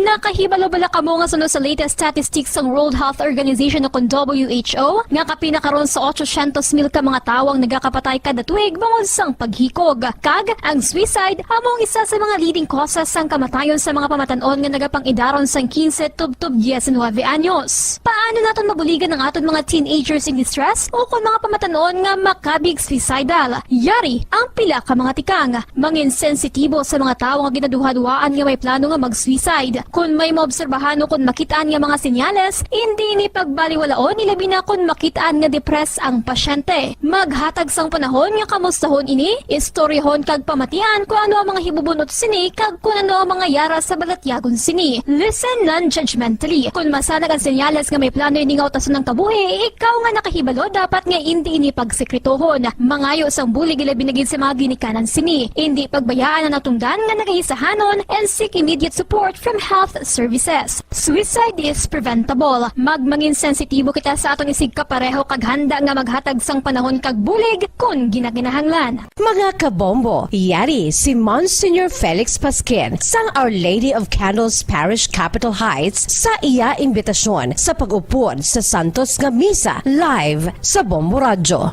Nakahibalo bala kamo nga suno sa latest statistics sang World Health Organization o kon W H O nga kapin na karon sa otsosyentos mil ka mga tawo ang nagakapatay kada tuig bangod sang paghikog, kag ang suicide amo ang isa sa mga leading causes sang kamatayon sa mga pamatan-on nga nagapang-idaron sang quince tubtob diecinuebe anyos. Paano naton mabuligan ang aton mga teenagers in distress o kon mga pamatan-on nga makabig suicidal? Yari ang pila ka mga tikang. Mangin sensitibo sa mga tawo nga ginaduhaduhaan nga may plano nga mag-suicide. Kon may maobserbahan o kon makit-an nga mga senyales, indi ini pagbaliwalaon, ilabi na kon makit-an nga depressed ang pasyente. Maghatag sang panahon nga kamustahon ini, istoryahon kag pamatian kon ano ang mga hibubunot sini kag kon ano ang mga yara sa balatyagon sini. Listen non-judgmentally. Kon masanag ang senyales nga may plano ini nga utason ang kabuhi, ikaw nga nakahibalo dapat nga indi ini pagsekretohon. Mangayo sang bulig, ilabi na gid sa mga ginikanan sini. Indi pagbayaan ang natungdan nga nagahisahanon and seek immediate support from health services. Suicide is preventable. Magmangin sensitibo kita sa aton isigkapareho kag handa nga maghatag sang panahon kag bulig kon ginakinahanglan. Mga kabombo, yari si Monsignor Felix Pasquin sang Our Lady of Candles Parish, Capitol Heights, sa iya imbitasyon sa pag-upod sa santos nga misa live sa Bombo Radyo.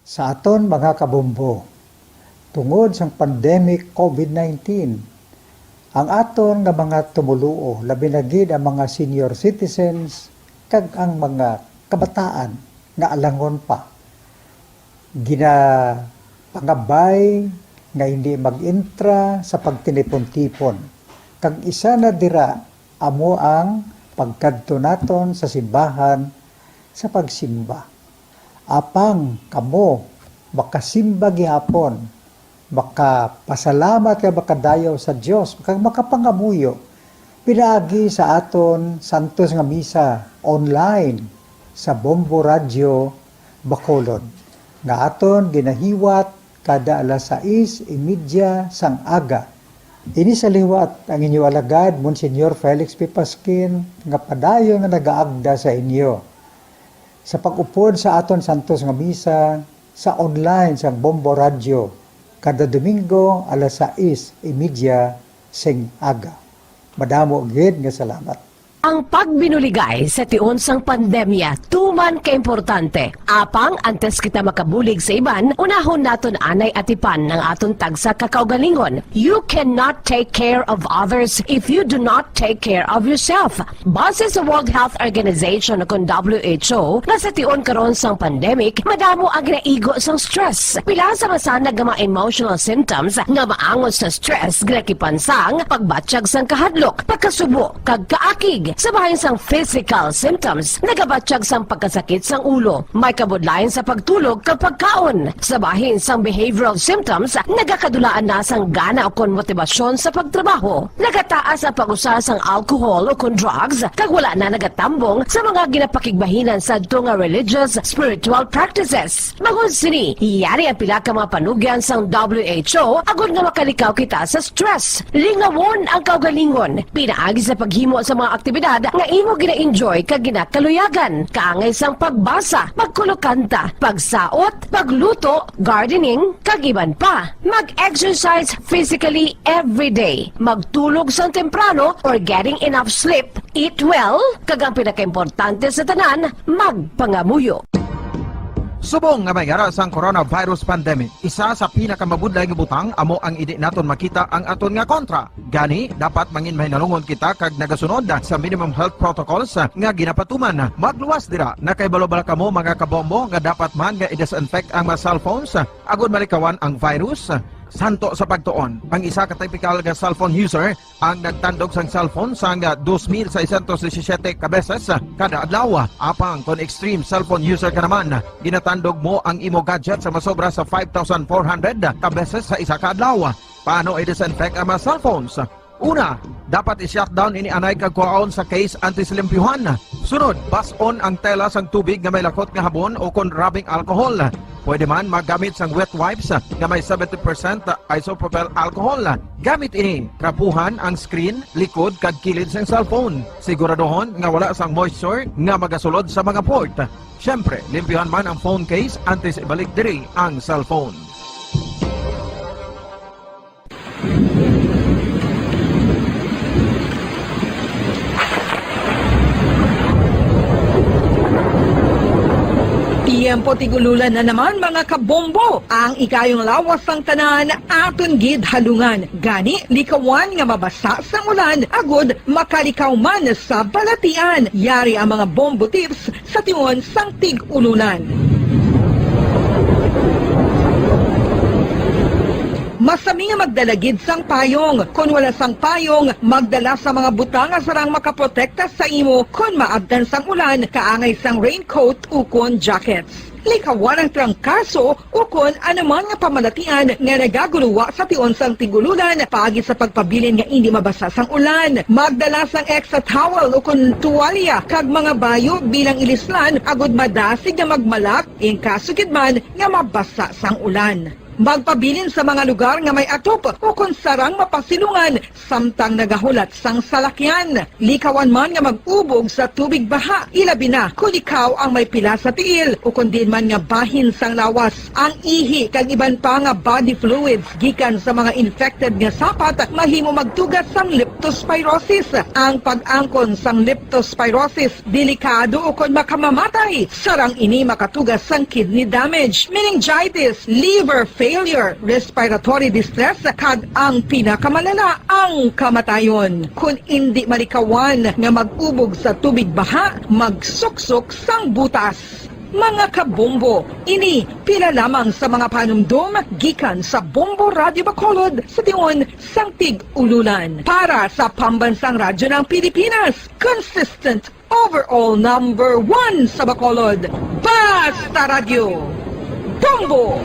Sa aton mga kabombo, tungod sang pandemic COVID nineteen, ang aton nga mga tumoluo, labi na gid ang mga senior citizens kag ang mga kabataan nga alangon pa, ginapangabay nga hindi mag-intra sa pagtinipon-tipon. Kag isa na dira amo ang pagkadto naton sa simbahan sa pagsimba. Apang kamo makasimba gihapon, makapasalamat kag makadayaw sa Dios, kag makapangamuyo pinaagi sa aton santos nga misa online sa Bombo Radyo Bacolod, nga aton ginahiwat kada alas sais y media sang aga. Ini sa liwat ang inyo alagad, Monsignor Felix P. Pasquin, nga padayon nga nagaagda sa inyo sa pag-upod sa aton santos nga misa sa online sang Bombo Radyo kada Domingo alas sais y media sing aga. Madamo gid nga salamat. Ang pagbinuligay sa tion sang pandemya tuman ka importante. Apang antes kita makabulig sa iban, unahon naton anay atipan ang aton tagsa ka kaugalingon. You cannot take care of others if you do not take care of yourself. Base sa World Health Organization, kon W H O, nga sa tion karon sang pandemic, madamo ang ginaigo sang stress. Pila sa masanag nga mga emotional symptoms nga maangot sa stress ginakipan sang pagbatyag sang kahadlok, pagkasubo, kag kaakig. Sa bahin sang physical symptoms, nagabatyag sang pagkasakit sang ulo, may kabudlayan sa pagtulog kag pagkaon. Sa bahin sang behavioral symptoms, nagakadulaan na sang gana ukon motibasyon sa pagtrabaho. Nagataas ang pag-usa sang alcohol ukon drugs, kag wala na nagatambong sa mga ginapakigbahinan sadto nga religious, spiritual practices. Bangod sini, yari ang pila ka mga panugyan sang W H O agod nga makalikaw kita sa stress. Lingawon ang kaugalingon pinaagi sa paghimo sa mga aktibidad nga imo gina-enjoy kag ginakaluyagan, kaangay sang pagbasa, pagkulokanta, pagsaot, pagluto, gardening, kag iban pa. Mag-exercise physically every day. Magtulog sang temprano or getting enough sleep. Eat well, kag ang pinakaimportante sa tanan, magpangamuyo. Subong nga may yara sang coronavirus pandemic, isa sa pinakamabudlay nga butang amo ang indi naton makita ang aton nga kontra. Gani, dapat mangin mahinalungon kita kag nagasunod sa minimum health protocols nga ginapatuman. Magluwas dira, nakahibalo bala kamo, mga kabombo, nga dapat man nga i-disinfect ang mga cellphones agod malikawan ang virus? Santo sa pagtuon, ang isa ka typical nga cellphone user ang nagtandog sang cellphone sang dos mil seiscientos disisiete ka beses kada adlaw. Apang kon extreme cellphone user ka naman, ginatandog mo ang imo gadget sa masobra sa five thousand four hundred ka beses sa isa ka adlaw. Paano i-disinfect ang mga cellphones? Una, dapat i-shutdown ini anay kag kuhaon sa case antes limpyuhan. Sunod, bas-on ang tela sang tubig nga may lakot nga habon o kon rubbing alcohol. Pwede man maggamit sang wet wipes nga may seventy percent isopropyl alcohol. Gamit ini, trapuhan ang screen, likod, kag kilid sang cellphone. Siguraduhon nga wala sang moisture nga magasulod sa mga port. Siyempre, limpyuhan man ang phone case antes ibalik diri ang cellphone. Tiyempo tig-ululan na naman, mga kabombo. Ang ikayong lawas sang tanan aton gid halungan. Gani, likawan nga mabasa sang ulan agud makalikaw man sa balatian. Yari ang mga bombo tips sa tion sang tig-ululan. Masami nga magdala gid sang payong. Kon wala sang payong, magdala sa mga butang nga sarang makaprotekta sa imo kon maabtan sang ulan, kaangay sang raincoat ukon jackets. Likawan ang trangkaso ukon anuman nga pamalatian nga nagaguluwa sa tion sang tig-ululan paagi sa pagpabilin nga indi mabasa sang ulan. Magdala sang extra towel ukon tuwalya kag mga bayo bilang ilislan agud madasig nga magmalak in kaso gid man nga mabasa sang ulan. Magpabilin sa mga lugar nga may atop ukon sarang mapasilungan samtang nagahulat sang salakyan. Likawan man nga mag-ubog sa tubig baha, ilabi na kon ikaw ang may pila sa tiil ukon diin man nga bahin sang lawas. Ang ihi kag iban pa nga body fluids gikan sa mga infected nga sapat mahimo magtuga sang leptospirosis. Ang pag-angkon sang leptospirosis delikado ukon makamamatay. Sarang ini makatuga sang kidney damage, meningitis, liver failure, respiratory distress, kag ang pinakamalala, ang kamatayon. Kon indi malikawan nga mag-ubog sa tubig baha, magsuksok sang butas. Mga kabombo, ini pila lamang sa mga panumdom gikan sa Bombo Radyo Bacolod sa tion sang tig-ululan. Para sa Pambansang Radyo ng Pilipinas, consistent overall number one sa Bacolod. Basta Radyo, Bombo!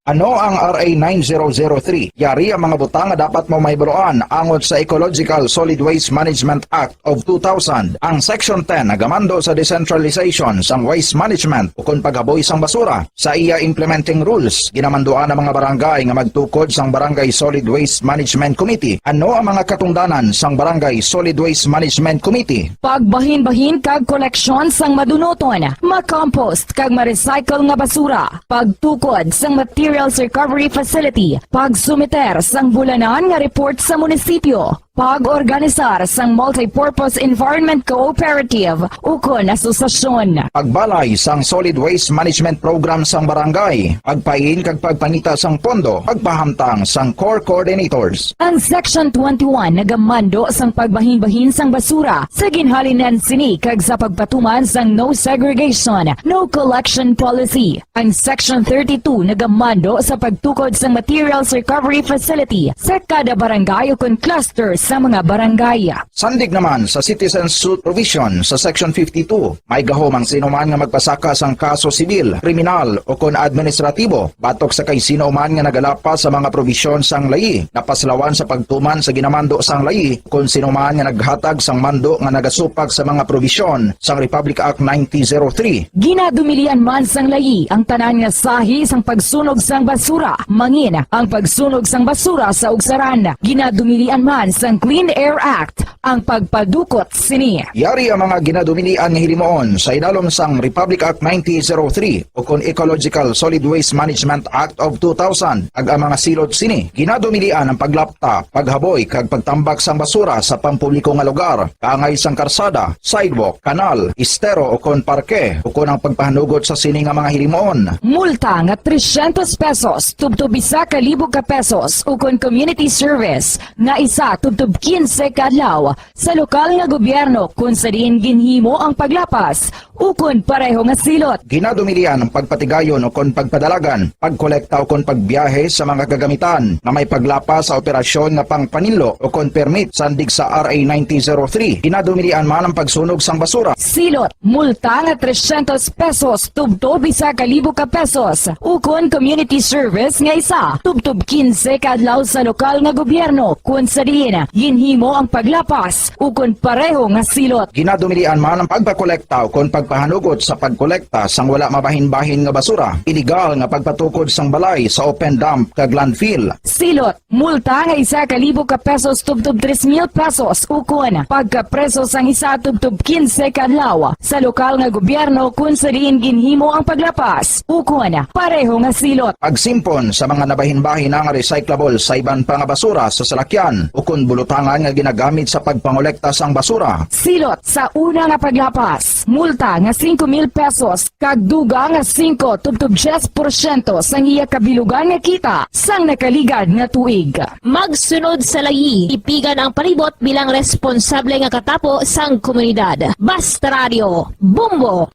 Ano ang R A nine zero zero three? Yari ang mga butang nga dapat mo mahibaluan angot sa Ecological Solid Waste Management Act of two thousand. Ang Section ten nagamando sa decentralization sang waste management ukon paghaboy sang basura. Sa iya implementing rules, ginamanduan ang mga barangay nga magtukod sang Barangay Solid Waste Management Committee. Ano ang mga katungdanan sang Barangay Solid Waste Management Committee? Pagbahinbahin kag koleksyon sang madunuton, ma-compost kag ma-recycle nga basura, pagtukod sang materials recovery facility, pagsumiter sang bulanan nga report sa munisipyo, pag-organisar sang multipurpose environment cooperative ukon asosasyon. Pagbalay sang solid waste management program sang barangay, pagpain kag pagpangita sang pondo, pagpahamtang sang core coordinators. Ang Section twenty-one nagamando sang pagbahinbahin sang basura sa ginhalinan sini kag sa pagpatuman sang no segregation, no collection policy. Ang Section thirty-two nagamando sa pagtukod sang materials recovery facility sa kada barangay ukon cluster sa mga barangay. Sandig naman sa citizen suit provision sa Section fifty-two, may gahom ang sino man nga magpasaka sang kaso sibil, kriminal, ukon administratibo batok sa kay sino man nga nagalapas sa mga probisyon sang layi, napaslawan sa pagtuman sa ginamando sang layi, kon sino man nga naghatag sang mando nga nagasupak sa mga probisyon sang Republic Act nineteen zero three. Ginadumilian man sang layi ang tanan nga sahi sang pagsunog sang basura, mangin ang pagsunog sang basura sa ugsaran. Ginadumilian man sang Clean Air Act ang pagpadukot sini. Yari ang mga ginadumilian nga hilimoon sa idalom sang Republic Act nineteen zero three ukon Ecological Solid Waste Management Act of two thousand, kag ang mga silot sini. Ginadumilian ang paglapta, paghaboy, kag pagtambak sang basura sa pampubliko nga lugar, kaangay sang karsada, sidewalk, kanal, estero, ukon parke, ukon ang pagpahanugot sa sini nga mga hilimoon. Multa nga trescientos pesos tubtob isa ka libo ka pesos, ukon community service nga isa tubtob quince ka adlaw sa lokal nga gobyerno kon sa diin ginhimo ang paglapas ukon pareho nga silot. Ginadumilian ang pagpatigayon ukon pagpadalagan, pagkolekta ukon pagbiyahe sa mga kagamitan nga may paglapas sa operasyon nga pangpaninlo ukon permit sandig sa R A nineteen zero three. Ginadumilian man ang pagsunog sang basura. Silot, multa nga trescientos pesos tubtob isa ka libo ka pesos, ukon community service nga isa tubtob quince ka adlaw sa lokal nga gobyerno, kon sa diin ginhimo ang paglapas ukon pareho nga silot. Ginadumilian man ang pagpakolekta ukon pagpahanugot sa pagkolekta sang wala mabahin-bahin nga basura, iligal nga pagpatukod sang balay sa open dump kag landfill. Silot, multa nga isa ka libo ka pesos tubtob tres mil pesos, ukon pagkapreso sang isa tubtob quince ka adlaw sa lokal nga gobyerno kon sa diin ginhimo ang paglapas, ukon pareho nga silot. Pagsimpon sa mga nabahin-bahin nga recyclable sa iban pa nga basura sa salakyan ukon bulutangan nga ginagamit sa pagpangolekta sang basura. Silot sa una nga paglapas, multa nga singko mil pesos kag dugang nga singko tubtob diyes porsyento sang iya kabilugan nga kita sang nakaligad nga tuig. Magsunod sa layi, tipigan ang palibot bilang responsable nga katapo sang komunidad. Basta Radio, Bombo!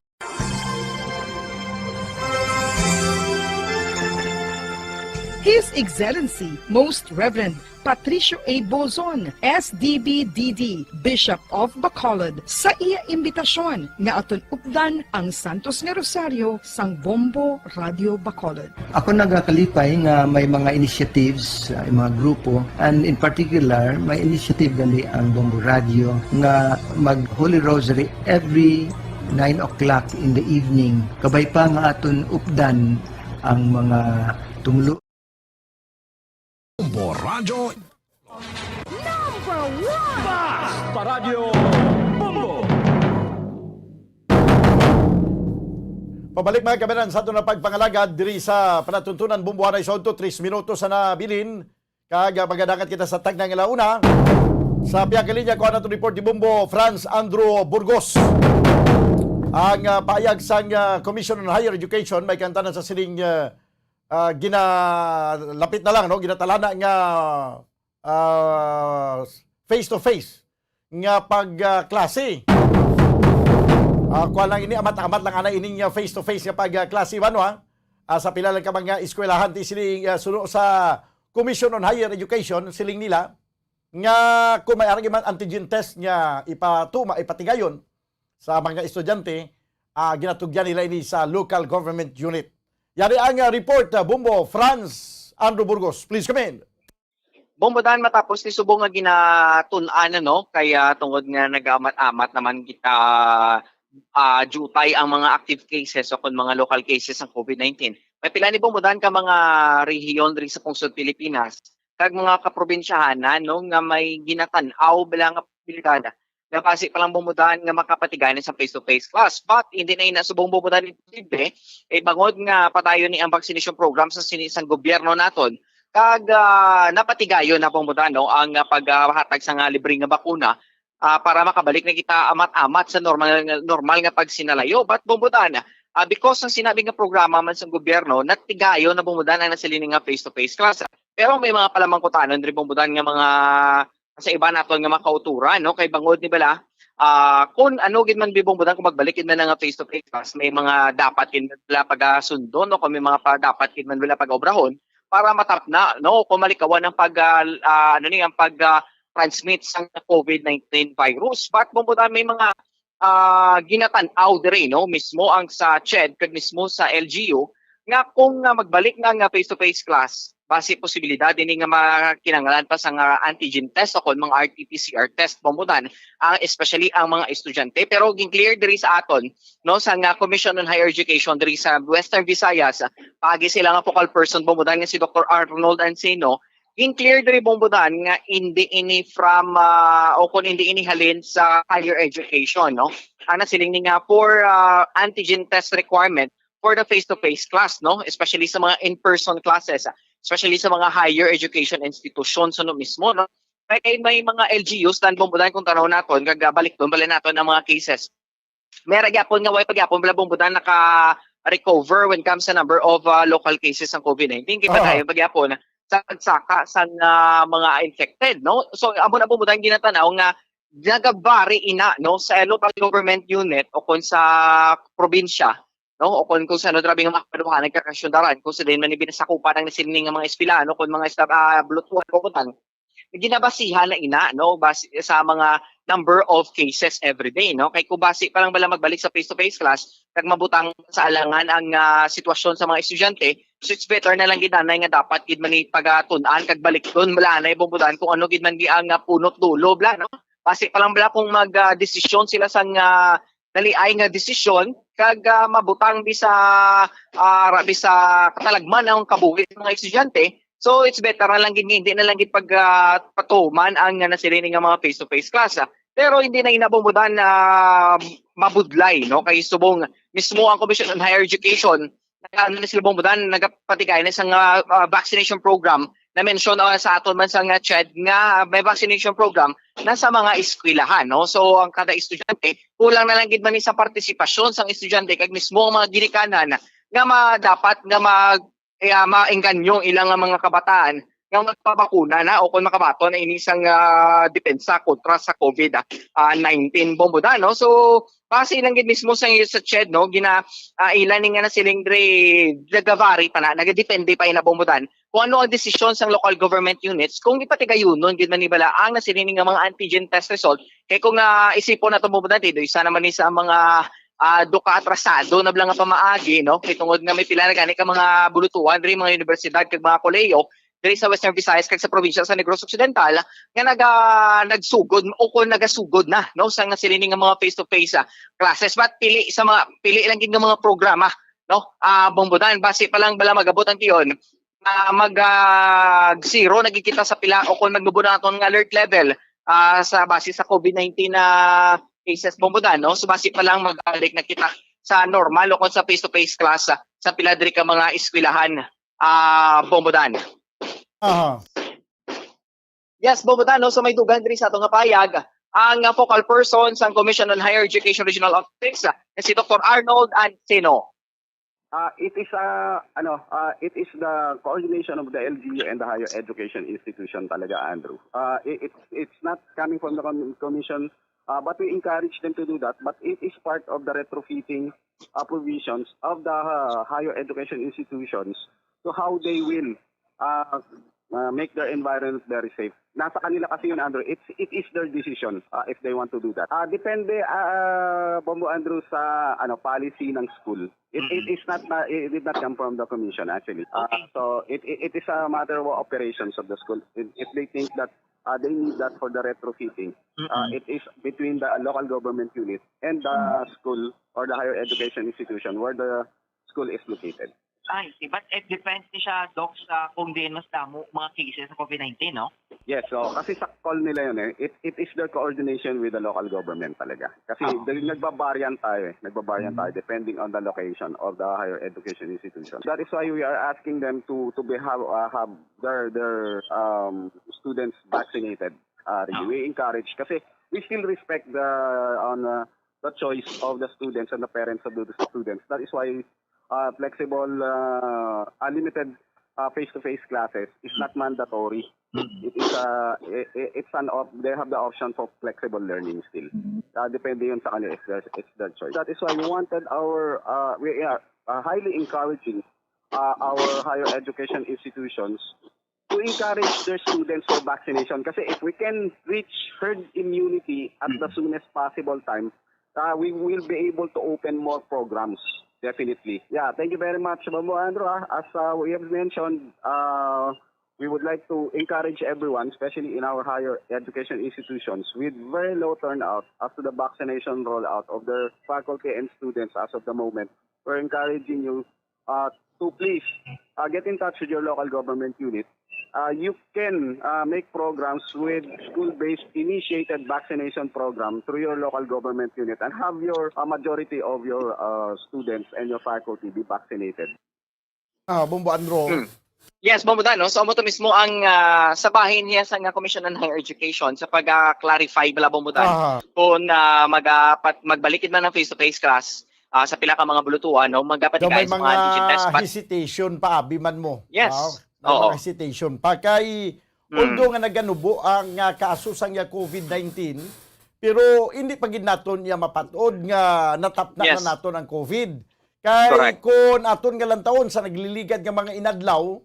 His Excellency Most Reverend Patricio A. Bozon, S D B D D, Bishop of Bacolod, sa iya imbitasyon nga aton updan ang Santos nga Rosaryo sang Bombo Radio Bacolod. Ako nagakalipay nga may mga initiatives, uh, mga grupo, and in particular, may initiative gali ang Bombo Radio nga mag Holy Rosary every nine o'clock in the evening. Kabay pa nga aton updan ang mga tumulo. Bombo Radyo. Number one! Basta Radyo Bombo! Pabalik, mga kabayan, sa aton nga pagpangalagad diri sa panatuntunan. Bombo Anay sa udto, tres minutos sa nabilin. Kag, ah, magadangat kita sa tagna nga launa. Sa pihak linya, kuha nato report ni Bombo Franz Andrew Burgos. Ang, ah, pahayag sang, ah, Commission on Higher Education, may kantanan sa sining, ah, ah, ginalapit na lang, no? Ginatalana nga, ah, face to face nga pag, ah, klase. Ah, kuha lang ini, amat-amat lang ana ining, ah, face to face nga pag, ah, klase, ano, ha? Ah, sa pila lang ka mga eskwelahan, ti sini, ah, suno sa Commission on Higher Education, siling nila nga kung may arang man antigen test nga ipatuma, ipatigayon sa mga estudyante, ah, ginatugyan nila ini sa local government unit. Yari ang, ah, report, ah, Bombo Franz Andrew Burgos. Please come in. Bombo Dan, matapos ni subong nga ginatun-an, ano, kaya tungod nga nagamat-amat naman kita, ah, jutay ang mga active cases o kung mga local cases ng COVID nineteen. May pila ni Bombo Dan ka mga rehiyon diri sa pungsod Pilipinas kag mga kaprobinsyahanan, no, nga may ginatan-aw bala nga posibilidad nga basi pa lang, Bombo Dan, nga makapatigani sa face-to-face class. But hindi na ina subong, Bombo Dan, imposible, eh, bangod nga padayon ni ang vaccination program sa sini sang gobyerno naton, kag, ah, napatigayon na, Bombo Dan, no, ang, ah, paghatag sa nga libre nga bakuna, ah, para makabalik na kita amat-amat sa normal, normal nga pagsinalayo. But, Bombo Dan, ah, because ang sinabi nga programa man sa gobyerno, natigayon na, Bombo Dan, ang nasiling nga face-to-face class. Pero may mga palamangkutanon diri, Bombo Dan, nga mga sa iba naton nga mga kauturan, no? Kay bangod ni bala, ah, kung ano gid man, Bombo Dan, kung magbalik gid man nga face to face class, may mga dapat gid man bala pagasundo, no? Kung may mga pa, dapat gid man bala pag-obrahon para matapna, no? Kung malikawan ang pag, ah, ah, ano ni, ang pag, ah, transmit sa COVID nineteen virus. But, Bombo Dan, may mga ah, ginatan-aw diri, no, mismo ang sa CHED kag mismo sa L G U, nga kung, ah, magbalik na nga face-to-face class, basi posibilidad ini nga makinahanglan pa sa nga antigen test o kon mga R T P C R test, Bombo Dan, ah, especially ang mga estudyante. Pero gin-clear diri sa aton, no, sa nga Commission on Higher Education diri sa Western Visayas, ah, paagi sila nga focal person, Bombo Dan, nga si Doktor Arnold Encino, gin-clear diri, Bombo Dan, nga hindi ini from, ah, o kung hindi ini halin sa higher education, no? Ana siling ni nga for, ah, antigen test requirement for the face-to-face class, no? Especially sa mga in-person classes, ah, especially sa mga higher education institutions, no, mismo, no? May, may mga L G Us, Dan, Bombo Dan, kung tanaw naton, kag, ah, balik doon, balik naton ang mga cases. May ra gyapon nga way pa gyapon bala, Bombo Dan, naka-recover when comes sa number of, ah, local cases ng COVID nineteen. Kay Oo. padayon pa gyapon sa pagsaka sa nga mga infected, no? So, amo na, Bombo Dan, ginatanaw nga nagabari ina, no, sa local government unit o kung sa probinsya, no, o kung, kung sa ano, grabe nga mga kabaduhan nagkakasyundaran, kung sa din man ni binasakupan ang nasiling nga mga eskwelahan, no, kung mga estab-, ah, bulutuhan, Bombo Dan, ginabasihan na ina, no, bas-, sa mga number of cases every day, no? Kay kung basi pa lang bala magbalik sa face-to-face class, kag mabutang sa alangan ang, ah, sitwasyon sa mga estudyante, so it's better na lang gid anay nga dapat gid man ni pagatun-an kag balikton bala anay, Bombo Dan, kung ano gid man gi ang, ah, punot dulo bala, no? Basi pa lang bala kung mag, ah, desisyon sila sang, ah, daliay nga desisyon kag, ah, mabutang bi sa, ah, ra-, bi sa katalagman ang kabuhi sa mga estudyante. So, it's better na lang gid nga hindi na lang gid pag, ah, patuman ang, ah, nasiling nga mga face-to-face class, ah. Pero hindi na ina, Bombo Dan, na mabudlay, no? Kay subong mismo ang Commission on Higher Education, nag-, ano na sila, Bombo Dan, nagapatigay na sa nga, ah, vaccination program na mention, ah, sa aton man sa nga CHED nga may vaccination program na sa mga eskwelahan, no? So, ang kada estudyante, kulang na lang gid man ni sa partisipasyon sang estudyante kag mismo ang mga ginikanan nga ma-, dapat nga mag-, eh, ah, maengganyo ilang nga mga kabataan nga magpabakuna na o kung makabaton na ini sang, ah, depensa kontra sa COVID, ah, nineteen, Bombo Dan, no? So, base lang gid mismo sa, sa CHED, no, gina, ah, ila ni nga nasiling dre, nagavary pa na, nagadepende pa ina, Bombo Dan, kung ano ang desisyon sang local government units kung ipatigayunon gid man ni bala ang nasiling nga mga antigen test result. Kay kung, ah, isipon nato, Bombo Dan, tido isa naman ni sa mga, ah, duka atrasado na bala nga pamaagi, no? Kay tungod nga may pila na gani ka mga bulutuan diri, mga universidad kag mga kolehiyo diri sa Western Visayas kag sa probinsya sa Negros Occidental nga naga-, nagsugod o kung nagasugod na, no, sa nga sila ni nga mga face-to-face, ah, classes, but pili sa mga, pili lang gid nga mga programa, no, ah, Bombo Dan, basi pa lang bala magabot ang tion, ah, mag, ah, zero na gid kita sa pila o kung magbubo na aton nga alert level, ah, sa base sa COVID nineteen na cases, Bombo Dan, no? So, base pa lang magbalik na kita sa normal o kung sa face-to-face class, ah, sa pila diri ka mga eskwelahan, ah, Bombo Dan. Aha. Yes, Bombo Dan, no? So, may dugang diri sa ato nga payag ang, ah, focal person sang Commission on Higher Education Regional Office, ah, si Doctor Arnold Anceno. Uh, it is uh, ano, uh, it is the coordination of the L G U and the higher education institution talaga, Andrew. Uh, it, it's it's not coming from the com- commission, uh, but we encourage them to do that. But it is part of the retrofitting uh, provisions of the uh, higher education institutions to how they will uh, uh, make their environment very safe. Nasa kanila kasi yun, Andrew. It's, it is their decision uh, if they want to do that. Uh, depende, uh, Bombo Andrew, sa ano, policy ng school. It, it is not, uh, it did not come from the commission, actually. Uh, Okay. So it, it, it is a matter of operations of the school. If, if they think that uh, they need that for the retrofitting, uh, Mm-mm. it is between the local government unit and the school or the higher education institution where the school is located. Ay, see. But it depends ni siya, Doc, sa kung diin mas damo mga cases sa COVID nineteen, no? Yes, so kasi sa call nila yun eh. It, it is their coordination with the local government talaga. Kasi Oo. dahil nagbabaryan tayo eh. Nagbabaryan Mhm. tayo depending on the location of the higher education institution. That is why we are asking them to to be have uh, have their their um, students vaccinated. Uh, really. Oo. We encourage kasi we still respect the on uh, the choice of the students and the parents of the students. That is why uh, flexible uh, unlimited uh, face-to-face classes is not mandatory. It is uh, i- i- it's an op- they have the option for flexible learning still. Uh, depende yun sa kanila, it's their, it's their choice. That is why we wanted our uh, we are uh, highly encouraging uh, our higher education institutions to encourage their students for vaccination. Kasi if we can reach herd immunity at the soonest possible time, uh, we will be able to open more programs. Definitely. Yeah, thank you very much, Bombo Andrew. Ah. As uh, we have mentioned, uh, we would like to encourage everyone, especially in our higher education institutions, with very low turnout as to the vaccination rollout of their faculty and students as of the moment. We're encouraging you uh, to please uh, get in touch with your local government unit. Uh, you can uh, make programs with school-based initiated vaccination program through your local government unit and have your uh, majority of your uh, students and your faculty be vaccinated. Ah, Bombo Andrew. Hmm. Yes, Bombo Dan, no? So, amo to mismo ang ah, sa bahin niya sa nga Commission on Higher Education sa pag-clarify bala, Bombo Dan, Aha. kung ah, mag, ah, pat- magbalik man ang face-to-face class ah, sa pila ka mga bulutuan, no? Daw may Magapatigayon sa mga antigen test. mga But, hesitation pa, abi man mo. Yes. No? May Oo. mga hesitation pa kay Mm. although nga naganubo ang ah, kaso sang ya COVID nineteen, pero hindi pa gid naton ya mapat-od nga natapna Yes. na naton ang COVID. Kay Correct. kung aton nga lantawon sa nagliligad nga mga inadlaw,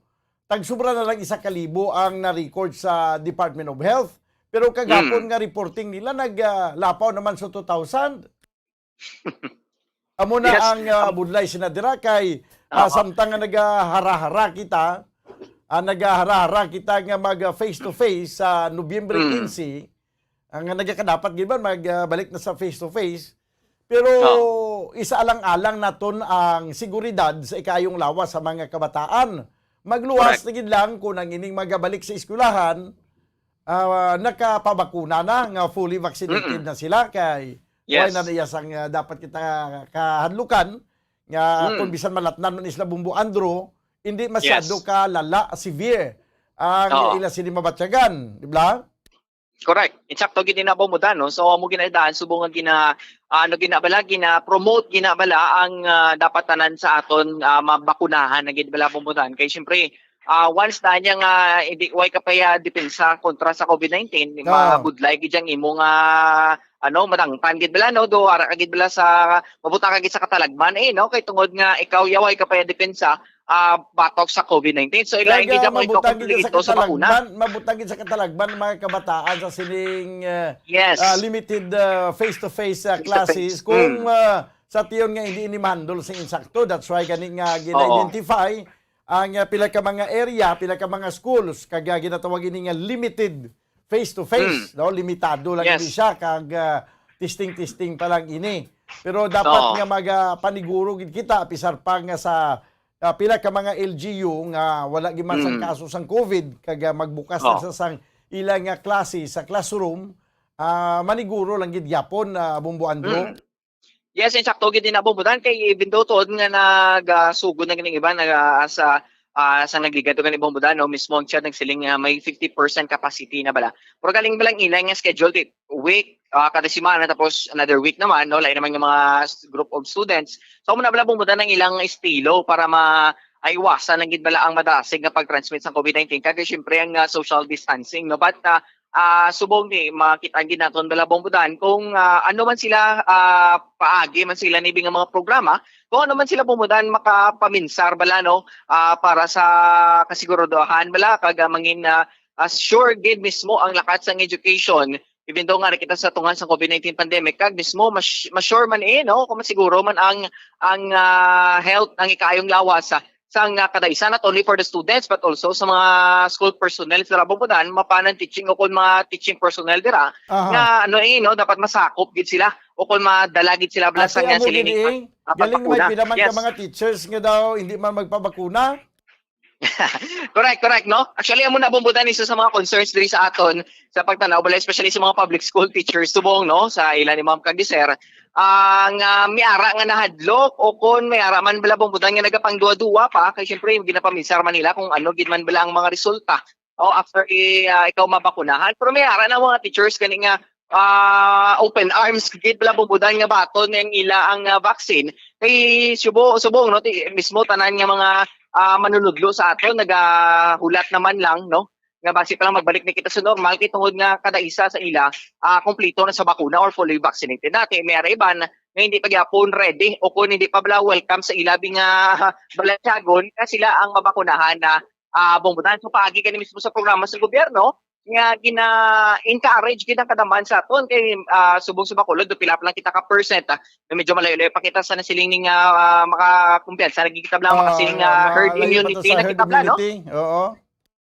tagsubra na lang isa ka libo ang na-record sa Department of Health. Pero kagapon Mm. nga reporting nila naglapaw naman sa two thousand. Amo na Yes. ang ah, budlay sina dira kay ah, Oo. samtang nga nagahara-hara kita, ah, nagahara-hara kita nga mag ah, face to face sa Nobyembre Mm. quince, ang nga nagakadapat gid man magbalik na sa face to face. Pero Oo. isaalang-alang naton ang seguridad sa ikaayong lawas sa mga kabataan. Magluwas Correct. na gid lang kung ang ining magabalik sa eskwelahan ah, nakapabakuna na nga fully vaccinated Mm-mm. na sila kay Yes. wala na iya sang ah, dapat kita kahadlukan nga Mm. kung bisan malatnan man isla Bombo Andrew, hindi masyado Yes. ka lala, severe ang Oo. ila sini mabatyagan, di ba? Correct. Insakto gid na, Bombo Dan, no? So, amo ginadaan subong nga gina ano ginabala, gina-promote ginabala ang ah, dapat tanan sa aton ah, mabakunahan na gid bala, Bombo Dan. Kay syempre, ah, once na niya nga hindi, way ka pa ya depensa kontra sa COVID nineteen, Oo. mabudlay gid ang imo nga, ano, madangtan gid bala, no? Do, ara ka gid bala sa, mabuta ka gid sa katalagman, eh, no? Kay tungod nga ikaw ya way ka pa ya depensa, ah, batok sa COVID nineteen. So, ilain Kaya gid ang ikaw mabutang gid sa kompleto sa bakuna. katalagman, mabutang gid sa katalagman ang mga kabataan sa sining, eh, Yes. ah, limited, ah, face-to-face, ah, Face-to-face. classes. Kung, Mm. ah, sa tion nga hindi ini ma-handle sa insakto, that's why gani nga Oo. gina-identify ang, ah, pila ka mga area, pila ka mga schools, kag, ah, ginatawag ini nga limited face-to-face, Mm. no? Limitado lang Yes. ini siya, kag, ah, testing-testing pa lang ini. Pero dapat Oo. nga mag, ah, paniguro gid kita, apisar pa nga sa, ah, pila ka mga L G U nga wala gid man sang Mm. kaso sang COVID, kag, ah, magbukas na Oo. sa sang ila nga klase sa classroom, ah, maniguro lang gid gyapon, ah, Bombo Andrew. Mm. Yes, insakto gid ni Bombo Dan, kay even though tuod nga nagasugod na gid ang iban, naga-, sa, ah, sa nagligad to gani Bombo Dan, no, mismo ang CHED nagsiling nga may fifty percent capacity na bala. Pero galing bala ang ila nga schedule, ti-, week, ah, kada semana, tapos another week naman, no, lain naman nga mga s-, group of students. So, amo na bala Bombo Dan ang ilang estilo para ma-, aiwasan lang gid bala ang madasig nga pag-transmit sa COVID nineteen, kag syempre ang, ah, social distancing, no. But, ah, ah, subong ni, makita gid naton bala Bombo Dan kung, ah, ano man sila, ah, paagi man sila nibi nga mga programa, kung ano man sila Bombo Dan makapaminsar bala, no, ah, para sa kasiguraduhan bala, kag, ah, mangin, ah, ah, sure gid mismo ang lakat sang education, even though nga kita sa tungod sa COVID nineteen pandemic, kag mismo mas, mas sure man, eh, no, kung masiguro man ang, ang, ah, health, ang ikaayong lawas, ah, sang, ah, kada isa, not only for the students but also sa mga school personnel sa Bombo Dan, mapanan teaching o kon mga teaching personnel dira, Aha. nga ano, eh, no, dapat masakop gid sila o kon madala gid sila bala Ate, sa nga amo siling gid, eh. ah, Galing may pagpakuna. pila man ka Yes. mga teachers nga daw hindi man magpabakuna. Correct, correct, no? Actually, amo na Bombo Dan, isa sa mga concerns diri sa aton sa pagtanaw bala, especially sa mga public school teachers subong, no, sa ila ni Ma'am kag ni Sir. Ang, ah, may ara nga nahadlok o kon may ara man bala Bombo Dan nga nagapangduwa-duwa pa, kay siyempre, ginapaminsar man nila kung ano gid man bala ang mga resulta o after i-, ah, ikaw mabakunahan. Pero may ara na mga teachers gani nga, ah, open arms gid bala Bombo Dan nga baton ang ila ang, ah, vaccine. Kay subo-, subong, no, ti-, mismo tanan nga mga, ah, manunudlo sa aton nagahulat naman lang, no, nga basi pa lang magbalik na kita sa normal, kay tungod nga kada isa sa ila, ah, kompleto na sa bakuna or fully vaccinated. Dati, may ara iban nga hindi pa gyapon ready o kung hindi pa bala welcome sa ila bi nga balatyagon nga sila ang mabakunahan na, ah, Bombo Dan. So, paagi gani mismo sa programa sa gobyerno nga gina-encourage gid ang kada man sa aton kay, ah, subong sa Bacolod, do pila pa lang kita ka percent, ah, medyo malayo-layo pa kita sa nasiling ning, ah, makakumpiyansa, nagkikita lang Ah, makasaling, ah, ah, herd malayo pa to immunity sa na herd kita bala, no? immunity. Oo.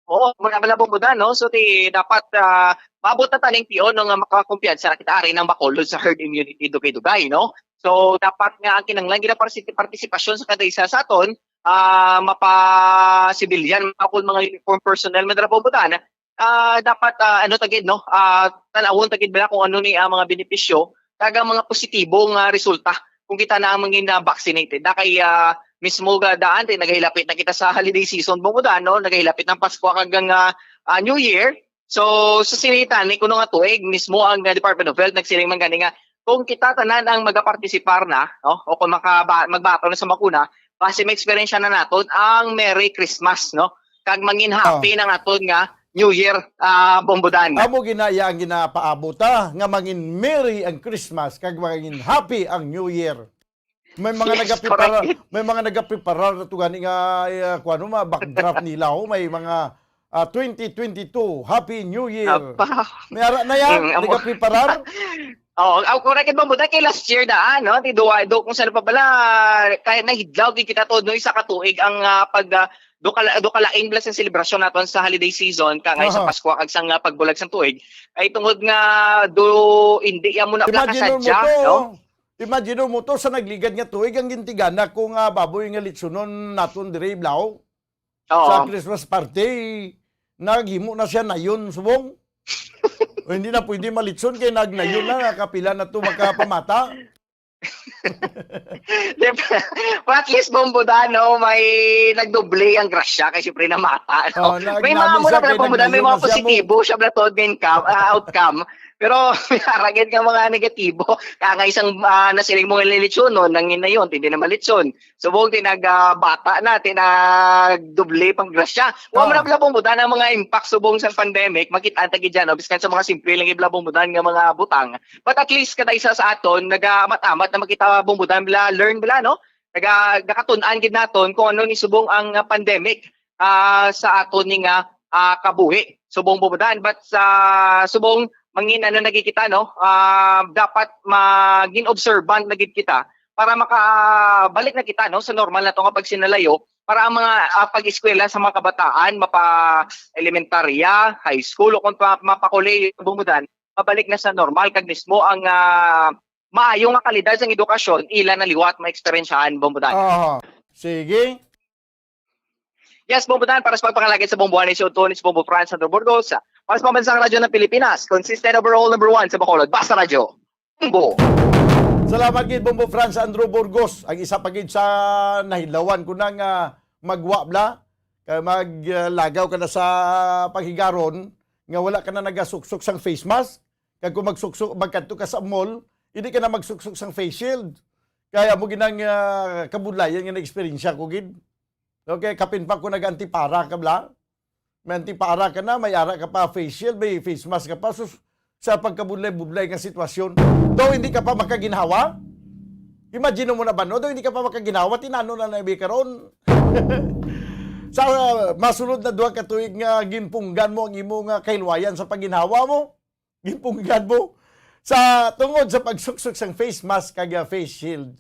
Oo, muna bala Bombo Dan, no? So, ti, dapat, ah, maabot na taning tion, no, nga makakumpiyansa na kita ari ng Bacolod sa herd immunity dugay-dugay, no? So, dapat nga ang kinahanglan gid na parsi-, partisipasyon sa kada isa sa aton, ah, mapa-civilian, mapa-, kung mga uniform personnel, man dira Bombo Dan, ah, dapat, ah, ano ta gid, no? Ah, tan-awon ta gid bala kung ano ni ang mga benepisyo kag ang mga positibo nga resulta kung kita na ang mangin-, ah, vaccinated na kay, ah, mismo ga daan, ti, nagahilapit na kita sa holiday season, Bombo Dan, no? Nagahilapit ang Pasko kag ang, ah, ah, New Year. So, sa sini tani kuno nga tuig, mismo ang, ah, Department of Health nagsiling man gani nga kung kita tanan ang magapartisipar na, no? O kung makaba-, magbaton na sa bakuna, basi ma-experience na naton ang Merry Christmas, no? Kag mangin happy Oh. na naton nga New Year, ah, Bombo Dan. Amo gina iya ang ginapaabot, ah, nga mangin merry ang Christmas kag mangin happy ang New Year. May mga Yes, nagapreparar, correct. may mga nagapreparar na to gani nga, eh, kuwan, ma-, backdrop nila, oh, may mga, ah, twenty twenty-two, Happy New Year. Apa. May ara na yan, Mm, amo. nagapreparar? Oo, aw, correct, Bombo Dan, kay last year daan, no? Ti duwa, do, kung saan pa bala, kaya nahidlaw gid kita to, no, isa ka tuig ang, ah, pag, ah, do kala-, do kalain bala sa selebrasyon naton sa holiday season, ka nga sa Aha. Pasko, kag sa nga pagbulag sa tuig, ay tungod nga do, hindi yan mo na Imagine mo nakasadya, to, no? imagine mo to, sa nagligad nga tuig, ang gintigana ko nga baboy nga litsunon naton diri, Blau, Oo. sa Christmas party, naghimo na siya nayon, subong. O, hindi na pwede malitson kay nagnayon na, nakapila na to makapamata. Di ba? But at least, Bombo Dan, no, may nagdoble ang grasya kay siyempre namata, no? Oh, May mga nagnami muna siya pala, kay Bombo Dan, may nagnayon mga na siya mo. positibo siya pala to, din ka-, ah, outcome. Pero may aragid nga mga negatibo. Kaya nga isang, ah, nasiling mo nga lechon, no? Nangin na yun, hindi na malechon. Subong, tinag, ah, bata na, tinag doble pang grasya. Wa man Ah. na pala pumutan ang mga impact subong sa pandemic, makita ang tagi dyan, no? Biskan sa mga simple lang ibla pumutan nga mga butang. But at least, kada isa sa aton, nag-amat-amat na makita pumutan bla, learn bla, no? Naga-, nakatun-an gid naton kung ano ni subong ang, ah, pandemic, ah, sa aton ni nga, ah, kabuhi. Subong pumutan, but sa subong mangin ano na gid kita, no? Ah, dapat maging observant na gid kita para makabalik na kita, no, sa normal na to nga pagsinalayo para ang mga, ah, pag-eskwela sa mga kabataan, mapa-elementarya, high school, o kung pa, mapakolehiyo, bumudan, mabalik na sa normal kag mismo ang, ah, maayo nga kalidad sang edukasyon, ila na liwat maeksperiensyahan, bumudan. Aha. Sige. Yes, bumudan, para sa pagpangalagad sa bumbuhan ni Siuto ni si Bumbu Franz Sandro Burgos. Para sa Pambansang Radyo ng Pilipinas, consistent overall number one sa Bacolod. Basta Radyo. Bumbu. Salamat gid, Bumbu Franz Andrew Burgos. Ang isa pa gid sa nahilawan ko na nga magwa bla, kay maglagaw ka na sa paghigaron nga wala ka na nagasuksok sang face mask. Kag kung magsuksok, magkadto ka sa mall, hindi ka na magsuksok sang face shield. Kaya mo ginang, ah, kabudlayan nga na-eksperyensya ko gid. Okay, kapin pa ko nag-antipara ka bla. May antipara ka na, may ara ka pa face shield, may face mask ka pa. Sus, sa pagkabudlay-budlay nga sitwasyon. Daw hindi ka pa makaginhawa? Imagine mo na ba, no? Daw hindi ka pa makaginhawa, tinano na nabi karon. Sa, ah, masulod na duha ka tuig nga ginpunggan mo ang imo nga kahilwayan sa pagginhawa mo, ginpunggan mo sa tungod sa pagsuksok sang face mask kag, ah, face shield.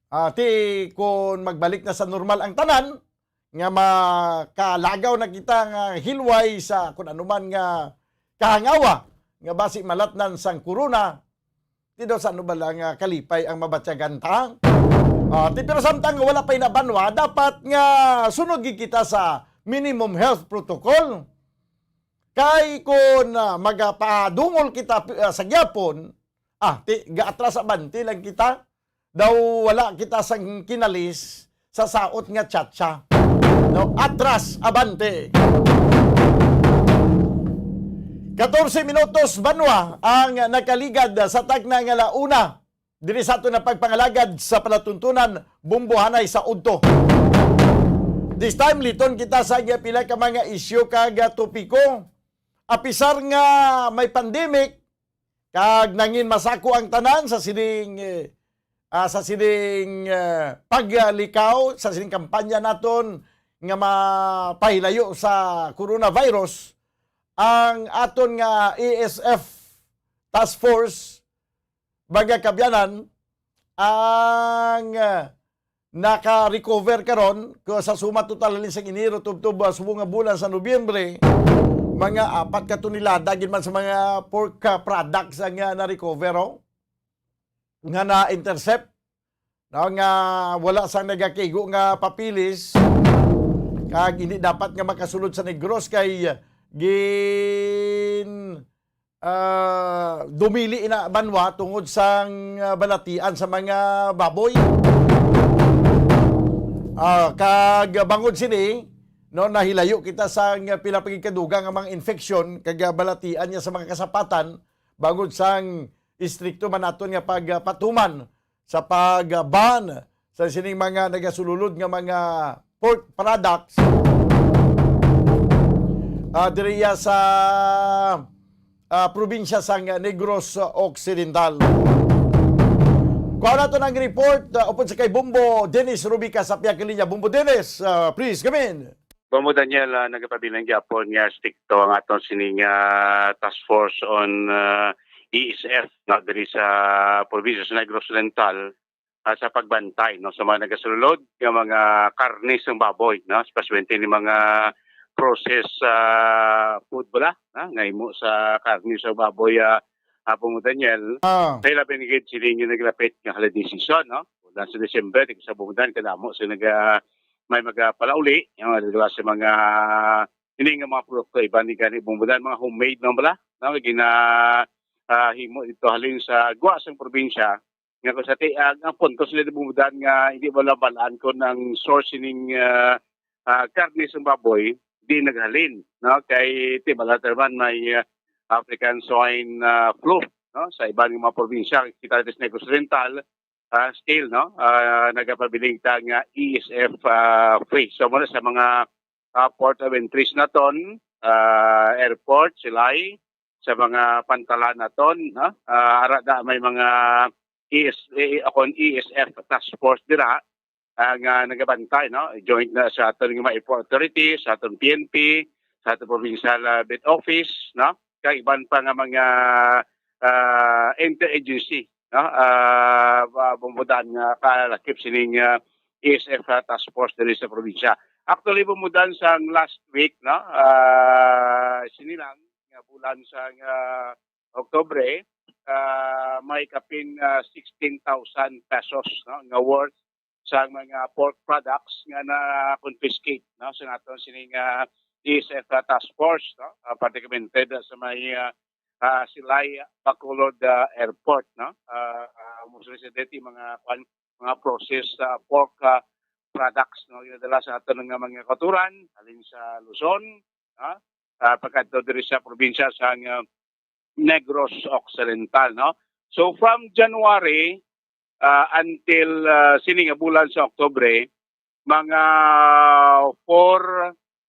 Ah, ti, kun magbalik na sa normal ang tanan, nga makalagaw na kita nga hilway sa kun ano man nga kahangawa nga basi malatnan sang corona, ti daw sa ano bala nga kalipay ang mabatyagan ta? Ah, ti, pero samtang wala pa inabanwa, dapat nga sunod gid kita sa minimum health protocol. Kay kun, ah, magapadungol kita, ah, sa gyapon, ah, ti, gaatras abante lang kita. Daw wala kita sang kinalis sa saot nga tsatsa. No, atras abante. Katorse minutos banwa ang nakaligad sa tagna nga launa diri sa aton nga pagpangalagad sa palatuntunan, bumbuhanay sa udto. This time, liton kita sa pila ka mga isyu kag topiko. Apisar nga may pandemic, kag nangin masako ang tanan sa sining, eh, ah, sa sining, eh, paglikaw, sa sining kampanya naton nga mapahilayo sa coronavirus, ang aton nga E S F task force, mga kaabyanan, ang, ah, naka-recover karon ko sa suma total halin sang Enero tubtob, ah, subong nga bulan sa Nobyembre, mga apat ka tonelada gid man sa mga pork, ah, products ang, ah, na-recover, oh, nga na-intercept, no, nga wala sang nagakigo nga papeles, kag hindi dapat nga makasulod sa Negros kay gin ah, dumili ina banwa tungod sang, ah, balatian sa mga baboy. Ah, kag bangod sini, no, nahilayo kita sang pila pa gid kadugang nga mga infeksyon kag, ah, balatian niya sa mga kasapatan bangod sang istrikto man naton nga pagpatuman sa pag-ban sa sining mga nagasululod nga mga pork products, ah, diriya sa, ah, probinsya sang Negros Occidental. Kuha naton ang report, ah, upod sa kay Bombo Dennis Rubica sa pihak linya. Bombo Dennis, ah, please come in. Bombo Daniel, ah, nagapabilang gyapon nga strikto ang aton sining, ah, task force on, ah, E S F, no, diri sa probinsya sa Negros Occidental, ah, sa pagbantay, no, sa mga nagasulod nga mga karne sang baboy, no, especially ni mga processed, ah, food bala, ah, nga himo sa karne sa baboy, ah, ah, Bombo Daniel. Ah. Kay labi na gid sini nga naglapit nga holiday season, no? Mula sa December, tig sa bungdan, kadamo sa naga-, may magapalauli, yung mga sa mga, ini nga mga produkto, iban ni gani bungdan, mga homemade, no, bala? No? Gina, ah, himo dito halin sa gwa sang probinsya, nga kung sa tiag, ang punto sila bungdan nga hindi mo lang balaan kung ang source ning, ah, ah, karne sa baboy, di naghalin, no? Kay, ti, bala naman may, ah, African Swine, ah, Flu, no? Sa iban nga mga probinsya, kita dito sa Negros Oriental, ah, still, no? Ah, nagapabiling ta nga E S F, ah, free. So, muna sa mga, ah, port of entries naton, ah, airport, silay, sa mga pantalan naton, no? Ah, ara da may mga E S, eh, akon E S F task force dira, ah, nga nagabantay, no? Joint na sa aton nga mga airport authority, sa aton P N P, sa aton provincial, ah, Met Office, no? Kag iban pa nga mga, ah, interagency, no? Ah, ah, bumbudan nga kalakip sining, ah, E S F, ah, task force diri sa probinsya. Actually, bumbudan sang last week, no? Ah, sini lang nga bulan sang, ah, Oktubre, ah, may kapin, ah, sixteen thousand pesos, no, nga worth sa mga pork products nga na-confiscate, no, sa naton sining, ah, E S F, ah, task force, no, ah, particularmente sa may, ah, ah, Silay Bacolod, ah, Airport, no. Ah, ah, mostly sa deti mga kwan, mga processed, ah, pork, ah, products, no, ginadala sa aton nga mga kauturan, halin sa Luzon, no, ah, pagkadto diri sa probinsya sa, ah, Negros Occidental, no. So from January, ah, until, ah, sini nga bulan sa Oktubre, mga four,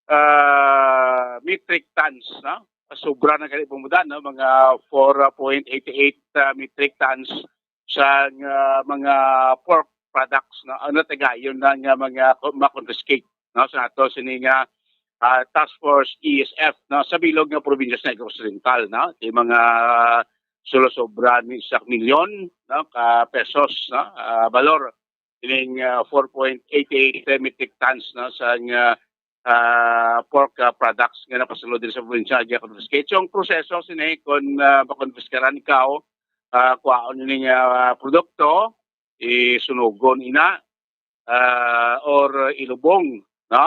ah, metric tons, no? Sobra na gani pumudan, no? Mga four point eight eight, ah, metric tons sa, ah, mga pork products, no? Ang natagayon na nga mga ko-, ma-confiscate, no? Sa ato sini nga, ah, Task Force E S F, no? Sa bilog nga probinsya sa Negros Oriental, no? Di mga sulosobra ni sa milyon, no? Ka pesos, no? Ah, balor ining, ah, four point eight eight metric tons, no, sa nga, ah, pork, ah, products nga napasulod diri sa probinsya nga confiscate. So, ang proseso sini, kung, ah, makonfiskaran ikaw, ah, kuhaon ini nga, ah, produkto, isunugon ina, ah, or ilubong, no?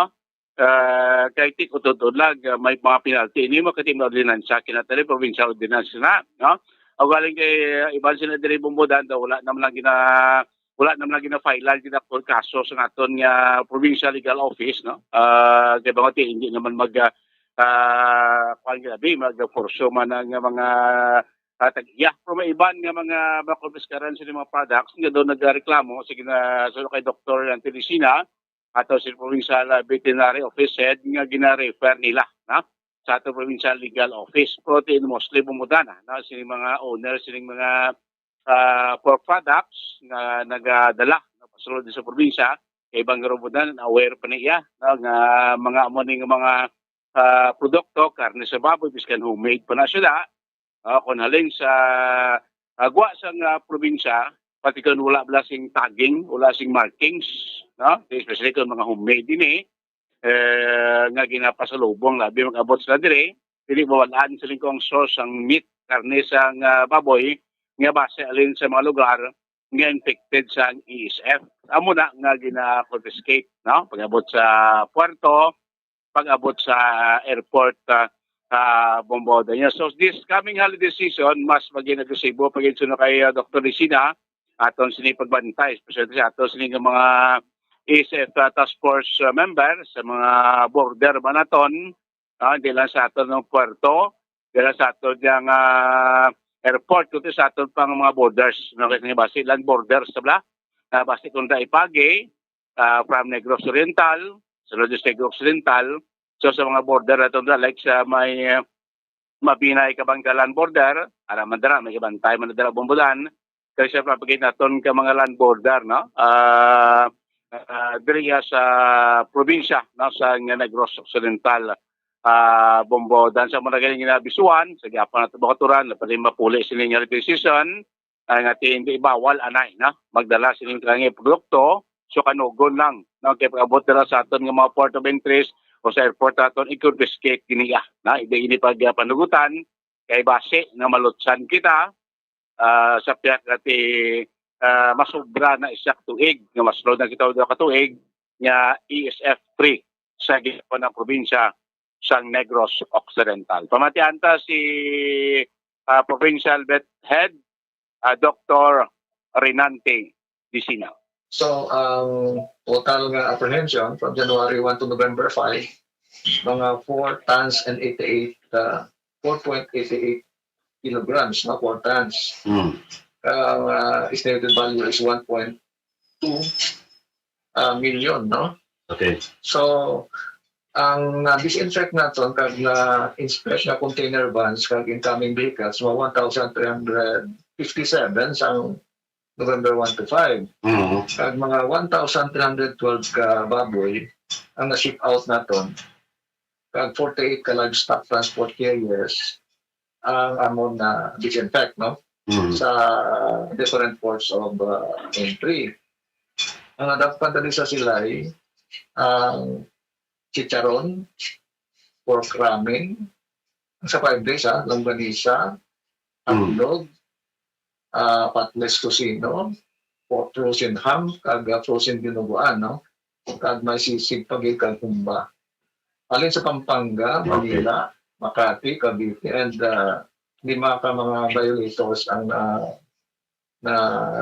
Ah, kay ti kutod-kutod lang, ah, may mga penalty ini, makati mga ordinansa, kinatali provincial ordinance na, no? Ang galing kay, ah, iban sila diri bumbudan daw wala naman lang gina-, wala naman lang gina-file, gina-call kaso sa naton nga provincial legal office, no? Ah, kay bangod ti hindi naman mag, ah, ah, kuwan, grabe, mag-forso man ang mga, ah, tag-iya. Pero may iban nga mga makonfiskaran sa mga products nga daw nagreklamo, sige na, so kay Doktor Antelicina, ato si Provincial, ah, Veterinary Office Head nga gina-refer nila, no, sa ato Provincial Legal Office. Pero ti mostly bumuda na, no, sining mga owner, sining mga, ah, pork products nga nagadala, no, pasulod sa probinsya, kay ibang nga bumuda na, aware pa niya, no, nga mga amo ning mga, ah, produkto, karne sa baboy, biskan homemade pa na sila, ah, kung halin sa, ah, gwa sang, ah, probinsya, pati kung wala bala sing tagging, wala sing markings, no? Especially kung mga homemade ini, eh, nga ginapasalubong, labi mag-abot sila diri, dili mawalaan sila kung source ang meat, karne sang, ah, baboy, nga base alin sa mga lugar nga infected sa E S F. Amo na nga gina-confiscate, no? Pag-abot sa puerto, pag-abot sa airport, ah, sa Bombo Daniel. So, this coming holiday season, mas maging agresibo pag-insuno kay, ah, Doktor Lucina, aton sini pagbantay, especially sa aton sini nga mga E S F, ah, task force, ah, member sa mga border ba naton, ah, hindi lang sa aton ng puerto, hindi lang sa aton yang, ah, airport, kundi sa aton pang mga borders, no? Kasi nga basi land borders, tabla, ah, basi kung da ipagi, ah, from Negros Oriental, sa Lourdes Negros Occidental. So, sa mga border naton da, like sa may, ah, Mabinay, Kabangkalan border, ara man dira, may ibantay man dira bumbudan. Kay sa papagit naton ka mga land border, no? Ah, ah, diri sa probinsya, no, sa Negros Occidental, ah, Bombo. Dan sa mga galing nga bisuan, sa gihapon nato bakaturan, na pwede mapuli sila nga season, ah, nga ti-, hindi bawal anay, no? Magdala sining kangi produkto, so kanugon lang, no? Kay pag-abot nila sa aton nga mga port of entries o sa airport naton, i-confiscate gini, ah, na hindi ini pag, ah, panugutan, kay basi na malutsan kita, ah, sa piyak nga ti, ah, masobra na isa ka tuig, nga mas load na kita duha ka tuig, nga E S F free sa gihapon ang probinsya sang Negros Occidental. Pamatian ta si, ah, Provincial Vet Head, ah, Doktor Renante Dicina. So, ang total nga apprehension from January one to November five, mga four tons and eighty-eight, ah, four point eight eight kilograms, no, four tons. Mm. Ang ah, estimated value is one point two ah, million, no? Okay. So, ang na-disinfect naton kag na-inspect nga container vans kag incoming vehicles, mga one thousand three hundred fifty-seven sang November one to five. Mm. Kag mga one thousand three hundred twelve ka baboy ang na-ship out naton. Kag forty-eight ka livestock transport carriers ang amon na disinfect, no? Mm. Sa different ports of uh, entry. Ang nadakpan dali sa Silay, ang chicharon, pork ramen, sa five days, ha, longganisa, hotdog, ah, patless tocino, pork frozen ham, kag ah, frozen dinuguan, no? Kag may sisig pa gid kag humba. Halin sa Pampanga, Okay. Manila, Makati, Cavite, and ah, lima ka mga violators ang na na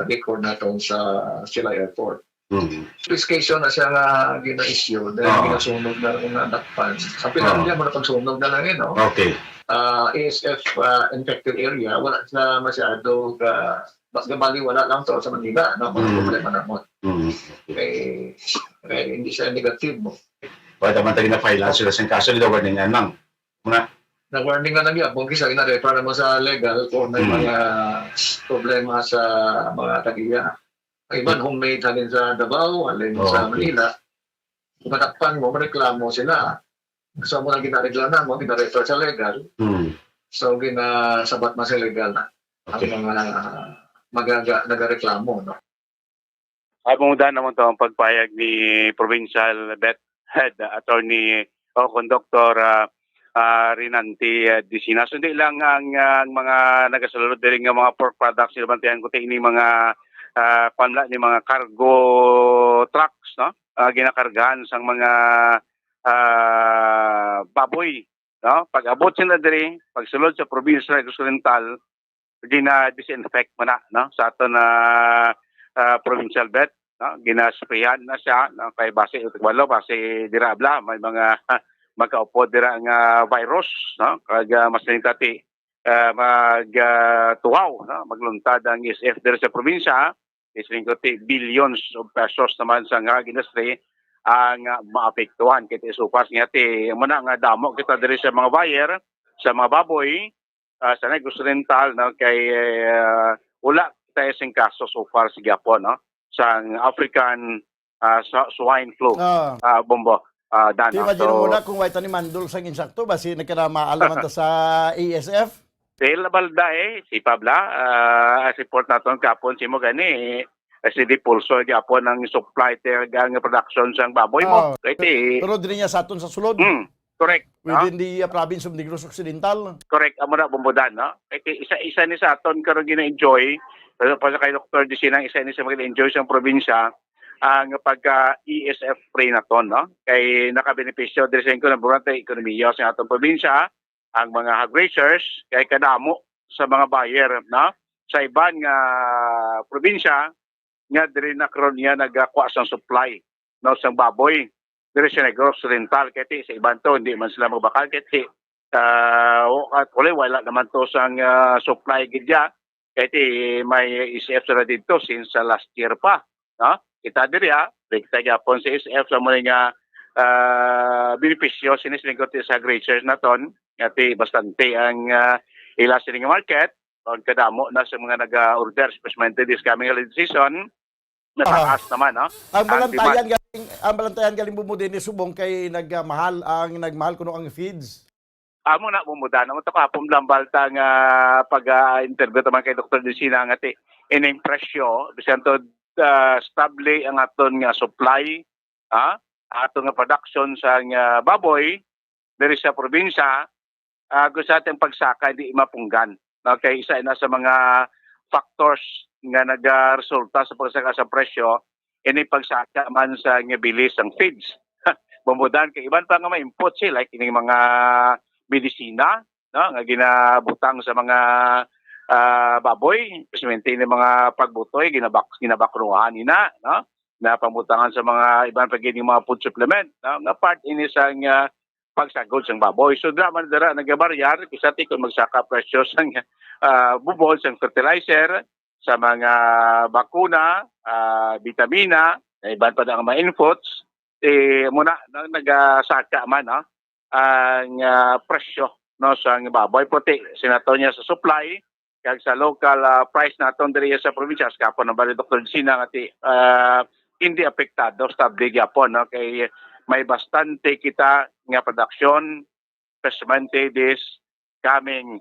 record naton sa Silay Airport. Mm. Confiscation na siya nga gina-issue dahil Ah. ginasunog na nga nadakpan. Ang Ah. pinakadya mo na pagsunog na lang yun, no? Okay. Ah, A S F ah, infected area, wala sila masyado ka, bas gabali wala lang to sa Manila, no? Mga Mm. problema na mo. Mm. Kay, kay hindi siya negative mo. Wala naman tayo na-file sila sa kaso nila, warning lang. Muna. Na-warning na lang yan. Kung kisa, ina-refer naman sa legal kung may Hmm. mga problema sa mga tagiya. Ang iban, homemade halin sa Davao, halin sa Okay. Manila. Madakpan mo, mareklamo sila. So, muna ginaregla na mo, gina-refer sa legal. Hmm. So, ginasabat man sa legal na. Ang Okay. mga magaga, nagareklamo, no? Among dan naman to ang pagpayag ni Provincial Vet Head Attorney o Conductor ah, ah, Rinanti ah, Disinas. Hindi lang ang, ang mga nagasulod diri nga mga pork products, sila bantayan ko ini mga ah, kwan lang, ni mga cargo trucks, no? Ah, ginakargahan sang mga ah, baboy, no? Pag-abot sila diri, pagsulod sa probinsya sa Negros Oriental, gina-disinfect mo na, no? Sa aton na ah, provincial vet, no? Ginasprayan na siya, no? Kay basi walo, basi dira bla, may mga magkaupod dira nga virus, no? Kag ah, mas ningkati ah, mag ah, tuhaw, no? Magluntad ang S F dira sa probinsya. Is ningkati billions of pesos naman sa nga industry ang ah, maapektuhan. Kay so far nga ti, mo na nga damo kita diri sa mga buyer, sa mga baboy, ah, sa Negros Oriental, no? Kay ah, wala tayo sing kaso so far sa gihapon, no? Sa African ah, sa swine flu, Ah. ah, bombo. Ah, dan, Di no? imagine So, mo na kung wala ta ni Mandol sang insakto, basi nagkanamaal naman ta sa A S F. Sale na balda eh, si Pabla, ah, as report naton kapon si mo gani, eh, si Dipulso gapon ang supply ter ang production sang baboy mo. Ah, Kay ti, Pero diri niya sa aton sa sulod. hmm, correct. No? Within the uh, province of Negros Occidental. Correct, amo na bumbudan, no? Kay ti, isa-isa ni sa aton karon gina-enjoy, pero pa sa kay Doktor Dicina, isa ni sa mga enjoy sa probinsya ang pagka E S F free naton, no? Kay nakabenepisyo diri sa income ng ekonomiya sa atong probinsya, ang mga hog raisers, kay kadamo sa mga buyer, no? Sa iban nga probinsya, nga diri na karon niya nagakuha sang supply, no, sang baboy diri sa Negros Oriental. Kay ti sa iban to, hindi man sila magbakal. Kay ti, ah, wa-, actually, wala naman to sang ah, supply gid ya. Kay ti may E C F sila dito since sa last year pa, no? Kita diri, ah, direkta gyapon sa E C F sa mga nga ah, benepisyo sinis lingkod sa grazers naton. Nga ti bastante ang ah, ila sini nga market. Ang kadamo na sa mga nag-order, especially this coming holiday season, mataas naman, no? Ang Ang balantayan demand. galing, ang balantayan galing bumudi ni subong kay nagmahal ang nagmahal kuno ang feeds. Amo na bumuda naman to kapon lang balta nga pag-interview naman kay Doktor Lucina nga ti ining presyo, bisan to ah, stable ang aton nga supply, ha? Aton nga production sa nga baboy diri sa probinsya, ah, gusto natin pagsaka di mapunggan. Okay, isa na sa mga factors nga nagaresulta sa pagsaka sa presyo, ini pagsaka man sa nga bilis ang feeds. Bumudan kay iban pa nga ma-input siya, like ining mga medisina, no, nga ginabutang sa mga ah, baboy, especially ni mga pagbutoy, ginabak ginabakruhan ina, no, na pangbutangan sa mga iban pa gid nga mga food supplement, no, nga part ini sa nga pagsagol sang baboy. So, dira man dira nagabaryar, kisa ti kung magsaka presyo sang, ah, bubol, sang fertilizer, sa mga bakuna, ah, bitamina, sa iban pa nga mga inputs, eh, muna, no, nagasaka man, no, ang, ah, presyo, no, sang baboy puti. Sinato niya sa supply, kag sa local, ah, price naton diri sa probinsya, sa kapon ang bali, Doktor Sina, nga ti, ah, hindi apektado, stable gyapon, no? Kay may bastante kita nga production, especially this coming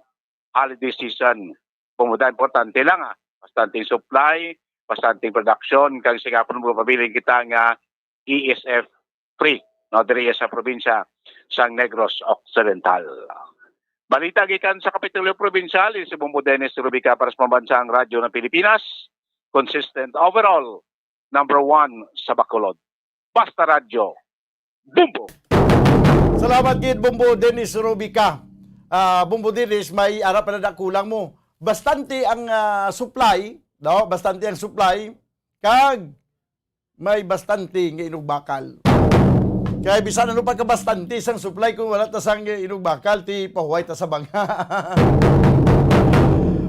holiday season. Bumbo Dan, importante lang, ah. Bastante supply, bastante production, kag sa kapon, magpabilin kita nga E S F free, no, diri sa probinsya sang Negros Occidental. Balita gikan sa Kapitolyo Probinsyal, si Bombo Dennis Rubica para sa Pambansang Radyo ng Pilipinas, consistent overall, number one sa Bacolod. Basta Radyo, Bombo! Salamat gid, Bombo Dennis Rubica. Ah, Bombo Dennis, may ara pa na kulang mo. Bastante ang, ah, supply, no? Bastante ang supply, kag may bastante nga inugbakal. Kay bisan ano pa ka bastante sang supply, kung wala ta sang inugbakal, ti pahuway ta sa banga.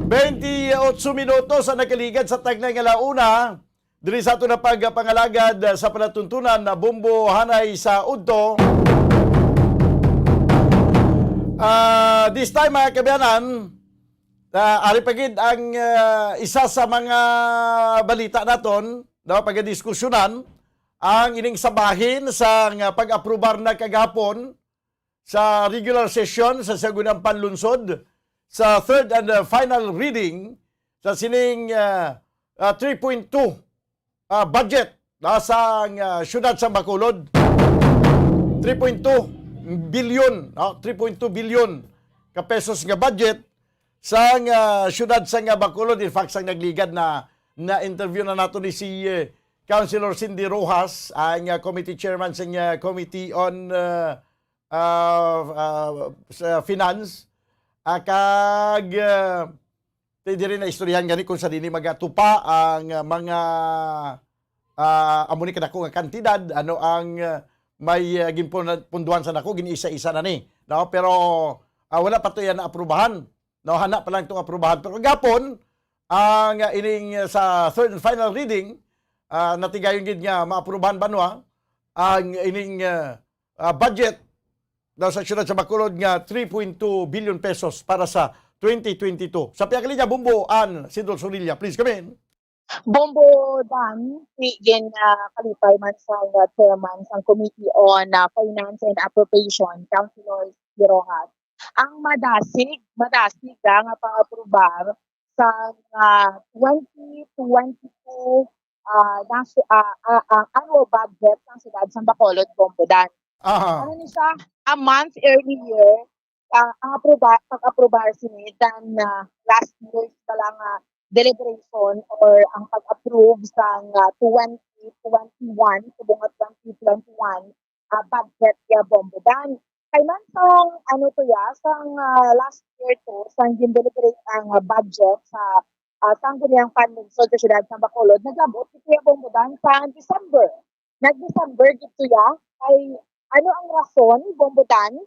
Twenty-eight minutos ang nakaligad sa tagnay nga launa. Diri sa aton na pagpangalagad sa palatuntunan na Bombo Hanay sa Udto. Ah, this time, mga kaabyanan, ah, ari pa gid ang, ah, isa sa mga balita naton, no, pagdiskusyonan ang ining sa bahin sang pag-aprobar na kagahapon sa regular session sa Sangguniang Panlungsod sa third and, uh, final reading sa sining, uh, uh, three point two, uh, budget, uh, sa, uh, siyudad sa Bacolod. Three point two billion, no? Three point two billion ka pesos nga budget sa, uh, siyudad sa, uh, Bacolod. In fact, sang nagligad na, na-interview na nato ni si, uh, Councilor Cindy Rojas, ang, uh, committee chairman sa, uh, Committee on, uh, ah, ah, sa finance, ah, kag, ah, ti diri na istoryahan gani kung sa dini magatupa ang, ah, mga, ah, amo ni kadako nga kantidad, ano ang, ah, may, ah, ginpun-, punduhan sa nako, gin-isa-isa na ni, no? Pero, ah, wala pa to yan naaprubahan, no? Hana pa lang itong aprubahan. Pero gapon, ang, ah, ining, ah, sa third and final reading, ah, natigayon gid nga maaprubahan ba, no, ah, ang ining, ah, ah, budget daw sa siyudad sa Bacolod nga three point two billion pesos para sa twenty twenty-two. Sa pihak linya, Bombo Ann Sidol Sorilla, please come in. Bombo Dan, ti gin, ah, kalipay man sang, ah, chairman sang Committee on, ah, Finance and Appropriation, Councilor Rojas. Ang madasig, madasig, ah, nga pang-aprobar sang, ah, twenty twenty-two, ah, nas-, ah, ah, ah, annual budget sang siyudad sang Bacolod, Bombo Dan. Aha. Ano ni siya? A month earlier, ah, ang aproba-, pag-aprobar sini than, ah, last year's pa lang, ah, deliberation or ang pag-approve sang, ah, twenty twenty-one, subong nga twenty twenty-one, ah, budget ya, Bombo Dan. Kay man sang, ano to ya, sang, ah, last year to, sang gin-deliberate ang, ah, budget sa, ah, Sangguniang Panlungsod sa siyudad sang Bacolod, naglabot ito ya, Bombo Dan, sa December. Nag-December gid to ya. Kay ano ang rason, Bombo Dan?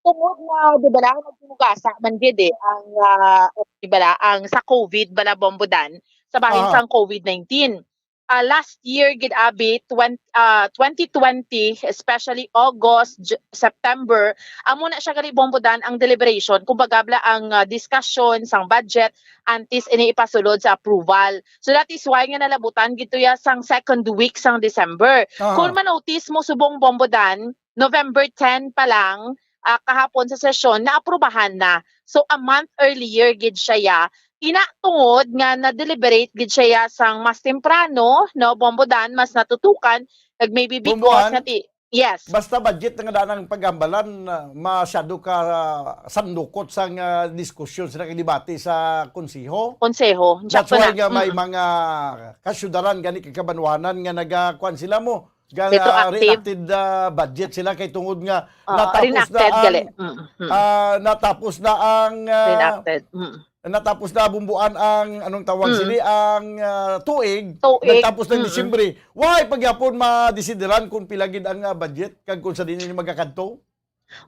Tungod nga, di ba lang, naghinugasa man gid eh, ang, ah, di ba lang, ang sa COVID bala, Bombo Dan, sa bahin Ah. sang COVID nineteen. Ah, last year gid abi, twenty, ah, twenty twenty, especially August, J-, September, amo na siya gali, Bombo Dan, ang deliberation, kumbaga bala ang, ah, discussion sang budget antes ini ipasulod sa approval. So that is why nga nalabutan gid to ya sang second week sang December. Aha. Kung manotice mo subong, Bombo Dan, November ten pa lang, ah, kahapon sa sesyon, naaprubahan na. So, a month earlier gid siya ya. Ina tungod nga na-deliberate gid siya ya sang mas temprano, no, Bombo Dan, mas natutukan, nag maybe Bombo because Ann, nga ti-, yes. Basta budget na nga daan ang paghambalan, ah, masyado ka, ah, sandukot sa nga diskusyon, sa nga debate sa konseho. Konseho. That's Sakto why na. nga may Mm. mga kasyudaran gani kag kabanwanan nga naga-, kuwan sila mo, Ga-, Retroactive. Reenacted, ah, budget sila kay tungod nga Ah, natapos na reenacted ang, gali. Mm, mm. ah, natapos na ang, ah, Reenacted. Mm. natapos na, Bombo Ann, ang, anong tawag Mm. sini, ang, ah, tuig, Tuig. Nagtapos ng Mm, mm. Disyembre. Why pagyapon madesideran kung pila gid ang, ah, budget kag kung sa diin ini magakadto?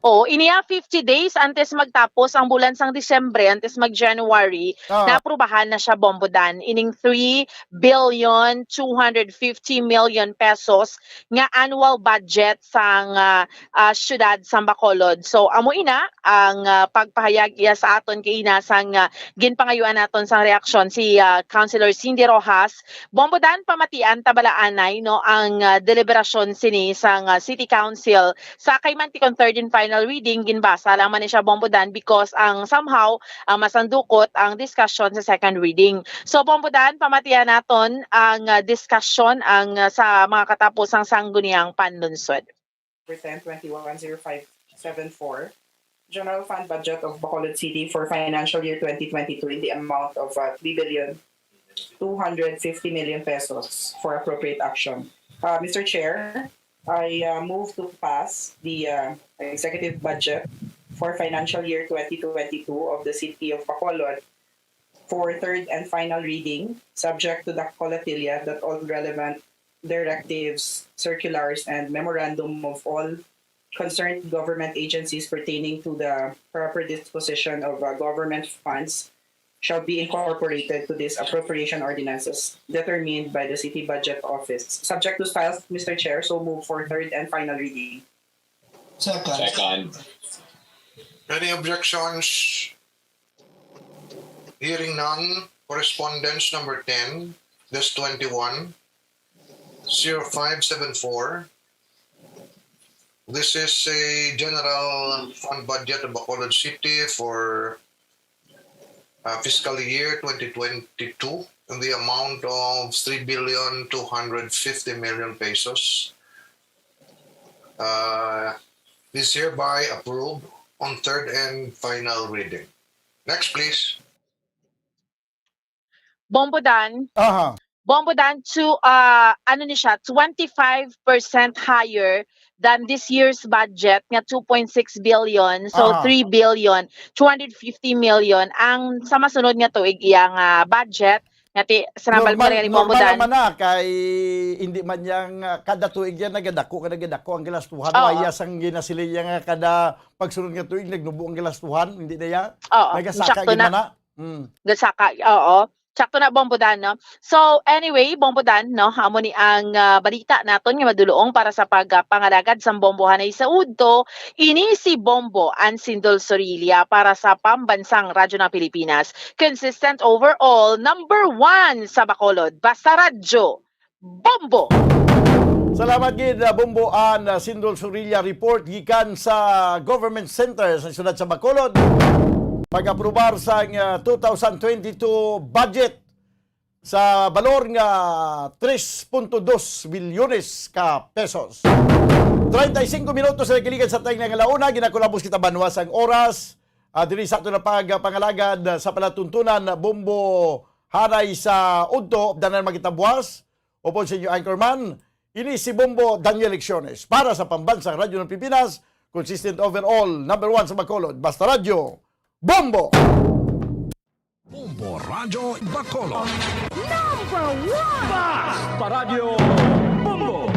Oo, iniya fifty days antes magtapos ang bulan sang Disyembre, antes mag-January, Ah. naaprubahan na siya, Bombo Dan, ining three billion two hundred fifty million pesos nga annual budget sang, ah, ah, siyudad sang Bacolod. So, amo ina ang, ah, pagpahayag iya sa aton kaina sang, ah, ginpangayuan naton sang reaksyon si, ah, Councilor Cindy Rojas. Bombo Dan, pamatian ta bala anay, no, ang, ah, deliberasyon sini sang, ah, City Council sa kay mantikon third and final reading, ginbasa lang man ni siya, Bombo Dan, because ang somehow, ang masandukot ang discussion sa second reading. So, Bombo Dan, pamatian naton ang, ah, discussion ang, ah, sa mga katapusang sangguniang panlunsod. Number ten, twenty-one zero five seven four, General Fund Budget of Bacolod City for financial year twenty twenty-two in the amount of, uh, three billion two hundred fifty million pesos for appropriate action. Uh, Mister Chair, I, uh, move to pass the, uh, executive budget for financial year twenty twenty-two of the City of Bacolod for third and final reading, subject to the colatilia that all relevant directives, circulars, and memorandum of all concerned government agencies pertaining to the proper disposition of, uh, government funds shall be incorporated to this appropriation ordinances determined by the City Budget Office. Subject to files, Mister Chair, so move for third and final reading. Second. Second. Any objections? Hearing none, correspondence number ten dash twenty-one zero five seven four. This is a general fund budget of Bacolod City for, uh, fiscal year twenty twenty-two in the amount of three billion two hundred fifty million pesos. Uh, is hereby approved on third and final reading. Next, please. Bombo Dan. Aha. Bombo Dan, to, ah, ano ni siya, twenty-five percent higher than this year's budget nga two point six billion. So, Aha. three billion two hundred fifty million. Ang sa masunod nga tuig iya nga budget, nga ti-, sa nambal Normal, pa rin ni Bombo normal Dan. naman na, kay hindi man yang, ah, kada tuig yan, nagadako, nga nagadako ang galastuhan. Oo. Wala sang ginasiling yan nga kada pagsunod nga tuig, nagnubo ang galastuhan, hindi na yan. Oo, Nagasaka sakto gid na. man na. Mm. Gasaka, oo. Sakto na, Bombo Dan, no? So, anyway, Bombo Dan, no? Amo ni ang, ah, balita naton nga madulong para sa pagpangalagad sang Bombo hanay sa udto. Ini si Bombo Ansindol Sorilla para sa Pambansang Radyo ng Pilipinas. Consistent overall, number one sa Bacolod. Basta Radyo, Bombo! Salamat gid, uh, Bombo An, uh, Sindol Sorilla report gikan sa Government Center sa siyudad sa Bacolod. Pag-aprobar sang, uh, two thousand twenty-two budget sa balor nga tres punto dos bilyones ka pesos. Treinta y cinco minutos sa nagkiligan sa tayong nga launa, ginakulabos kita banwa sang oras. Ah, diri sa ato na pagpangalagad sa palatuntunan, Bombo Hanay sa Udto, updanan man kita buwas. Upod sa inyo anchorman, ini si Bombo Daniel Lecciones para sa Pambansang Radyo ng Pilipinas, consistent overall, number one sa Bacolod. Basta Radyo, Bombo! Bombo Radyo Bacolod. Number one! Basta Radyo, Bombo!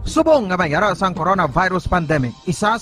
Subong nga may ara sang coronavirus pandemic, isa